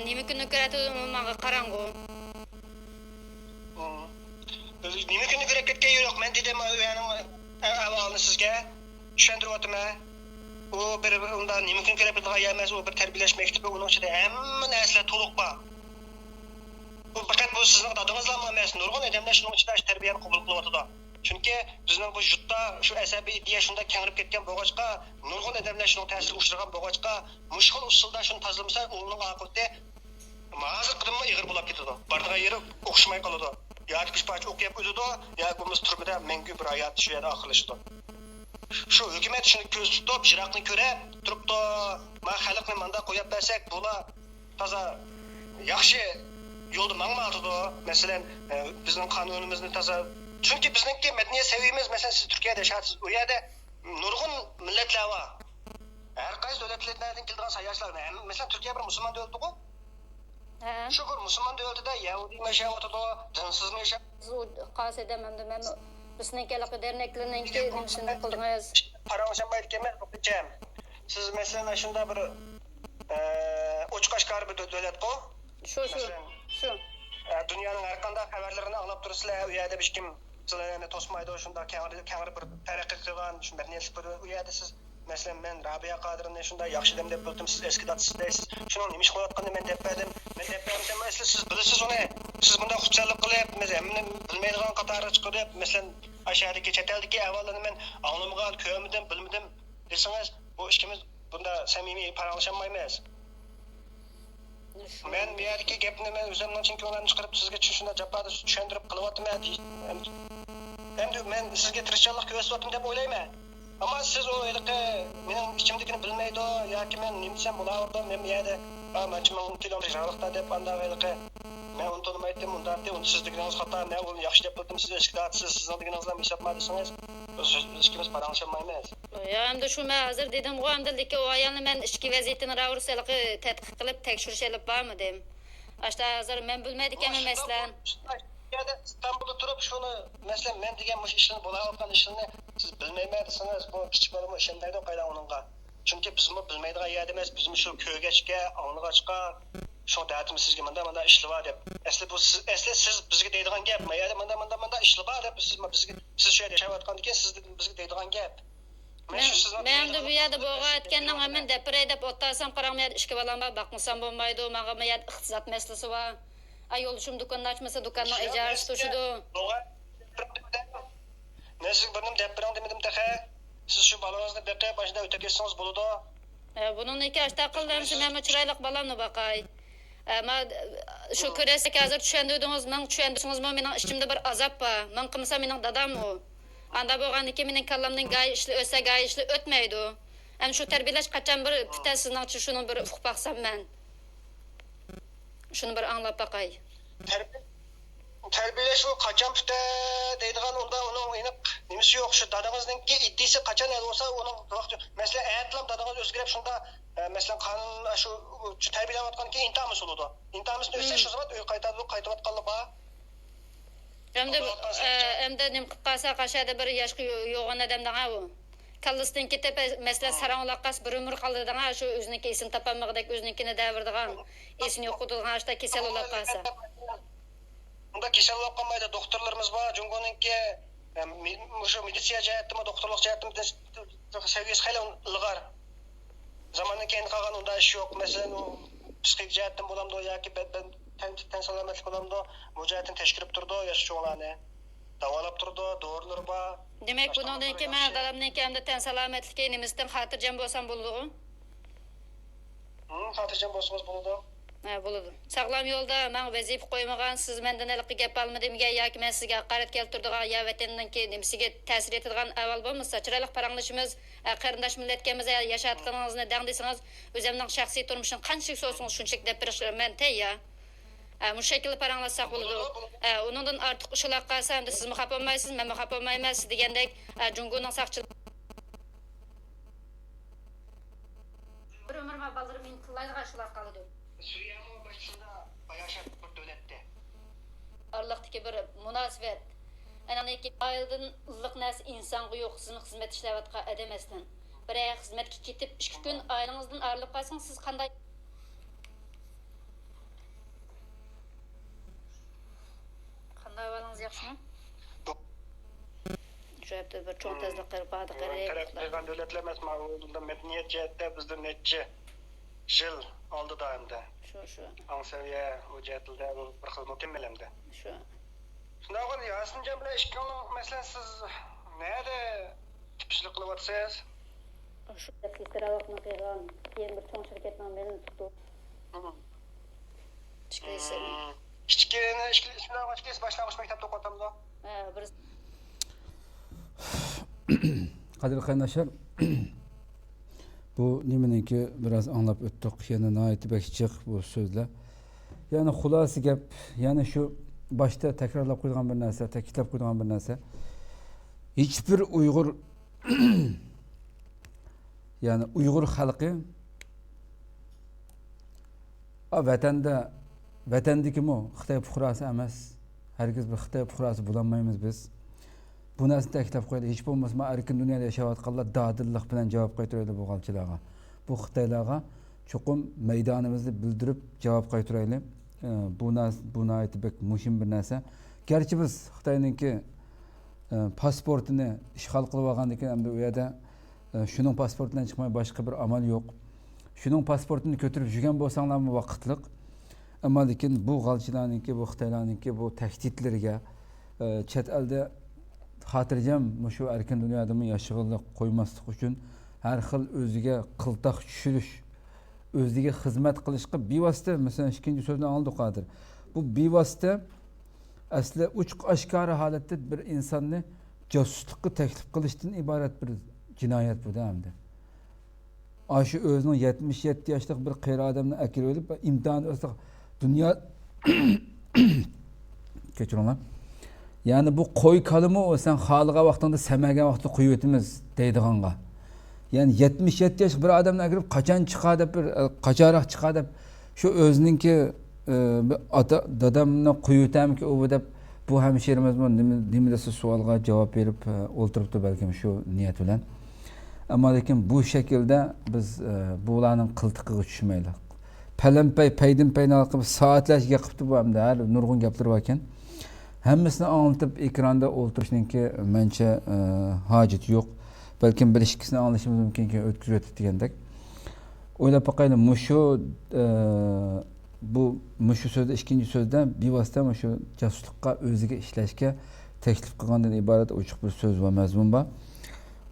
نېمە كۈننى كۆرەتتى، ماڭا قاراڭغۇ. نېمە كۈننى كۆرۈپ كەتكەن يوق، مەن دېدىم ئۇ يەرنىڭ ئەھۋالىنى سىزگە. چۈشەندۈرۈۋاتىمەن. ئۇ بىر، بىر ئۇنداق نېمە كۈن كېرەك بولىدىغان يەر ئەمەس، ئۇ بىر تەربىيەلەش مەكتىپى، ئۇنىڭ ئىچىدە ھەممە نەرسىلەر تولۇق بار. بۇ پەقەت بۇ سىزنىڭ دادىڭىزلارمۇ ئەمەس، نۇرغۇن ئادەملەر شۇنىڭ ئىچىدە شۇ تەربىيەنى قوبۇل قىلىۋاتىدۇ. چۈنكى بىزنىڭ بۇ يۇرتتا شۇ ئەسەبىي ئىدىيە شۇنداق كەڭرىپ كەتكەن بولغاچقا، نۇرغۇن ئادەملەر شۇنىڭ تەسىرىگە ئۇچرىغان بولغاچقا، مۇشۇ خىل ئۇسۇلدا شۇنى تازىلىمىسا، ئۇنىڭ ئاقىۋىتى ھازىرقىدىنمۇ ئېغىر بولاپ كېتىدۇ. بارىدىغان يېرى ئوخشىماي قالىدۇ. ياكى ئۈچ پارچە ئوق يەپ ئۆلىدۇ، ياكى بولمىسا تۈرمىدە مەڭگۈ بىر ھاياتى شۇ يەردە ئاخىرلىشىدۇ. شۇ ھۆكۈمەت شۇنى كۆزدە تۇتۇپ، يىراقنى كۆرۈپ تۇرۇپتۇ. ما خەلقنى مانداق قويۇپ بەرسەك، بۇلار تازا ياخشى يولدا ماڭمايۋاتىدۇ. مەسىلەن، ئە، بىزنىڭ قانۇنىمىزنى تازا، چۈنكى بىزنىڭكى مەدەنىيەت سەۋىيىمىز، مەسىلەن، سىز تۈركىيەدە ياشاۋاتىسىز، ئۇ يەردە نۇرغۇن مىللەتلەر بار. ھەر قايسى دۆلەتلەردىن كېلىدىغان ساياھەتچىلەر. ھەم-، مەسىلەن، تۈركىيە بىر مۇسۇلمان دۆلىتىغۇ. ھە. شۇ بىر مۇسۇلمان دۆلىتىدە يەھۇدىيمۇ ياشاۋاتىدۇ، دىنسىزمۇ ياشاۋاتىدۇ. سىز ئۇ قاسىدەم ئەمدى مەن بىسنىڭ ھېلىقى دەرنەكلىرىنىڭكى نېمىسىنى قىلدىڭىز. پاراڭلىشالمايدىكەنمەن، ئۇكىچەم. سىز، مەسىلەن، ئاشۇنداق بىر، ئە، ئوچۇق ئاشكارا بىر دۆ-، دۆلەتقۇ. شۇ، شۇ، مەسىلەن، شۇ. ئە، دۇنيانىڭ ھەر قانداق خەۋەرلىرىنى ئاڭلاپ تۇرىسىلەر، ئۇ يەردە ھېچكىم سىلەرنى توسمايدۇ، شۇنداق كەڭرى، كەڭرى بىر تەرەققىي قىلغان، شۇ مەدەنىيەتلىك بىر، ئۇ يەردە سىز، مەسىلەن، مەن رابىيە قادىرىنى شۇنداق ياخشى ئادەم دەپ بىلدىم، سىز ئەسكى دادىسى دەيسىز، شۇنىڭ نېمە ئىش قىلىۋاتقىنىنى مەن دەپ بەردىم. مەن دەپ بەرمىسەم، ئەسلى سىز بىلىسىز ئۇنى، سىز بۇنداق خۇپسەنلىك قىلىپ، مەن ھەممىنى بىلمەيدىغان قاتارىغا چىقىرىپ، مەسىلەن، ئاشۇ يەردىكى، چەت ئەلدىكى ئەھۋاللارنى مەن ئاڭلىمىغان، كۆرمىدىم، بىلمىدىم دېسىڭىز، بۇ ئىككىمىز بۇنداق سەمىمىي پاراڭلىشالمايمىز. شۇ. مەن بۇ يەردىكى گەپنى مەن ئۆزۈمنىڭ چىن كۆڭلۈمدىن چىقىرىپ، سىزگە چۈ-، شۇنداق جاپادا چۈشەندۈرۈپ قىلىۋاتىمەن. ئەمدى، ئەمدى مەن سىزگە تىرىشچانلىق كۆرسىتىۋاتىمەن دەپ ئويلايمەن. ئەمما سىز ئۇ ھېلىقى مېنىڭ ئىچىمدىكىنى بىلمەيدۇ ياكى مەن نېمە دېسەم بولاۋېرىدۇ، مەن بۇ يەردە، ئا، مانچە مىڭ كىلومېتىر يىراقلىقتا دەپ ئانداق ھېلىقى مەن ئۇنى تونۇمايتتىم، ئۇنداق دەپ، ئۇنى سىز دېگىنىڭىز خاتا، مەن ئۇنى ياخشى دەپ قىلدىم، سىز ئىشقىلاتسىز، سىزنىڭ دېگىنىڭىزنى مەن ئىشلەتمە دېسىڭىز، بىز، بىز ئىككىمىز پاراڭلىشالمايمىز. يا، ئەمدى شۇ مەن ھازىر دېدىمغۇ، ئەمدى لېكىن ئۇ ئايالنى مەن ئىچكى ۋەزىيىتىنى راۋۇرۇس ھېلىقى تەتقىق قىلىپ تەكشۈرۈش ئېلىپ بارمىدىم. ئاشتا ھازىر مەن بىلمەيدىكەنمەن، مەسىلەن. يەنە ئىستانبۇلدا تۇرۇپ شۇنى، مەسىلەن، مەن دېگەن مۇشۇ ئىشلارنى، بولاۋاتقان ئىشلارنى سىز بىلمەيمەن دېسىڭىز، بۇ كىچىك بالىمۇ ئىشەنمەيدۇ قايلا ئۇنىڭغا. چۈنكى بىزمۇ بىلمەيدىغان يەردە ئەمەس، بىزمۇ شۇ كۆرگەچكە، ئاڭلىغاچقا، شۇ دەتىمىز سىزگە مۇنداق، مۇنداق ئىشلار بار دەپ. ئەسلى بۇ سىز، ئەسلى سىز بىزگە دەيدىغان گەپ، ما يەردە مۇنداق، مۇنداق، مۇنداق ئىشلار بار دەپ، سىز، ما بىزگە، سىز شۇ يەردە ياشاۋاتقاندىكىن سىز بىزگە دەيدىغان گەپ. مەن مەن، شۇ سىزنىڭ مەن ئەمدى بۇ يەردە بولغانتىكەن، مەن دەپ بېرەي دەپ ئولتۇرسام، قاراڭ، مەن يەردە ئىككى بالام بار، باقمىسام بولمايدۇ، ماڭا مەن يەردە ئىقتىساد مەسىلىسى بار. ئا، يولدىشىم دۇكاننى ئاچمىسا، دۇكاننىڭ ئىجارىسى توشىدۇ. مەن سىزگە بىر نېمە دەپ بېرىڭ دېمىدىم تېخى. سىز شۇ بالىڭىزنى بېقىپ، ئاشۇنداق ئۆتۈپ كەتسىڭىز بولىدۇ. ئە، بۇنىڭدىن كېيىن ئاشۇنداق قىلىمىز، مەنمۇ چىرايلىق بالامنى باقاي. ئە، ما، شۇ كۆرەتسەك ھازىر چۈشەندۈردىڭىز، ماڭا چۈشەندۈرسىڭىزمۇ مېنىڭ ئىچىمدە بىر ئازاب بار. ماڭا قىلمىسا مېنىڭ دادام ئۇ. ئاندا بولغاندىن كېيىن مېنىڭ كاللامدىن گاي ئىشلار ئۆتسە، گاي ئىشلار ئۆتمەيدۇ. ئەمدى شۇ تەربىيەلەش قاچان بىر پۈتە سىزنىڭچە شۇنىڭ بىر ئۇقۇپ باقسام مەن. شۇنى بىر ئاڭلاپ باقاي. تەربىيە-، تەربىيەلەش ئۇ قاچان پۈتە دەيدىغان ئۇنداق ئۇنىڭ ئېنىق نېمىسى يوق. شۇ دادىڭىزنىڭكى ئىدىيىسى قاچان ھەل بولسا ئۇنىڭ ۋاقتى. مەسىلەن، ئەتىلام دادىڭىز ئۆزگىرىپ شۇنداق، ئە، مەسىلەن، قانۇن شۇ، شۇ تەربىيەلەۋاتقاندىن كېيىن ئىنتامىس بولىدۇ. ئىنتامىسنى ئۆتسە شۇ زامان ئۆيگە قايتىدۇ، قايتىۋاتقانلا بار. ئەمدى، ئە، ئەمدى نېمە قىلىپ قالسا، قاشادا بىر ياشقا يو-، يوغان ئادەم دەڭا ئۇ. كاللىسىدىن كېتىپ، مەسىلەن، ساراڭ بولاپ قالسا، بىر ئۆمۈر قالىدۇ دەڭا، شۇ ئۆزىنىڭكى ئېسىنى تاپالمىغۇدەك، ئۆزىنىڭكىنى دەۋېرىدىغان، ئېسىنى يوقىتىدىغان، ئاشۇنداق كېسەل بولاپ قالسا. ئۇنداق كېسەل بولاپ قالمايدۇ، دوختۇرلىرىمىز بار، جۇڭگونىڭكى، ئە، مې-، مۇشۇ مېدىتسىنا جەھەتتىمۇ، دوختۇرلۇق جەھەتتىمۇ سەۋىيەسى خېلى ئىلغار. زاماندىن كېيىن قالغان ئۇنداق ئىش يوق. مەسىلەن، ئۇ پسىخىك جەھەتتىن بولامدۇ ياكى بەدەن، تەن، تەن سالامەتلىك بولامدۇ، بۇ جەھەتتىن تەكشۈرۈپ تۇرىدۇ ياش چوڭلارنى. داۋالاپ تۇرىدۇ، دورىلىرى بار. دېمەك، بۇنىڭدىن كېيىن مېنىڭ دادامنىڭكى ئەمدى تەن سالامەتلىكى نېمىسىدىن خاتىرجەم بولسام بولىدىغۇ؟ ھىم، خاتىرجەم بولسىڭىز بولىدۇ. ھە، بولىدۇ. ساغلام يولدا ماڭا ۋەزىپە قويمىغان، سىز مەندىن ھېلىقى گەپ ئالمىدىمگە ياكى مەن سىزگە ھاقارەت كەلتۈرىدىغان يا ۋەتەننىڭكى نېمىسىگە تەسىر يېتىدىغان ئەھۋال بولمىسا، چىرايلىق پاراڭلىشىمىز، ھە، قېرىنداش مىللەتكەنمىز، ھە، ياشاۋاتقىنىڭىزنى دەڭ دېسىڭىز، ئۆزۈمنىڭ شەخسىي تۇرمۇشىنى قانچىلىك سورىسىڭىز، شۇنچىلىك دەپ بېرىشكە مەن تەييار. ھە، مۇشۇ شەكىلدە پاراڭلاشساق بولىدۇ. ھە، ئۇنىڭدىن ئارتۇق ئۇششۇلاپ قالسا، ئەمدى سىزمۇ خاپا بولمايسىز، مەنمۇ خاپا بولمايمەن، سىز دېگەندەك، ھە، جۇڭگونىڭ ساقچىلىرى بىر ئۆمۈر ما بالىلىرىم مېنى تىللايدىغان ئىشلار قالىدۇ. سۈرىيەمۇ باشقىسىدا باياشات بىر دۆلەتتە. ئارىلىقتىكى بىر مۇناسىۋەت. ئەنەنىكى ئائىلىدىن ئىللىق نەرسە ئىنسانغا يوق، سىزنىڭ خىزمەت ئىشلەۋاتقان ئادەم ئەسلەن. بىرەر خىزمەتكە كېتىپ، ئىككى كۈن ئائىلىڭىزدىن ئايرىلىپ قالسىڭىز، سىز قانداق؟ قانداق ئەھۋالىڭىز، ياخشىمۇ؟ شۇ ھەپتە بىر چوڭ تەزلىك قىلىپ باردۇق، تەرەققىي قىلغان دۆلەتلەر ئەمەس، مەدەنىيەت جەھەتتە بىزدىن نەچچە يىل ئالدىدا ئەمدى. شۇ، شۇ. ئاڭ سەۋىيە، ئۇ جەھەتلەردە بۇ بىر خىل مۇكەممەل ئەمدى. شۇ. شۇنداق بولغان ياسىنجان بىلەن ئىككىڭلار، مەسىلەن، سىز نەدە تېپىشلىق قىلىۋاتىسىز؟ شۇ سېستراۋاقنى قىلغان، كېيىن بىر چوڭ شىركەتنىڭ مېنى تۇتۇپ. مم. ئىككىلىسى. مم. ئىككى، ئىككى، ئىككىلىسى باشلانغۇچ مەكتەپتە ئوقۇۋاتامدۇ؟ ھە، بىر. قەدىر قېرىنداشلار، بۇ نېمىنىڭكى بىراز ئاڭلاپ ئۆتتۇق، يەنە ناھايىتى بەك جىق بۇ سۆزلەر. يەنى خۇلاسە گەپ، يەنى شۇ باشتا تەكرارلاپ قويىدىغان بىر نەرسە، تەكىتلەپ قويىدىغان بىر نەرسە. ھېچبىر ئۇيغۇر يەنى ئۇيغۇر خەلقى، ئا، ۋەتەندە، ۋەتەندىكىمۇ خىتاي پۇقراسى ئەمەس، ھەرگىز بىر خىتاي پۇقراسى بولالمايمىز بىز. بۇ نەرسىنى تەكىتلەپ قويايلى، ھېچ بولمىسا مانا ئەركىن دۇنيادا ياشاۋاتقانلار دادىللىق بىلەن جاۋاب قايتۇرايلى بۇ غالچىلارغا. بۇ خىتايلارغا چوقۇم مەيدانىمىزنى بىلدۈرۈپ جاۋاب قايتۇرايلى. ئە، بۇ نەرس-، بۇ ناھايىتى بەك مۇھىم بىر نەرسە. گەرچە بىز خىتاينىڭكى ئە، پاسپورتىنى ئىشغال قىلىۋالغاندىن كېيىن، ئەمدى ئۇ يەردە، ئە، شۇنىڭ پاسپورتى بىلەن چىقماي باشقا بىر ئامال يوق. شۇنىڭ پاسپورتىنى كۆتۈرۈپ يۈرگەن بولساڭلارمۇ ۋاقىتلىق. ئەمما لېكىن بۇ غالچىلارنىڭكى، بۇ خىتايلارنىڭكى بۇ تەھدىتلىرىگە، ئە، چەت ئەلدە خاتىرجەم مۇشۇ ئەركىن دۇنيادىمۇ ياشىغىلى قويماسلىق ئۈچۈن ھەر خىل ئۆزىگە قىلتاق چۈشۈرۈش، ئۆزىگە خىزمەت قىلىشقا بىۋاسىتە، مەسىلەن، ئىككىنچى سۆزنى ئاڭلىدۇق ھازىر. بۇ بىۋاسىتە ئەسلى ئوچۇق ئاشكارا ھالەتتە بىر ئىنساننى جاسۇسلۇققا تەكلىپ قىلىشتىن ئىبارەت بىر جىنايەت بۇ-دە ئەمدى. ئاشۇ ئۆزىنىڭ يەتمىش يەتتە ياشلىق بىر قېرى ئادەمنى ئەكىرىۋېلىپ، ئىمتىھان ئۆتسە، دۇنيا، كەچۈرۈڭلار. يەنى بۇ قوي كالىمۇ، سەن خالىغان ۋاقتىڭدا، سەمەگەن ۋاقتىدا قويۇۋېتىمىز دەيدىغانغا. يەنى يەتمىش يەتتە ياشلىق بىر ئادەمنى ئەكىرىپ، قاچان چىقار دەپ، بىر، قاچانراق چىقار دەپ، شۇ ئۆزىنىڭكى، ئى، بىر ئاتا، دادامنى قويۇۋېتەمكى ئۇ دەپ، بۇ ھەمشىرىمىزمۇ نېمە، نېمە دېسە سوئالغا جاۋاب بېرىپ، ئى، ئولتۇرۇپتۇ بەلكىم شۇ نىيەت بىلەن. ئەمما لېكىن بۇ شەكىلدە بىز، ئى، بۇلارنىڭ قىلتىقىغا چۈشمەيلى. پەلەمپەي، پەيدىنپەي نالىقىپ سائەتلەرچە گەپ قىپتۇ بۇ ئەمدى. ھەر نۇرغۇن گەپلىرى باركەن. ھەممىسىنى ئاڭلىتىپ ئېكراندا ئولتۇرۇشنىڭكى مەنچە، ئى، ھاجىتى يوق. بەلكىم بىر ئىككىسىنى ئاڭلىشىمىز مۇمكىنكى ئۆتكۈزۈۋېتىپ دېگەندەك. ئويلاپ باقايلى، مۇشۇ، ئى، بۇ، مۇشۇ سۆزدە، ئىككىنچى سۆزدە بىۋاسىتە مۇشۇ جاسۇسلۇققا، ئۆزىگە ئىشلەشكە تەكلىپ قىلغاندىن ئىبارەت ئوچۇق بىر سۆز ۋە مەزمۇن بار.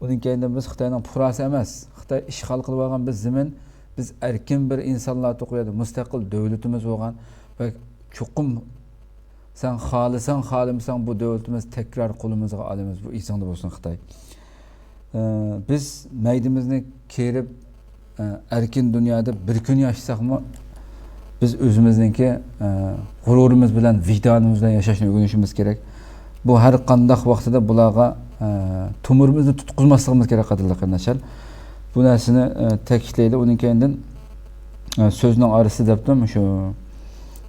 ئۇنىڭ كەينىدىن بىز خىتاينىڭ پۇقراسى ئەمەس، خىتاي ئىشغال قىلىۋالغان بىز زېمىن، بىز ئەركىن بىر ئىنسانلار تۇرۇپ، بۇ يەردە مۇستەقىل دۆلىتىمىز بولغان ۋە چوقۇم سەن خالىساڭ، خالىمىساڭ بۇ دۆلىتىمىز تەكرار قولىمىزغا ئالىمىز. بۇ ئېسىڭدە بولسۇن خىتاي. ئە، بىز مەيدىمىزنى كېرىپ، ئە، ئەركىن دۇنيادا بىر كۈن ياشىساقمۇ، بىز ئۆزىمىزنىڭكى، ئە، غۇرۇرىمىز بىلەن، ۋىجدانىمىز بىلەن ياشاشنى ئۆگىنىشىمىز كېرەك. بۇ ھەر قانداق ۋاقتىدا بۇلارغا، ئە، تومۇرىمىزنى تۇتقۇزماسلىقىمىز كېرەك، قەدىرلىك قېرىنداشلار. بۇ نەرسىنى، ئە، تەكىتلەيلى. ئۇنىڭ كەينىدىن، ئە، سۆزنىڭ ئارىسى دەپتۇ، شۇ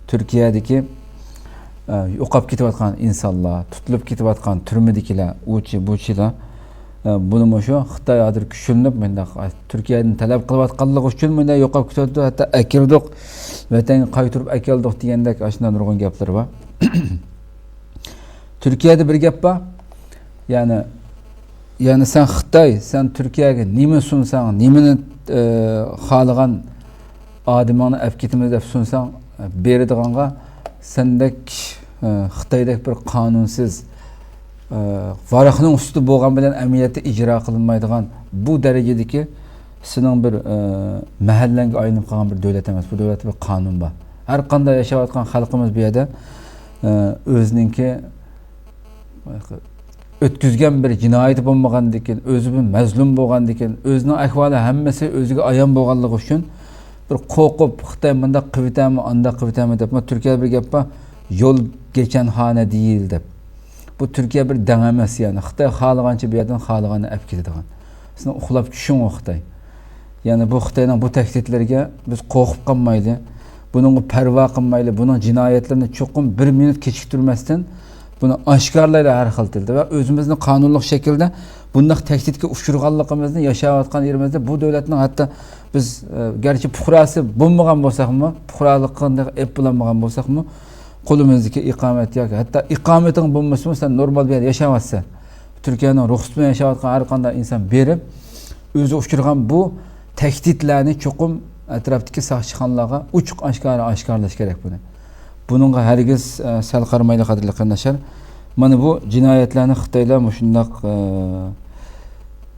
تۈركىيەدىكى، ئە، يوقاپ كېتىۋاتقان ئىنسانلار، تۇتۇلۇپ كېتىۋاتقان تۈرمىدىكىلەر، ئۇچى، بۇچىلار، ئە، بۇنىمۇ شۇ خىتاي ھازىر كۈچلىنىپ مۇنداق، ئە، تۈركىيەدىن تەلەپ قىلىۋاتقانلىقى ئۈچۈن مۇنداق يوقاپ كېتىۋاتىدۇ، ھەتتا ئەكىردۇق، ۋەتەنگە قايتۇرۇپ ئەكەلدۇق دېگەندەك ئاشۇنداق نۇرغۇن گەپلىرى بار. تۈركىيەدە بىر گەپ بار. يەنى، يەنى سەن خىتاي، سەن تۈركىيەگە نېمە سۇنساڭ، نېمىنى، ئى، خالىغان ئادىمىڭنى ئەپ كېتىمىز دەپ سۇنساڭ، ئى، بېرىدىغانغا سەندەك، ئى، خىتايدەك بىر قانۇنسىز، ئى، ۋاراقنىڭ ئۈستىدە بولغان بىلەن ئەمەلىيەتتە ئىجرا قىلىنمايدىغان بۇ دەرىجىدىكى سېنىڭ بىر، ئى، مەھەللەڭگە ئايلىنىپ قالغان بىر دۆلەت ئەمەس. بۇ دۆلەتتە بىر قانۇن بار. ھەر قانداق ياشاۋاتقان خەلقىمىز بۇ يەردە، ئى، ئۆزىنىڭكى ئۆتكۈزگەن بىر جىنايىتى بولمىغاندىكىن، ئۆزى بىر مەزلۇم بولغاندىكىن، ئۆزىنىڭ ئەھۋالى ھەممىسى ئۆزىگە ئايان بولغانلىقى ئۈچۈن بىر قورقۇپ، خىتاي مۇنداق قىلىۋېتەرمۇ، ئانداق قىلىۋېتەرمۇ دەپمۇ، تۈركىيەدە بىر گەپ بار، «يول geçenhane değil» دەپ. بۇ تۈركىيە بىر دەڭ ئەمەس، يەنى خىتاي خالىغانچە بۇ يەردىن خالىغاننى ئەپ كېتىدىغان. سېنىڭ ئۇخلاپ چۈشۈڭ ئۇ خىتاي. يەنى بۇ خىتاينىڭ بۇ تەھدىتلىرىگە بىز قورقۇپ قالمايلى، بۇنىڭغا پەرۋا قىلمايلى، بۇنىڭ جىنايەتلىرىنى چوقۇم بىر مىنۇت كېچىكتۈرمەستىن بۇنى ئاشكارىلايلى ھەر خىل تىلدا ۋە ئۆزىمىزنى قانۇنلۇق شەكىلدە بۇنداق تەھدىتكە ئۇچرىغانلىقىمىزنى ياشاۋاتقان يېرىمىزدە بۇ دۆلەتنىڭ ھەتتا بىز، ئە، گەرچە پۇقراسى بولمىغان بولساقمۇ، پۇقرالىققا ئېلىپ بولالمىغان بولساقمۇ، قولىمىزدىكى ئىقامەت ياكى ھەتتا ئىقامىتىڭ بولمىسىمۇ سەن نورمال بىر يەردە ياشاۋاتىسەن. تۈركىيەنىڭ رۇخسىتى بىلەن ياشاۋاتقان ھەر قانداق ئىنسان بېرىپ، ئۆزى ئۇچرىغان بۇ تەھدىتلەرنى چوقۇم ئەتراپتىكى ساقچىخانىلارغا ئوچۇق ئاشكارا ئاشكارىلاش كېرەك بۇنى. بۇنىڭغا ھەرگىز، ئە، سەل قارىمايلى، قەدىرلىك قېرىنداشلار. مانا بۇ جىنايەتلەرنى خىتايلار مۇشۇنداق، ئە،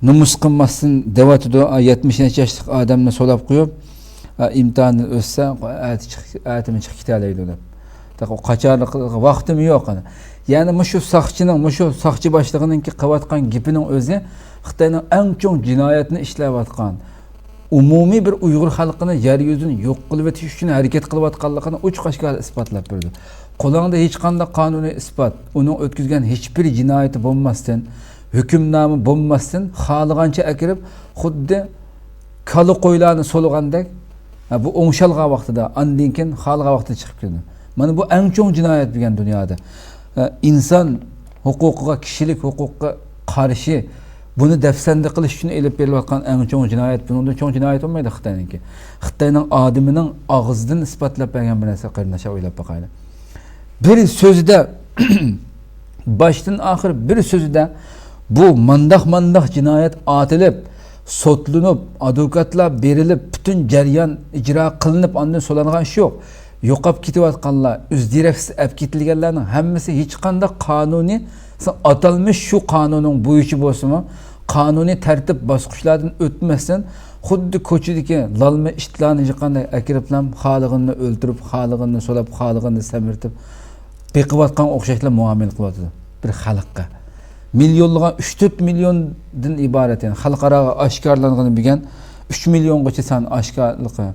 نومۇس قىلماستىن دەۋاتىدۇ. ئا، يەتمىش نەچچە ياشلىق ئادەمنى سولاپ قويۇپ، ئا، ئىمتىھاندىن ئۆتسە، ئەتە چىق-، ئەتىمۇ چىقىپ كېتەلەيدۇ دەپ. تېخى ئۇ قاچانلىق ۋاقتىمۇ يوق. يەنى مۇشۇ ساقچىنىڭ، مۇشۇ ساقچى باشلىقىنىڭكى قىلىۋاتقان گېپىنىڭ ئۆزى خىتاينىڭ ئەڭ چوڭ جىنايەتنى ئىشلەۋاتقان، ئومۇمىي بىر ئۇيغۇر خەلقىنى يەر يۈزىدىن يوق قىلىۋېتىش ئۈچۈن ھەرىكەت قىلىۋاتقانلىقىنى ئوچۇق ئاشكارا ئىسپاتلاپ بېرىدۇ. قولۇڭدا ھېچقانداق قانۇنىي ئىسپات، ئۇنىڭ ئۆتكۈزگەن ھېچبىر جىنايىتى بولماستىن، ھۆكۈمنامە بولماستىن، خالىغانچە ئەكىرىپ، خۇددى كالا قويلارنى سولىغاندەك، ھە، بۇ ئوڭشالغان ۋاقتىدا، ئاندىن كېيىن خالىغان ۋاقتىدا چىقىپ كېتىدۇ. مانا بۇ ئەڭ چوڭ جىنايەت بۈگۈن دۇنيادا. ئە، ئىنسان ھوقۇقىغا، كىشىلىك ھوقۇققا قارشى بۇنى دەپسەندە قىلىش ئۈچۈن ئېلىپ بېرىلىۋاتقان ئەڭ چوڭ جىنايەت، بۇنىڭدىن چوڭ جىنايەت بولمايدۇ خىتاينىڭكى. خىتاينىڭ ئادىمىنىڭ ئاغزىدىن ئىسپاتلاپ بەرگەن بىر نەرسە، قېرىنداشلار، ئويلاپ باقايلى. بىر سۆزىدە، باشتىن ئاخىر بىر سۆزىدە بۇ مانداق مانداق جىنايەت ئاتىلىپ، سوتلىنىپ، ئادۋوكاتلار بېرىلىپ، پۈتۈن جەريان ئىجرا قىلىنىپ، ئاندىن سولانغان ئىش يوق. يوقاپ كېتىۋاتقانلار، ئۆز دېرەكسىز ئەپ كېتىلگەنلەرنىڭ ھەممىسى ھېچقانداق قانۇنىي، ئاتالمىش شۇ قانۇننىڭ بويىچە بولسىمۇ، قانۇنىي تەرتىپ باسقۇچلاردىن ئۆتمەستىن، خۇددى كوچىدىكى لالما ئىتلارنى يىغقاندەك ئەكىرىپلا، خالىغىنىنى ئۆلتۈرۈپ، خالىغىنىنى سولاپ، خالىغىنىنى سەمرىتىپ بېقىۋاتقانغا ئوخشاشلا مۇئامىلە قىلىۋاتىدۇ بىر خەلققە. مىليونلىغان، ئۈچ تۆت مىليوندىن ئىبارەت، يەنى خەلقئاراغا ئاشكارىلانغىنى بىلگەن ئۈچ مىليونغىچە سان ئاشكارىلىقى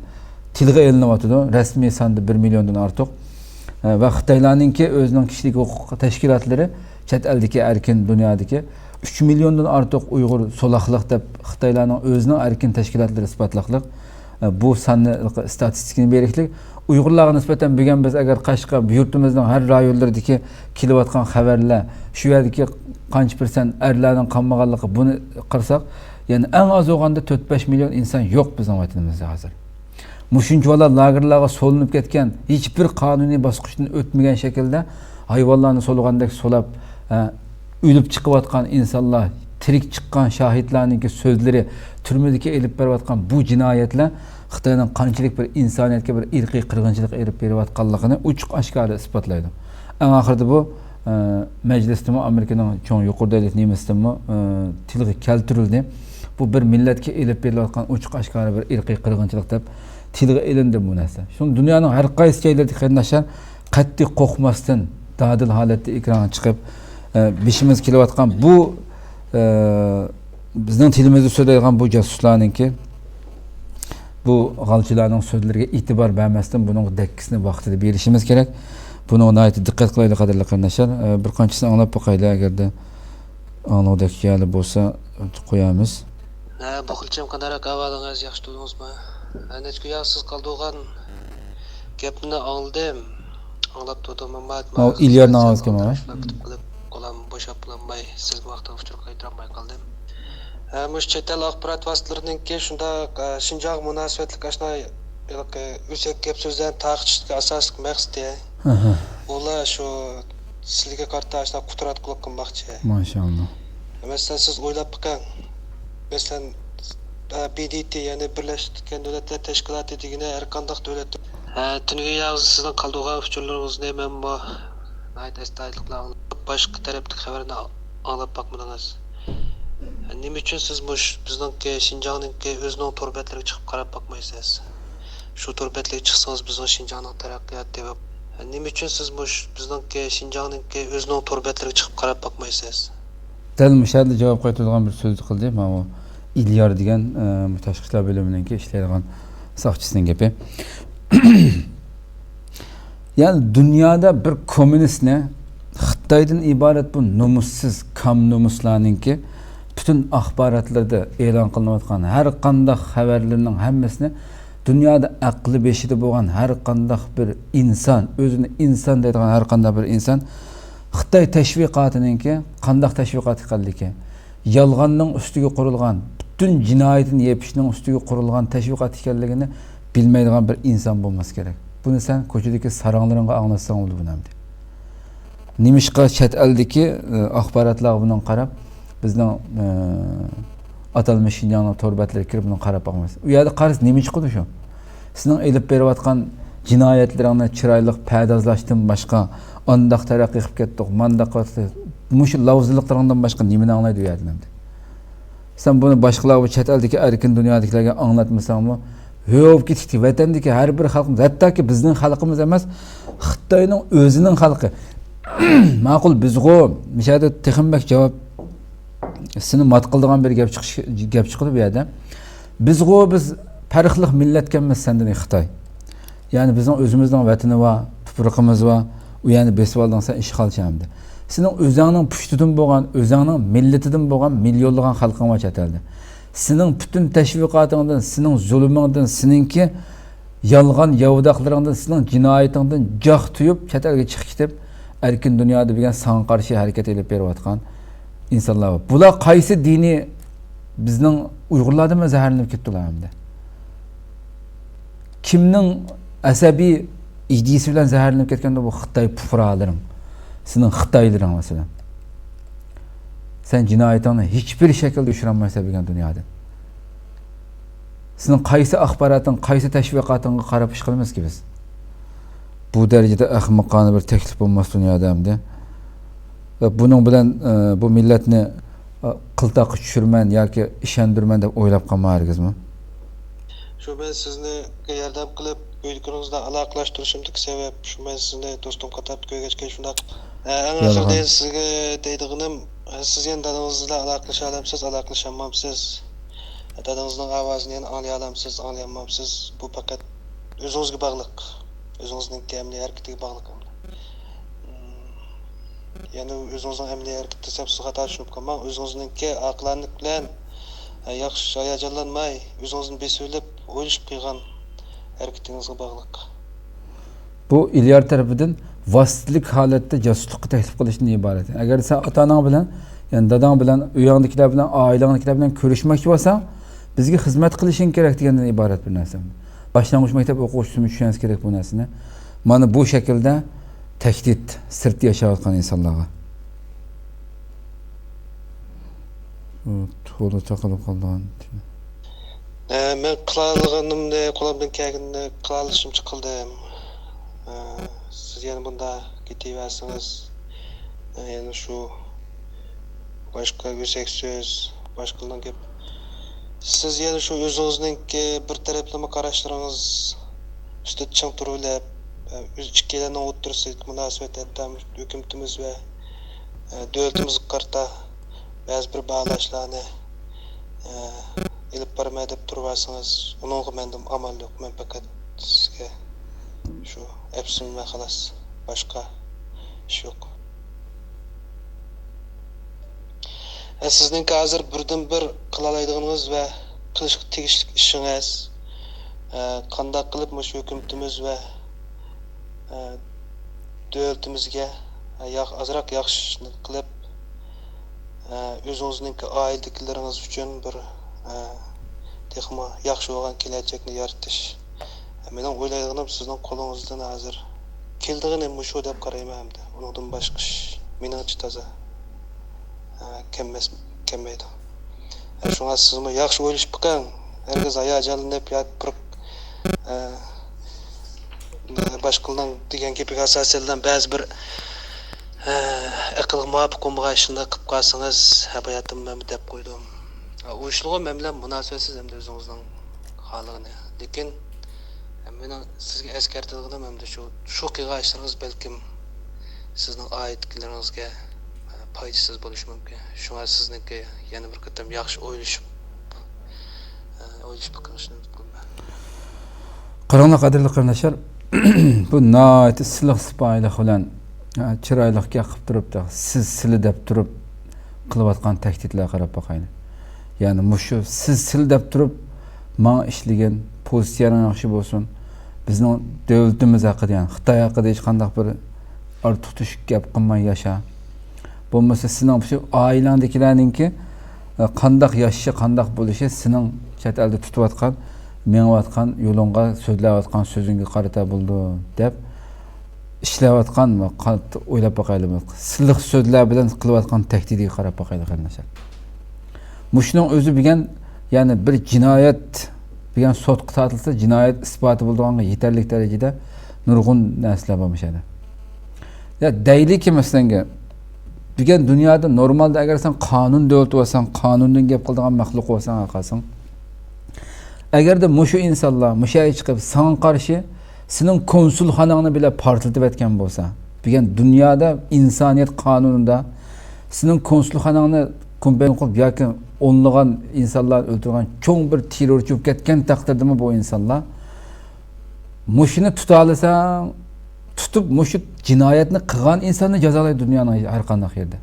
تىلغا ئېلىنىۋاتىدۇ. رەسمىي ساندا بىر مىليوندىن ئارتۇق. ۋە خىتايلارنىڭكى ئۆزىنىڭ كىشىلىك ھوقۇق تەشكىلاتلىرى، چەت ئەلدىكى، ئەركىن دۇنيادىكى ئۈچ مىليوندىن ئارتۇق ئۇيغۇر سولاقلىق دەپ خىتايلارنىڭ ئۆزىنىڭ ئەركىن تەشكىلاتلىرى ئىسپاتلىقلىق. بۇ ساننى، ئىستاتىستىكىنى بېرىشلىك. ئۇيغۇرلارغا نىسبەتەن بۈگۈن بىز ئەگەر قەشقەر، يۇرتىمىزنىڭ ھەر رايونلىرىدىكى كېلىۋاتقان خەۋەرلەر، شۇ يەردىكى قانچە پىرسەنت ئەرلەرنىڭ قالمىغانلىقى، بۇنى قارىساق، يەنى ئەڭ ئاز بولغاندا تۆت بەش مىليون ئىنسان يوق بىزنىڭ ۋەتىنىمىزدە ھازىر. مۇشۇنچىۋالا لاگېرلارغا سولىنىپ كەتكەن، ھېچبىر قانۇنىي باسقۇچتىن ئۆتمىگەن شەكىلدە ھايۋانلارنى سولىغاندەك سولاپ، ھە، ئۆلۈپ چىقىۋاتقان ئىنسانلار، تىرىك چىققان شاھىتلارنىڭكى سۆزلىرى، تۈرمىدىكى ئېلىپ بېرىۋاتقان بۇ جىنايەتلەر خىتاينىڭ قانچىلىك بىر ئىنسانىيەتكە بىر ئىرقىي قىرغىنچىلىق ئېلىپ بېرىۋاتقانلىقىنى ئوچۇق ئاشكارا ئىسپاتلايدۇ. ئەڭ ئاخىرىدا بۇ، ئە، مەجلىستىمۇ، ئامېرىكىنىڭ چوڭ يۇقىرى دۆلەت نېمىسىدىمۇ، ئە، تىلغا كەلتۈرۈلدى. بۇ بىر مىللەتكە ئېلىپ بېرىلىۋاتقان ئوچۇق ئاشكارا بىر ئىرقىي قىرغىنچىلىق دەپ تىلغا ئېلىندى بۇ نەرسە. شۇڭا دۇنيانىڭ ھەر قايسى جايلىرىدىكى قېرىنداشلار قەتئىي قورقماستىن، دادىل ھالەتتە ئېكرانغا چىقىپ، ئە، بېشىمىزغا كېلىۋاتقان بۇ، ئە، بىزنىڭ تىلىمىزدا سۆزلەيدىغان بۇ جاسۇسلارنىڭكى بۇ غالچىلارنىڭ سۆزلىرىگە ئېتىبار بەرمەستىن، بۇنىڭغا دەككىسىنى ۋاقتىدا بېرىشىمىز كېرەك. بۇنىڭغا ناھايىتى دىققەت قىلايلى، قەدىرلىك قېرىنداشلار. ئە، بىر قانچىسىنى ئاڭلاپ باقايلى، ئەگەردە ئاڭلىغۇدەك يەرلەر بولسا قويارمىز. ھە، بۇخۇلچىم، قانداقراق ئەھۋالىڭىز؟ ياخشى تۇردىڭىزمۇ؟ ھە، نەچچە كۈن ياغسىز قالدۇرغان گەپنى ئاڭلىدىم. ئاڭلاپ تۇردۇم، ئەمما ماۋۇ ئىليارنىڭ ئاۋازىكەن ماۋۇ. كۈتۈپ قېلىپ، قولام بوشاپ بولالماي، سىزمۇ ۋاقتىدا ئۇچۇر قايتۇرالماي قالدىم. ھە، مۇشۇ چەت ئەل ئاخبارات ۋاسىتىلىرىنىڭكى شۇنداق، ئە، شىنجاڭغا مۇناسىۋەتلىك ئاشۇنداق ھېلىقى ئۆسەك گەپ سۆزلەرنى تارقىتىشتىكى ئاساسلىق مەقسىتى، ئاھا، ئۇلار شۇ سىلىگە قارىتا ئاشۇنداق قۇتراتقۇلۇق قىلماقچى. ماشائاللا. مەسىلەن، سىز ئويلاپ بېقىڭ. مەسىلەن، ئە، بى دى تى، يەنى بىرلەشكەن دۆلەتلەر تەشكىلاتى دېگىنى ھەر قانداق دۆلەت. ھە، تۈنۈگۈن ياغزى سىزنىڭ قالدۇرغان ئۇچۇرلىرىڭىزنى مەنمۇ ناھايىتى ئەستايىدىللىق بىلەن ئاڭلىدىم. باشقا تەرەپتىكى خەۋەرنى ئاڭلاپ باقمىدىڭىز. نېمە ئۈچۈن سىز مۇش-، بىزنىڭكى شىنجاڭنىڭكى ئۆزىنىڭ تور بەتلىرىگە چىقىپ قاراپ باقمايسىز؟ شۇ تور بەتلىرىگە چىقسىڭىز بىزنىڭ شىنجاڭنىڭ تەرەققىياتى ۋە نېمە ئۈچۈن سىز مۇش-، بىزنىڭكى شىنجاڭنىڭكى ئۆزىنىڭ تور بەتلىرىگە چىقىپ قاراپ باقمايسىز؟ دەل مۇشۇ يەردە جاۋاب قايتۇرىدىغان بىر سۆزنى قىلدى. ماۋۇ ئىليار دېگەن، ئە، تاشقى ئىشلار بۆلۈمىنىڭكى ئىشلەيدىغان ساقچىسىنىڭ گېپى. يەنى دۇنيادا بىر كوممۇنىستنى خىتايدىن ئىبارەت بۇ نومۇسسىز، كام نومۇسلارنىڭكى پۈتۈن ئاخباراتلىرىدا ئېلان قىلىنىۋاتقان ھەر قانداق خەۋەرلىرىنىڭ ھەممىسىنى دۇنيادا ئەقلى بېشىدا بولغان ھەر قانداق بىر ئىنسان، ئۆزىنى ئىنسان دەيدىغان ھەر قانداق بىر ئىنسان خىتاي تەشۋىقاتىنىڭكى قانداق تەشۋىقات ئىكەنلىكى، يالغاننىڭ ئۈستىگە قۇرۇلغان، پۈتۈن جىنايىتىنى يېپىشنىڭ ئۈستىگە قۇرۇلغان تەشۋىقات ئىكەنلىكىنى بىلمەيدىغان بىر ئىنسان بولماسا كېرەك. بۇنى سەن كوچىدىكى ساراڭلىرىڭغا ئاڭلاتساڭ بولىدۇ بۇنى ئەمدى. نېمىشقا چەت ئەلدىكى، ئە، ئاخباراتلارغا بۇنىڭغا قاراپ، بىزنىڭ، ئە، ئاتالمىش شىنجاڭنىڭ تور بەتلىرىگە كىرىپ بۇنىڭغا قاراپ باقمايسىز؟ ئۇ يەردە قارىسا نېمە چىقىدۇ شۇ؟ سېنىڭ ئېلىپ بېرىۋاتقان جىنايەتلىرىڭنى چىرايلىق پەردازلاشتىن باشقا، ئانداق تەرەققىي قىلىپ كەتتۇق، مانداق قىلىپ، مۇشۇ لاۋزىلىقلىرىڭدىن باشقا نېمىنى ئاڭلايدۇ ئۇ يەردىن ئەمدى؟ سەن بۇنى باشقىلارغا، بۇ چەت ئەلدىكى ئەركىن دۇنيادىكىلەرگە ئاڭلاتمىساڭمۇ، ھۆ بولۇپ كېتىشتى. ۋەتەندىكى ھەر بىر خەلقىمىز، ھەتتاكى بىزنىڭ خەلقىمىز ئەمەس، خىتاينىڭ ئۆزىنىڭ خەلقى. ماقۇل، بىزغۇ مۇشۇ يەردە تېخىمۇ بەك جاۋاب سېنى مات قىلىدىغان بىر گەپ چىقىش، گەپ چىقىدۇ بۇ يەردە. بىزغۇ، بىز پەرقلىق مىللەتكەنمىز سەندىن، خىتاي. يەنى بىزنىڭ ئۆزىمىزنىڭ ۋەتىنى بار، تۇپرىقىمىز بار، ئۇ يەرنى بېسىۋالدىڭ سەن، ئىشغالچى ئەمدى. سېنىڭ ئۆزۈڭنىڭ پۇشتىدىن بولغان، ئۆزۈڭنىڭ مىللىتىدىن بولغان مىليونلىغان خەلقىڭ بار چەت ئەلدە. سېنىڭ پۈتۈن تەشۋىقاتىڭدىن، سېنىڭ زۇلۇمۇڭدىن، سېنىڭكى يالغان ياۋىداقلىرىڭدىن، سېنىڭ جىنايىتىڭدىن جاق تويۇپ، چەت ئەلگە چىقىپ كېتىپ، ئەركىن دۇنيادا بىلگەن ساڭا قارشى ھەرىكەت ئېلىپ بېرىۋاتقان ئىنسانلار بار. بۇلار قايسى دىنىي بىزنىڭ ئۇيغۇرلاردىنمۇ زەھەرلىنىپ كېتىپتۇلار ئەمدى؟ كىمنىڭ ئەسەبىي ئىدىيىسى بىلەن زەھەرلىنىپ كەتكەندۇ بۇ خىتاي پۇقرالىرىڭ، سېنىڭ خىتايلىرىڭ مەسىلەن؟ سەن جىنايىتىڭنى ھېچبىر شەكىلدە يوشۇرالمايسەن بۈگۈن دۇنيادىن. سېنىڭ قايسى ئاخباراتىڭ، قايسى تەشۋىقاتىڭغا قاراپ ئىش قىلىمىزكى بىز؟ بۇ دەرىجىدە ئەخمىقانە بىر تەكلىپ بولماس دۇنيادا ئەمدى. ۋە بۇنىڭ بىلەن، ئە، بۇ مىللەتنى، ئە، قىلتاققا چۈشۈرىمەن ياكى ئىشەندۈرىمەن دەپ ئويلاپ قالما ھەرگىزمۇ. شۇ مەن سىزنى ياردەم قىلىپ، ئۆيدىكىلىرىڭىز بىلەن ئالاقىلەشتۈرۈشۈمدىكى سەۋەب، شۇ مەن سىزنى دوستۇم قاتارىدا كۆرگەچكە شۇنداق. ئە، ئەڭ ئاخىرىدا سىزگە دەيدىغىنىم، سىز يەنە دادىڭىز بىلەن ئالاقىلىشالامسىز، ئالاقىلىشالمامسىز؟ دادىڭىزنىڭ ئاۋازىنى يەنە ئاڭلىيالامسىز، ئاڭلىيالمامسىز؟ بۇ پەقەت ئۆزىڭىزگە باغلىق. ئۆزىڭىزنىڭكى ئەمەلىي ھەرىكىتىگە باغلىق ئەمدى. مم، يەنى ئۆزىڭىزنىڭ ئەمەلىي ھەرىكىتى دېسەم، سىز خاتا چۈشىنىپ قالماڭ. ئۆزىڭىزنىڭكى ئاقىلانىلىك بىلەن، ھە، ياخشى ھاياجانلانماي، ئۆزىڭىزنى بېسىۋېلىپ، ئويلىشىپ قىلغان ھەرىكىتىڭىزگە باغلىق. بۇ ئىليار تەرىپىدىن ۋاسىتىلىك ھالەتتە جاسۇسلۇققا تەكلىپ قىلىشتىن ئىبارەت. ئەگەر سەن ئاتا-ئاناڭ بىلەن، يەنى داداڭ بىلەن، ئۆيۈڭدىكىلەر بىلەن، ئائىلەڭدىكىلەر بىلەن كۆرۈشمەكچى بولساڭ، بىزگە خىزمەت قىلىشىڭ كېرەك دېگەندىن ئىبارەت بىر نەرسە. باشلانغۇچ مەكتەپ ئوقۇغۇچىسىمۇ چۈشەنسە كېرەك بۇ نەرسىنى. مانا بۇ شەكىلدە تەھدىت، سىرتتا ياشاۋاتقان ئىنسانلارغا. بۇ تولا تاقىلىپ قالىدىغان. ئە، مەن قىلالىغىنىمنى، قولۇمدىن كەلگىنىنى قىلالىشىمچە قىلدىم. ئە، سىز يەنە بۇنداق كېتىۋەرسىڭىز، ئە، يەنە شۇ باشقا ئۆسەك سۆز، باشقىلارنىڭ گېپى. سىز يەنە شۇ ئۆزىڭىزنىڭكى بىر تەرەپلىمە قاراشلىرىڭىز ئۈستىدە چىڭ تۇرۇۋېلىپ، ئە، ئۆز ئىككىيلەننىڭ ئوتتۇرىسىدىكى مۇناسىۋەت ھەتتا ھۆكۈمىتىمىز ۋە، ئە، دۆلىتىمىزگە قارىتا بەزى بىر باھالاشلارنى، ئە، ئېلىپ بارىمەن دەپ تۇرۇۋالسىڭىز، ئۇنىڭغا مەندىن ئامال يوق. مەن پەقەت سىزگە شۇ ئەپسۇنىمەن خالاس. باشقا ئىش يوق. ئە، سىزنىڭكى ھازىر بىردىنبىر قىلالايدىغىنىڭىز ۋە قىلىشقا تېگىشلىك ئىشىڭىز، ئە، قانداق قىلىپ مۇشۇ ھۆكۈمىتىمىز ۋە، ئە، دۆلىتىمىزگە، ئە، ياخ-، ئازراق ياخشى ئىشنى قىلىپ، ئە، ئۆزىڭىزنىڭكى ئائىلىدىكىلىرىڭىز ئۈچۈن بىر، ئە، تېخىمۇ ياخشى بولغان كېلەچەكنى يارىتىش. مېنىڭ ئويلايدىغىنىم سىزنىڭ قولىڭىزدىن ھازىر كېلىدىغىنى مۇشۇ دەپ قارايمەن ئەمدى. ئۇنىڭدىن باشقا ئىش مېنىڭچە تازا، ئە، كەلمەس-، كەلمەيدۇ. ئە، شۇڭا سىزمۇ ياخشى ئويلىشىپ بېقىڭ. ھەرگىز ھاياجانلىنىپ ياكى بىر، ئە، باشقىلارنىڭ دېگەن گېپىگە ئاساسەن بەزى بىر، ئە، ئەقىلگە مۇۋاپىق بولمىغان ئىشلارنى قىلىپ قالسىڭىز، ھە، باياتىنمۇ مەن دەپ قويدۇم. ئۇ ئىشلىغۇ مەن بىلەن مۇناسىۋەتسىز ئەمدى ئۆزىڭىزنىڭ خالىغىنى. لېكىن مېنىڭ سىزگە ئەسكەرتىدىغىنىم ئەمدى شۇ، شۇ قىلغان ئىشلىرىڭىز بەلكىم سىزنىڭ ئائىلىدىكىلىرىڭىزگە، ئە، پايدىسىز بولۇشى مۇمكىن. شۇڭا سىزنىڭكى يەنە بىر قېتىم ياخشى ئويلىشىپ، ئە، ئويلىشىپ بېقىڭىزنى ئۈمىد قىلىمەن. قاراڭلار، قەدىرلىك قېرىنداشلار، بۇ ناھايىتى سىلىق سىپايىلىق بىلەن، ئە، چىرايلىق گەپ قىلىپ تۇرۇپ، سىز سىلى دەپ تۇرۇپ قىلىۋاتقان تەھدىتلەرگە قاراپ باقايلى. يەنى مۇشۇ سىز سىلى دەپ تۇرۇپ ماڭا ئىشلىگىن، پوزىتسىيەڭ ياخشى بولسۇن، بىزنىڭ دۆلىتىمىز ھەققىدە، يەنى خىتاي ھەققىدە ھېچقانداق بىر ئارتۇق-تۆشۈك گەپ قىلماي ياشا. بولمىسا سېنىڭ شۇ ئائىلەڭدىكىلەرنىڭكى، ئە، قانداق ياشىشى، قانداق بولۇشى سېنىڭ چەت ئەلدە تۇتۇۋاتقان، مېڭىۋاتقان يولۇڭغا، سۆزلەۋاتقان سۆزۈڭگە قارىتا بولىدۇ، دەپ ئىشلەۋاتقان، قا-، ئويلاپ باقايلى، بۇ سىلىق سۆزلەر بىلەن قىلىۋاتقان تەھدىتىگە قاراپ باقايلى، قېرىنداشلار. مۇشۇنىڭ ئۆزى بۈگۈن، يەنى بىر جىنايەت، بۈگۈن سوتقا تارتىلسا، جىنايەت ئىسپاتى بولىدىغانغا يېتەرلىك دەرىجىدە نۇرغۇن نەرسىلەر بار مۇشۇ يەردە. يا دەيلىكى، مەسىلەن، بۈگۈن دۇنيادا نورمالدا ئەگەر سەن قانۇن دۆلىتى بولساڭ، قانۇندىن گەپ قىلىدىغان مەخلۇق بولساڭ، ھەرقايسىڭ. ئەگەردە مۇشۇ ئىنسانلار مۇشۇ يەرگە چىقىپ ساڭا قارشى سېنىڭ كونسۇلخاناڭنى بىلەن پارتلىتىۋەتكەن بولسا، بۈگۈن دۇنيادا ئىنسانىيەت قانۇنىدا سېنىڭ كونسۇلخاناڭنى كومپەين قىلىپ ياكى ئونلىغان ئىنسانلارنى ئۆلتۈرگەن چوڭ بىر تېررورچى بولۇپ كەتكەن تەقدىردىمۇ بۇ ئىنسانلار مۇشۇنى تۇتالىساڭ، تۇتۇپ مۇشۇ جىنايەتنى قىلغان ئىنساننى جازالايدۇ دۇنيانىڭ ھەر قانداق يېرىدە.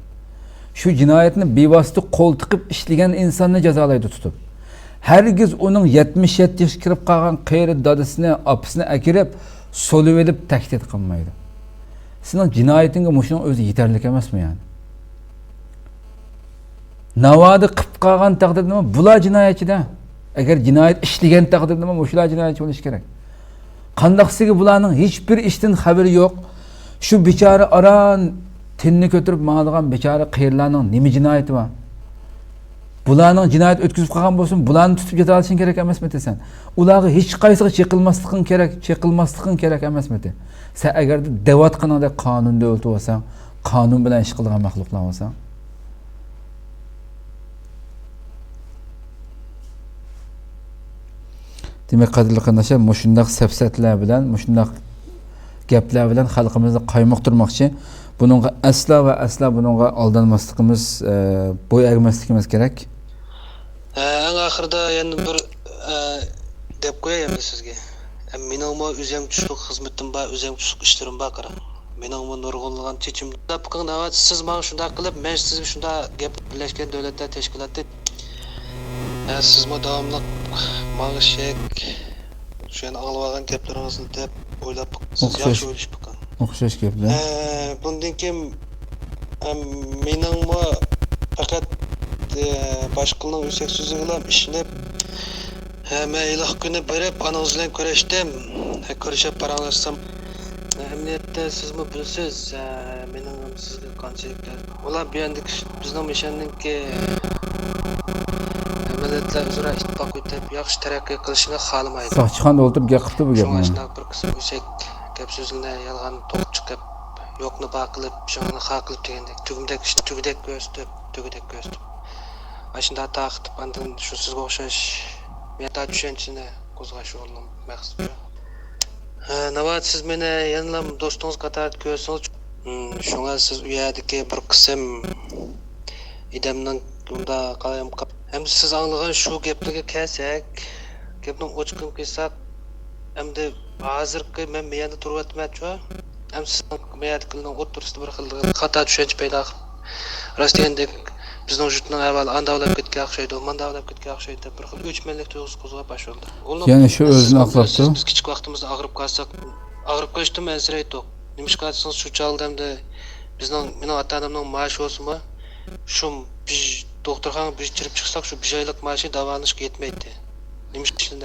شۇ جىنايەتنى بىۋاسىتە قول تىقىپ ئىشلىگەن ئىنساننى جازالايدۇ تۇتۇپ. ھەرگىز ئۇنىڭ يەتمىش يەتتە ياشقا كىرىپ قالغان قېرى دادىسىنى، ئاپىسىنى ئەكىرىپ سولىۋېلىپ تەھدىت قىلمايدۇ. سېنىڭ جىنايىتىڭگە مۇشۇنىڭ ئۆزى يېتەرلىك ئەمەسمۇ يەنى؟ ناۋادا قىلىپ قالغان تەقدىردىمۇ بۇلار جىنايەتچىدە. ئەگەر جىنايەت ئىشلىگەن تەقدىردىمۇ مۇشۇلار جىنايەتچى بولۇشى كېرەك. قانداقسىگە بۇلارنىڭ ھېچبىر ئىشتىن خەۋىرى يوق. شۇ بىچارە ئاران تېنىنى كۆتۈرۈپ ماڭىدىغان بىچارە قېرىلارنىڭ نېمە جىنايىتى بار؟ بۇلارنىڭ جىنايەت ئۆتكۈزۈپ قالغان بولسۇن، بۇلارنى تۇتۇپ ياتالىشىڭ كېرەك ئەمەسمىتى سەن؟ ئۇلارغا ھېچقايسىغا چېقىلماسلىقىڭ كېرەك، چېقىلماسلىقىڭ كېرەك ئەمەسمىتى؟ سەن ئەگەردە دەۋاتقىنىڭدەك قانۇن دۆلىتى بولساڭ، قانۇن بىلەن ئىش قىلىدىغان مەخلۇقلار بولساڭ. دېمەك، قەدىرلىك قېرىنداشلار، مۇشۇنداق سەپسەتىلەر بىلەن، مۇشۇنداق گەپلەر بىلەن خەلقىمىزنى قايمۇقتۇرماقچى. بۇنىڭغا ئەسلا ۋە ئەسلا بۇنىڭغا ئالدانماسلىقىمىز، ئە، بوي ئەگمەسلىكىمىز كېرەك. ھە، ئەڭ ئاخىرىدا يەنە بىر، ئە، گەپ قوياي ئەمدى سىزگە. ئە، مېنىڭمۇ ئۆزۈمگە تۇشلۇق خىزمىتىم بار، ئۆزۈمگە تۇشلۇق ئىشلىرىم بار، قاراڭ. مېنىڭمۇ نۇرغۇنلىغان چېچىم. دەپ بېقىڭ، ناۋادا سىز ماڭا شۇنداق قىلىپ، مەن سىزگە شۇنداق گەپ، بىرلەشكەن دۆلەتلەر تەشكىلاتى. ھە، سىزمۇ داۋاملىق ماڭا شەك، شۇ يەنە ئاڭلىۋالغان گەپلىرىڭىزنى دەپ ئويلاپ بېقىڭ. سىز ئوخشاش، ياخشى ئويلىشىپ بېقىڭ. ئوخشاش گەپلەر. ھە، بۇندىن كېيىن، ئە، مېنىڭمۇ پەقەت، ئە، باشقىلارنىڭ ئۆسەك سۆزىگىلا ئىشىنىپ، ھە، مەن ھېلىقى كۈنى بېرىپ ئانىڭىز بىلەن كۆرۈشتۈم. ھە، كۆرۈشۈپ پاراڭلاشسام، ئەمەلىيەتتە سىزمۇ بىلىسىز، ھە، مېنىڭ سىزگە قانچىلىك، ئۇلار بۇ يەردىكى بىزنىڭ مىشەننىڭكى مىللەتلەر ئۆزئارا ئىتتىپاق ئۆتۈپ، ياخشى تەرەققىي قىلىشىنى خالىمايدۇ. ساقچىخانىدا ئولتۇرۇپ گەپ قىپتۇ بۇ گەپنى. شۇڭا شۇنداق بىر قىسىم ئۆسەك گەپ سۆزلىرىنى يالغان توقۇپ چىقىپ، يوقنى بار قىلىپ، شۇنى خار قىلىپ دېگەندەك، تۈگمىدەك ئىشنى تۈگىدەك كۆرسىتىپ، تۈگىدەك كۆرسىتىپ، ئاشۇنداق تارقىتىپ، ئاندىن شۇ سىزگە ئوخشاش مەتا چۈشەنچىسىنى قوزغاش يولىنىڭ مەقسىتى. ھە، ناۋادا سىز مېنى يەنىلا دوستىڭىز قاتارىدا كۆرسىڭىز، شۇڭا سىز ئۇ يەردىكى بىر قىسىم ئادەمنىڭ مۇنداق قالايمىقان. ئەمدى سىز ئاڭلىغان شۇ گەپلەرگە كەلسەك، گەپنىڭ ئوچۇقىنى قىلساق، ئەمدى ھازىرقى مەن مەيەندە تۇرۇۋاتىمەنچۇ؟ ئەمدى سىزنىڭ مەيەندىكىلەرنىڭ ئوتتۇرىسىدا بىر خىل خاتا چۈشەنچە پەيدا قىلىپ، راست دېگەندەك، بىزنىڭ يۇرتنىڭ ئەھۋالى ئانداق بولۇپ كەتكەن ئوخشايدۇ، مۇنداق بولۇپ كەتكەن ئوخشايدۇ دەپ بىر خىل ئۆچمەنلىك تۇيغۇسى قوزغاپ باشلىدى. يەنە شۇ ئۆزىنى ئاقلاپتۇ. بىز كىچىك ۋاقتىمىزدا ئاغرىپ قالساق، ئاغرىپ قېلىشتىنمۇ ئەنسىرەيتتۇق. نېمىشقا دېسىڭىز، شۇ چاغدا ئەمدى بىزنىڭ، مېنىڭ ئاتا-ئانامنىڭ مائاشى بولسىمۇ، شۇ بىز دوختۇرخانىغا بىز كىرىپ چىقساق، شۇ بىر ئايلىق مائاشى داۋالىنىشقا يەتمەيتتى.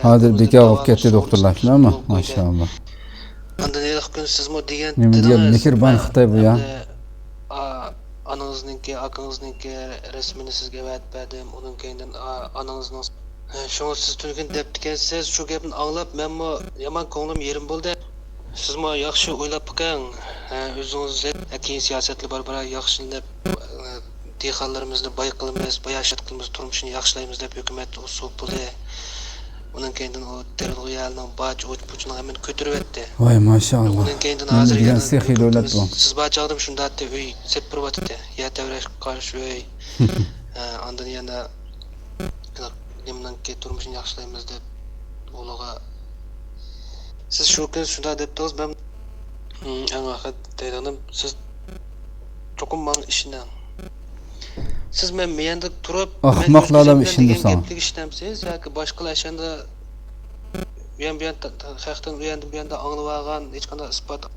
ھازىر بىكار بولۇپ كەتتى دوختۇرلار، شۇنداقمۇ؟ ماشائاللا. ئاندىن ھېلىقى كۈن سىزمۇ دېگەن، نېمە دېگەن مېھرىبان خىتاي بۇ يا. ئەمدى، ئا-، ئانىڭىزنىڭكى، ئاكىڭىزنىڭكى رەسىمىنى سىزگە ئەۋەتىپ بەردىم. ئۇنىڭ كەينىدىن، ئا-، ئانىڭىزنىڭ، ھە، شۇڭا سىز تۈنۈگۈن دەپتىكەنسىز. شۇ گەپنى ئاڭلاپ مەنمۇ يامان كۆڭلۈم يېرىم بولدى. سىزمۇ ياخشى ئويلاپ بېقىڭ. ھە، ئۆزىڭىز، ھە، كېيىن سىياسەتلەر بار، بار، ياخشىلىنىپ، دېھقانلىرىمىزنى باي قىلىمىز، باياشات قىلىمىز، تۇرمۇشىنى ياخشىلايمىز دەپ ھۆكۈمەت ئۇ سۇ پۇلى، ئۇنىڭ كەينىدىن ئۇ تېرىلغۇ يەرنىڭ باج، ئۇچ-پۇچىنىڭ ھەممىنى كۆتۈرۈۋەتتى. ۋاي ماشائاللا. ئۇنىڭ كەينىدىن ھازىر يەنە دېگەن سېخىي دۆلەت بۇ. سىز بار چاغدىمۇ شۇنداق ئۆي سېلىپ بېرىۋاتاتتى. يەر تەۋرەشكە قارشى ئۆي. ئە، ئاندىن يەنە نېمىنىڭكى تۇرمۇشىنى ياخشىلايمىز دەپ ئۇلىغا. سىز شۇ كۈنى شۇنداق دەپتىڭىز، مەن، ئەڭ ئاخىر دەيدىغىنىم، سىز چوقۇم ماڭا ئىشىنىڭ. سىز مەن مەيەندە تۇرۇپ، ئاخماقلار ئىشىنىدۇ ساڭا. گەپلىك ئىشىنەمسىز ياكى باشقىلار ئەشەندە ئۇيان بۇيان، خەقتىن ئۇياندىن بۇياندا ئاڭلىۋالغان ھېچقانداق ئىسپات؟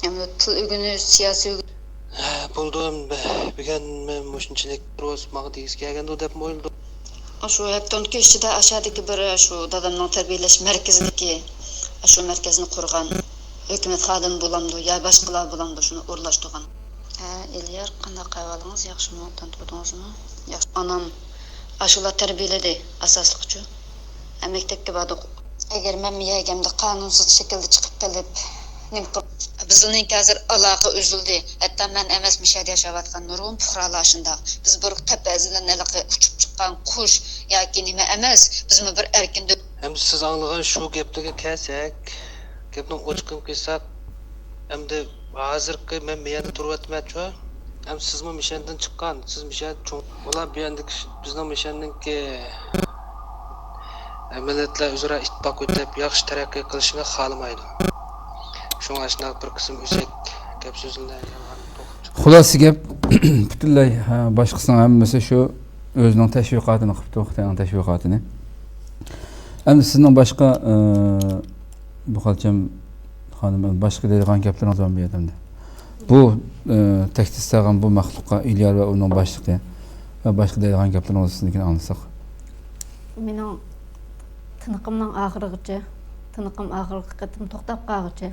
ئەمدى تىل ئۆگىنىش، سىياسىي ئۆگىنىش. ھە، بولدى، ئەمدى بۈگۈن مەن مۇشۇنچىلىك بىر بولسا ماڭا دېگۈسى كەلگەندۇ دەپمۇ ئويلىدىم. شۇ ھەپتە ئون كۈن ئىچىدە ئاشادىكى بىر، شۇ دادامنىڭ تەربىيەلەش مەركىزىدىكى، شۇ مەركەزنى قۇرغان ھۆكۈمەت خادىمى بولامدۇ يا باشقىلار بولامدۇ شۇنى ئورۇنلاشتۇرغان؟ ھە، ئېلىيار، قانداق ئەھۋالىڭىز؟ ياخشىمۇ؟ تىنچ تۇردىڭىزمۇ؟ ياخشى. ئانام ئاشۇلار تەربىيەلىدى ئاساسلىقىچۇ. ھە، مەكتەپكە باردۇق. ئەگەر مەن يەرگەمدە قانۇنسىز شەكىلدە چىقىپ قېلىپ، نېمە قىل-، بىزنىڭكى ھازىر ئالاقە ئۈزۈلدى. ھەتتا مەن ئەمەس، مۇشۇ يەردە ياشاۋاتقان نۇرغۇن پۇقرالار شۇنداق. بىز بىر تەپەزىدىن ھېلىقى ئۇچۇپ چىققان قۇش ياكى نېمە ئەمەس، بىزمۇ بىر ئەركىن دۆ-، ئەمدى سىز ئاڭلىغان شۇ گەپلەرگە كەلسەك، گەپنىڭ ئوچۇقىنى قىلساق، ئەمدى ھازىرقى مەن مۇشۇ يەردە تۇرۇۋاتىمەنچۇ؟ ئەمدى سىزمۇ مۇشۇ يەردىن چىققان، سىز مۇشۇ يەردە چوڭ، ئۇلار بۇ يەردىكى، بىزنىڭ مۇشۇ يەرنىڭكى مىللەتلەر ئۆزئارا ئىتتىپاق ئۆتۈپ، ياخشى تەرەققىي قىلىشىنى خالىمايدۇ. شۇڭا ئاشۇنداق بىر قىسىم ئۆسەك گەپ سۆزلەرنى يالغان توقۇپ چىقىرىپ. خۇلاسە گەپ، پۈتۈنلەي، ھە، باشقىسىنىڭ ھەممىسى شۇ ئۆزىنىڭ تەشۋىقاتىنى قىپتۇ، خىتاينىڭ تەشۋىقاتىنى. ئەمدى سىزنىڭ باشقا، ئى، بۇ خالچام خانىم، باشقا دەيدىغان گەپلىرىڭىز بارمۇ بۇ يەردە ئەمدى؟ بۇ، ئى، تەھدىت سالغان بۇ مەخلۇققا ئېلىيار ۋە ئۇنىڭ باشلىقى ۋە باشقا دەيدىغان گەپلىرىڭىز سىزنىڭكىنى ئاڭلىساق. مېنىڭ تىنىقىمنىڭ ئاخىرىغىچە، تىنىقىم ئاخىرقى قېتىم توختاپ قالغۇچە.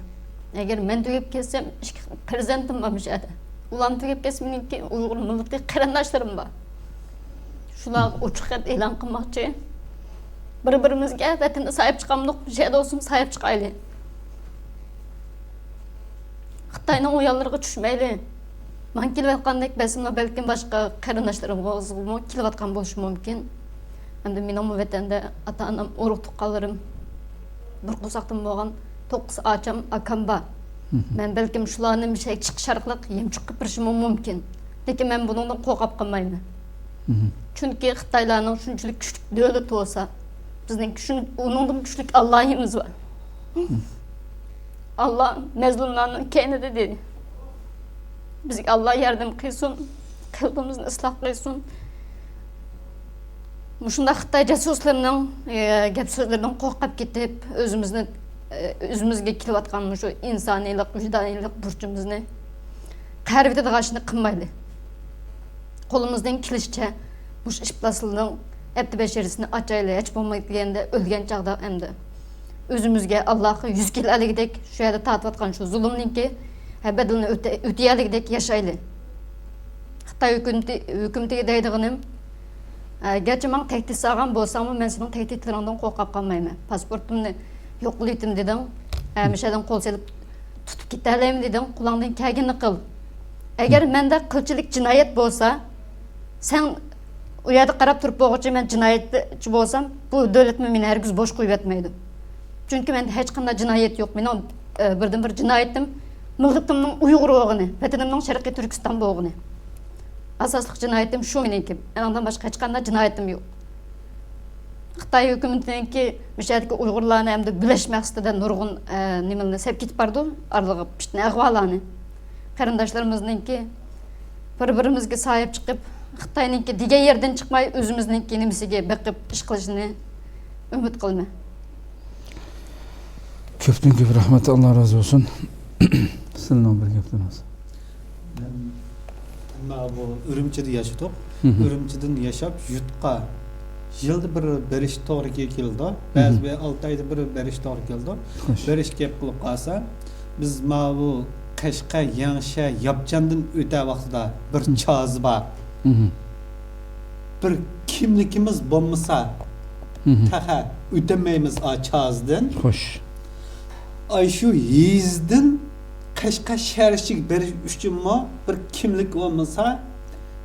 ئەگەر مەن تۈگەپ كەتسەم، ئىككى پەرزەنتىم بار مۇشۇ يەردە. ئۇلارمۇ تۈگەپ كەتسە، مېنىڭكى ئۇيغۇر مىللىتى قېرىنداشلىرىم بار. شۇلارغا ئوچۇق خەت ئېلان قىلماقچى. بىر-بىرىمىزگە ۋەتەندە ساھىب چىقامدۇق، مۇشۇ يەردە بولسىمۇ ساھىب چىقايلى. خىتاينىڭ ئويۇنلىرىغا چۈشمەيلى. ماڭا كېلىۋاتقاندەك بەزىملا بەلكىم باشقا قېرىنداشلىرىمغىمۇ كېلىۋاتقان بولۇشى مۇمكىن. ئەمدى مېنىڭمۇ ۋەتەندە ئاتا-ئانام، ئۇرۇق-تۇغقانلىرىم، بىر قورساقتىن بولغان توققۇز ئاچام، ئاكام بار. مەن بەلكىم شۇلارنى مۇشەگە چىقىش ئارقىلىق يەمچۈك قىلىپ بېرىشىمۇ مۇمكىن. لېكىن مەن بۇنىڭدىن قورقۇپ قالمايمەن. چۈنكى خىتايلارنىڭ شۇنچىلىك كۈچلۈك دۆلىتى بولسا، بىزنىڭ شۇن-، ئۇنىڭدىن كۈچلۈك ئاللاھىمىز بار. ئاللا مەزلۇملارنىڭ كەينىدە دېدى. بىزگە ئاللا ياردەم قىلسۇن، قەلبىمىزنى ئىسلاھ قىلسۇن. مۇشۇنداق خىتاي جاسۇسلىرىنىڭ، ئە، گەپ سۆزلىرىدىن قورقۇپ كېتىپ، ئۆزىمىزنى، ئە، ئۆزىمىزگە كېلىۋاتقان مۇشۇ ئىنسانىيلىق، ۋىجدانىيلىق بۇرچىمىزنى قەرىۋېتىدىغان ئىشنى قىلمايلى. قولىمىزدىن كېلىشىچە مۇشۇ ئىپلاسلىرىنىڭ ھەپتە بەشىرىسىنى ئاچايلى، ھېچ بولمىغاندا ئۆلگەن چاغدا ئەمدى ئۆزىمىزگە، ئاللاغا يۈز كېلەلىگۈدەك، شۇ يەردە تارتىۋاتقان شۇ زۇلۇمنىڭكى بەدىلىنى ئۆتە-، ئۆتىيەلىگۈدەك ياشايلى. خىتاي ھۆكۈمىتى، ھۆكۈمىتىگە دەيدىغىنىم، ئە، گەرچە ماڭا تەھدىت سالغان بولساڭمۇ، مەن سېنىڭ تەھدىتلىرىڭدىن قورقۇپ قالمايمەن. پاسپورتۇمنى يوق قىلىۋېتىم دېدىڭ، ھە، مۇشۇ يەردىن قول سېلىپ تۇتۇپ كېتەلەيمەن دېدىڭ، قولۇڭدىن كەلگىنىنى قىل. ئەگەر مەندە قىلچىلىك جىنايەت بولسا، سەن ئۇ يەردە قاراپ تۇرۇپ بولغۇچە مەن جىنايەتچى بولسام، بۇ دۆلەتمۇ مېنى ھەرگىز بوش قويۇۋەتمەيدۇ. چۈنكى مەندە ھېچقانداق جىنايەت يوق. مېنىڭ، ئە، بىردىنبىر جىنايىتىم مىللىتىمنىڭ ئۇيغۇر بولغىنى، ۋەتىنىمنىڭ شەرقىي تۈركىستان بولغىنى. ئاساسلىق جىنايىتىم شۇ مېنىڭكى. ئۇنىڭدىن باشقا ھېچقانداق جىنايىتىم يوق. خىتاي ھۆكۈمىتىنىڭكى مۇشۇ يەردىكى ئۇيغۇرلارنى ھەمدە بۆلۈش مەقسىتىدە نۇرغۇن، ئە، نېمىلەرنى سېلىپ كېتىپ بارىدۇ، ئارىلىغا پىتنە ئەھۋاللارنى. قېرىنداشلىرىمىزنىڭكى بىر-بىرىمىزگە ساھىب چىقىپ، خىتاينىڭكى دېگەن يېرىدىن چىقماي، ئۆزىمىزنىڭكى نېمىسىگە بېقىپ ئىش قىلىشىنى ئۈمىد قىلىمەن. كۆپتىن كۆپ رەھمەت، ئاللا رازى بولسۇن. سىلىنىڭ بىر گەپلىرىڭىز. مەن مانا بۇ ئۈرۈمچىدە ياشىدۇق. ئۈرۈمچىدىن ياشاپ، يۇرتقا يىلدا بىر بېرىش توغرا كېلىدۇ. بەزى بىر ئالتە ئايدا بىر بېرىش توغرا كېلىدۇ. خوش. بېرىش گەپ قىلىپ قالسا، بىز ماۋۇ قەشقەر، يەڭشە، ياپچاندىن ئۆتە ۋاقتىدا بىر چازا بار. بىر كىملىكىمىز بولمىسا، تېخى ئۆتەلمەيمىز ئا چازىدىن. خوش. ئاي شۇ يېزىدىن قەشقەر شەھەر ئىچىگە بېرىش ئۈچۈنمۇ بىر كىملىك بولمىسا،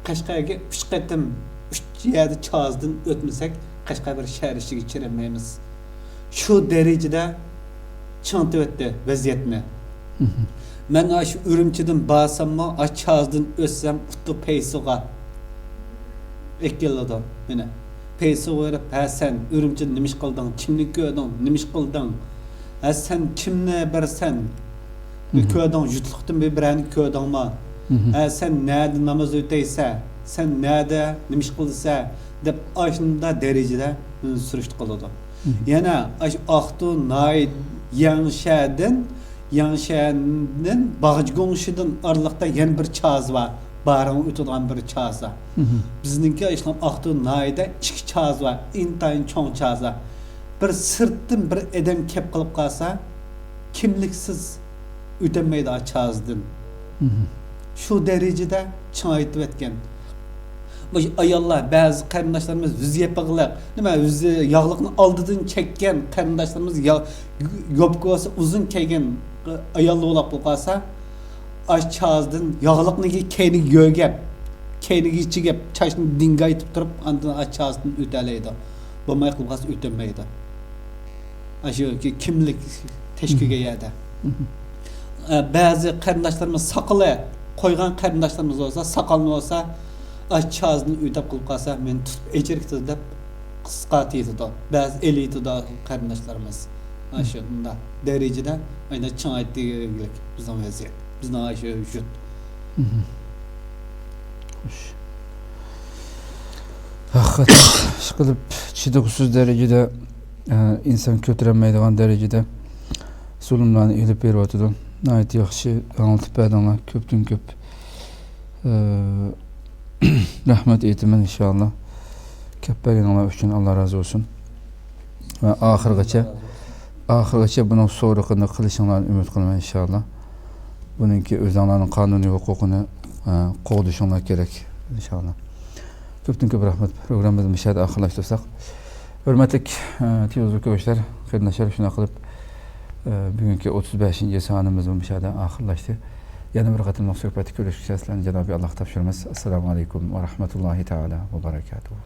قەشقەرگە ئۈچ قېتىم، ئۈچ يەردە چازىدىن ئۆتمىسەك، قەشقەر بىر شەھەر ئىچىگە كىرەلمەيمىز. شۇ دەرىجىدە چىڭىتىۋەتتى ۋەزىيەتنى. مەن ئاشۇ ئۈرۈمچىدىن بارساممۇ، ئاشۇ چازىدىن ئۆتسەم، ئۇتۇ پەيسىغا ئەكېلىدۇ مېنى. پەيسىغا بېرىپ، ھە، سەن ئۈرۈمچىدە نېمە ئىش قىلدىڭ؟ كىمنى كۆردۈڭ؟ نېمە ئىش قىلدىڭ؟ ھە، سەن كىمنى بىرسەن؟ كۆردۈڭ، يۇرتلۇقتىن بىر، بىرەرنى كۆردۈڭمۇ؟ ھە، سەن نەدە ناماز ئۆتەيسەن؟ سەن نەدە نېمە ئىش قىلىسەن؟ دەپ ئاشۇنداق دەرىجىدە مېنى سۈرۈشتە قىلىدۇ. يەنە ئاشۇ ئاقتۇ ناھىيە يەڭشەدىن، يەڭشەدىن باغجىگۇڭشىدىن ئارىلىقتا يەنە بىر چازا بار. بارىڭ ئۆتىدىغان بىر چازا. بىزنىڭكى ئاشۇ ئاقتۇ ناھىيەدە ئىككى چازا بار. ئىنتايىن چوڭ چازا. بىر سىرتتىن بىر ئادەم كەپ قېلىپ قالسا، كىملىكسىز ئۆتەلمەيدۇ ئا چازىدىن. شۇ دەرىجىدە چىڭايتىۋەتكەن. مۇشۇ ئاياللار، بەزى قېرىنداشلىرىمىز يۈزى يېپىقلىق، نېمە، يۈزى ياغلىقنى ئالدىدىن چەككەن قېرىنداشلىرىمىز، يا-، يوپكىسى ئۇزۇن كىيگەن ئاياللار بولۇپ قالسا، ئاشۇ چازىدىن ياغلىقنى كەينىگە يۆگەپ، كەينىگە يېچىگەپ، چاچنى دىڭگايتىپ تۇرۇپ، ئاندىن ئاشۇ چازىدىن ئۆتەلەيدۇ. بولماي قالسا ئۆتەلمەيدۇ. ئاشۇ كى-، كىملىك تەشكىلگە يەردە. ئە، بەزى قېرىنداشلىرىمىز ساقىلى قويغان قېرىنداشلىرىمىز بولسا، ساقالنى بولسا، ئاشۇ چازىدىن ئۆتەپ قېلىپ قالسا، مېنى تۇتۇپ ئېچىركىتىدۇ دەپ قىسقارتىۋېتىدۇ. بەزى ئېلىۋېتىدۇ قېرىنداشلىرىمىز. ئاشۇنداق دەرىجىدە ئاينا چىڭ ئېيتقىلىك بىزنىڭ ۋەزىيەت. بىزنىڭ ئاشۇ يۇرت. خوش. ھەقىقەتەن ئىشقىلىپ چىدىغۇسىز دەرىجىدە، ئە، ئىنسان كۆتۈرەلمەيدىغان دەرىجىدە زۇلۇملارنى ئېلىپ بېرىۋاتىدۇ. ناھايىتى ياخشى ئاڭلىتىپ بەردىڭلار. كۆپتىن كۆپ، ئە، رەھمەت ئېيتىمەن، ئىنشائاللا. كەپ بەرگىنىڭلار ئۈچۈن ئاللا رازى بولسۇن. ۋە ئاخىرغىچە، ئاخىرغىچە بۇنىڭ سورىقىنى قىلىشىڭلارنى ئۈمىد قىلىمەن، ئىنشائاللا. بۇنىڭكى ئۆزۈڭلارنىڭ قانۇنىي ھوقۇقىنى، ئە، قوغدىشىڭلار كېرەك، ئىنشائاللا. كۆپتىن كۆپ رەھمەت. پروگراممىمىزنى مۇشۇ يەردە ئاخىرلاشتۇرساق. ھۆرمەتلىك، ئە، تېلېۋىزور كۆرۈشلەر، قېرىنداشلار، شۇنداق قىلىپ، ئە، بۈگۈنكى ئوتتۇز بەشىنچى سانىمىزمۇ مۇشۇ يەردە ئاخىرلاشتى. يەنە بىر قېتىملىق سۆھبەتتە كۆرۈشكىچە سىلەرنى جانابى ئاللاغا تاپشۇرىمىز. ئەسسالامۇ ئەلەيكۇم ۋە رەھمەتۇللاھى تائالا ۋە بەرەكاتۇھۇ.